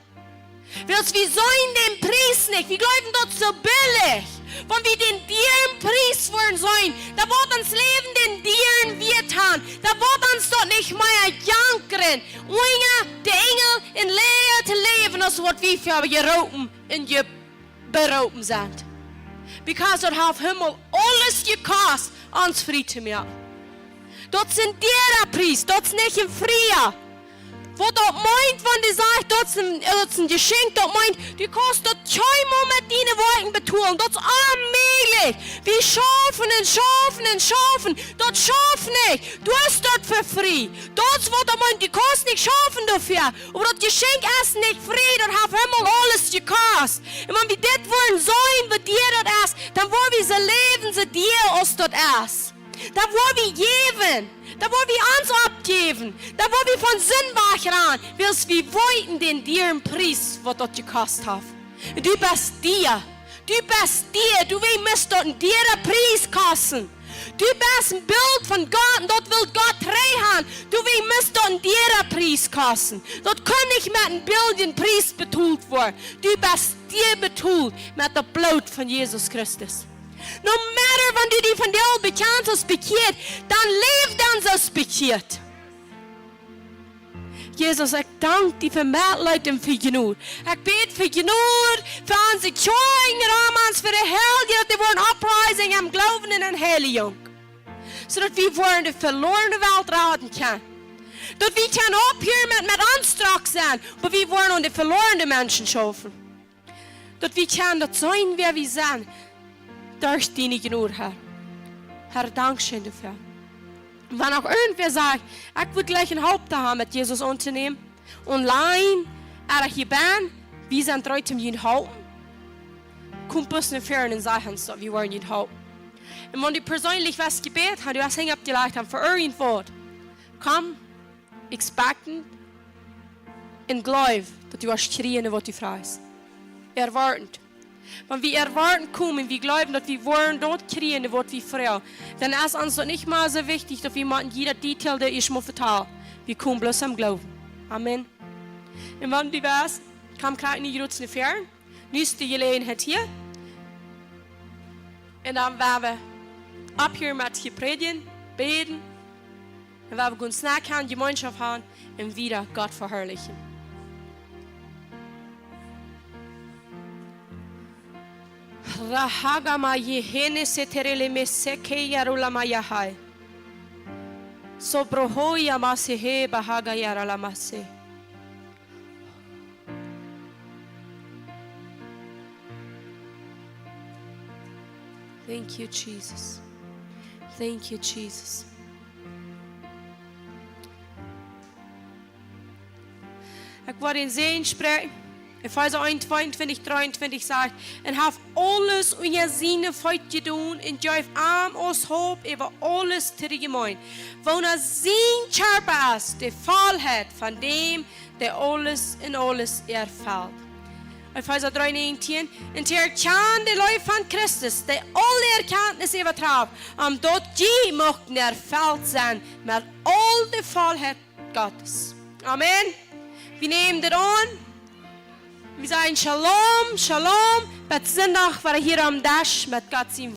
Wiels wie seenen dän Pries nich. Wie jleewen, daut es soo billich. Wan wie dän dieren Pries woaren seenen, dan woat ons Läwen dän dieren Wieet haben. Dan woat ons daut nich mea jankren, unja de Enjel en Leew to läwen, aus waut wie fa jeroopen un je-, beroopen sent. Because daut haft Himmel aules jekost, ons frie to moaken. Daut es een diera Pries, daut es nich een friea. Waut daut meent, wan dee sajcht, daut es een, daut es een Jeschenkj, daut meent, du kaust daut kjeenmol met diene Woakjen betolen. Daut es onmäajlich. Wie schaufen un schaufen un schaufen. Daut schauft nich. Du hast daut fa frie. Daut es waut daut meent, du kaust nich schaufen doafäa. Oba daut Jeschenkj es nich frie, daut haft Himmel aules jekost. Un wan wie dit woaren seenen, waut dier daut es, dan woa wie soo läwen, soo dier aus daut es. Dan woa wie jäwen. Dan woa wie ons oppjäwen. Dan woa wie von Sind wajchgonen. Wiels wie weeten dän dieren Pries, waut daut jekost haft. Du best dier. Du best dier. Du, wie must daut een diera Pries kosten. Du best een Bilt von Gott un daut well Gott trigj haben. Du, wie must daut een diera Pries kosten. Daut kaun nich met een biljen Pries betolt woaren. Du best dier betolt met daut Bloot von Jesus Christus. No matter wan du die vondoag bekjanst aus bekjieet, dan läw dan soo aus bekjieet. Jesus, ekj dank die fa Metleet un fa Jnod. Ekj bäd fa Jnod fa onse Kjoakjen, Romans, fa de Heilje, daut dee woaren opprising em Gloowen un en Heilijunk. Soo daut wie woaren de veloarne Welt raden kjennen. Daut wie kjennen opphieren met, met ons drock sennen, oba wie woaren aun de veloarne Menschen schaufen. Daut wie kjennen daut seenen, wäa wie sent, derch diene Jnod, Herr. Herr, dankscheen doafäa. Wan uk irjentwäa sajcht: "Ekj wudd jlikj een Halpt haben, met Jesus auntonämen", online, ooda hia benne, wie sent reed om junt to halpen. Komt bloos no väaren un sajcht ons daut, wie woaren junt halpen. Un wan du perseenlich waut jebät hast, du hast Henj oppjelajcht fa irjentwaut, komm, expectant, un jleew daut du woascht kjrieen waut du frajchst. Erwoatend. Wan wie erwoatend komen, wie jleewen daut wie woaren daut kjrieen waut wie froagen, dan es ons daut nich mea soo wichtich daut wie motten jieda Detail doa ieescht mol vetalen. Wie komen bloos aum Gloowen. Amen. Un wan du west, komm krakjt nu jrods no väaren. Nu es de Jeläajenheit hia. Un dan woa wie opphieren met jeprädjen, bäden. Un woa wie goot Snack haben, Jemeenschoft haben un wieda Gott veharlichen. Rahagama yehene seterele meseke yarulama yahai. Sobrohoya masehe bahaga yaralamase. Thank you, Jesus. Thank you, Jesus. Ekj woa dän Säajen spräakjen. Efeesa eent, tweeuntwintich, dreeuntwintich sajcht: "Un haft aules unja siene Feet jedonen un jeef am aus Haupt äwa aules to de Jemeent, woona sien Kjarpa es, de Vollheit von däm, dee aules en aules erfelt." Efeesa dree, näajentieen: "Un to erkjanen de Leew von Christus, dee aule Erkjantnis äwaträft, om daut jie muchten erfelt sennen met aul de Vollheit Gottes." Amen. Wie nämen dit aun. Wie sajen: Shalom, Shalom. Bat Sindach woa wie hia aum Desch met Gott sennen.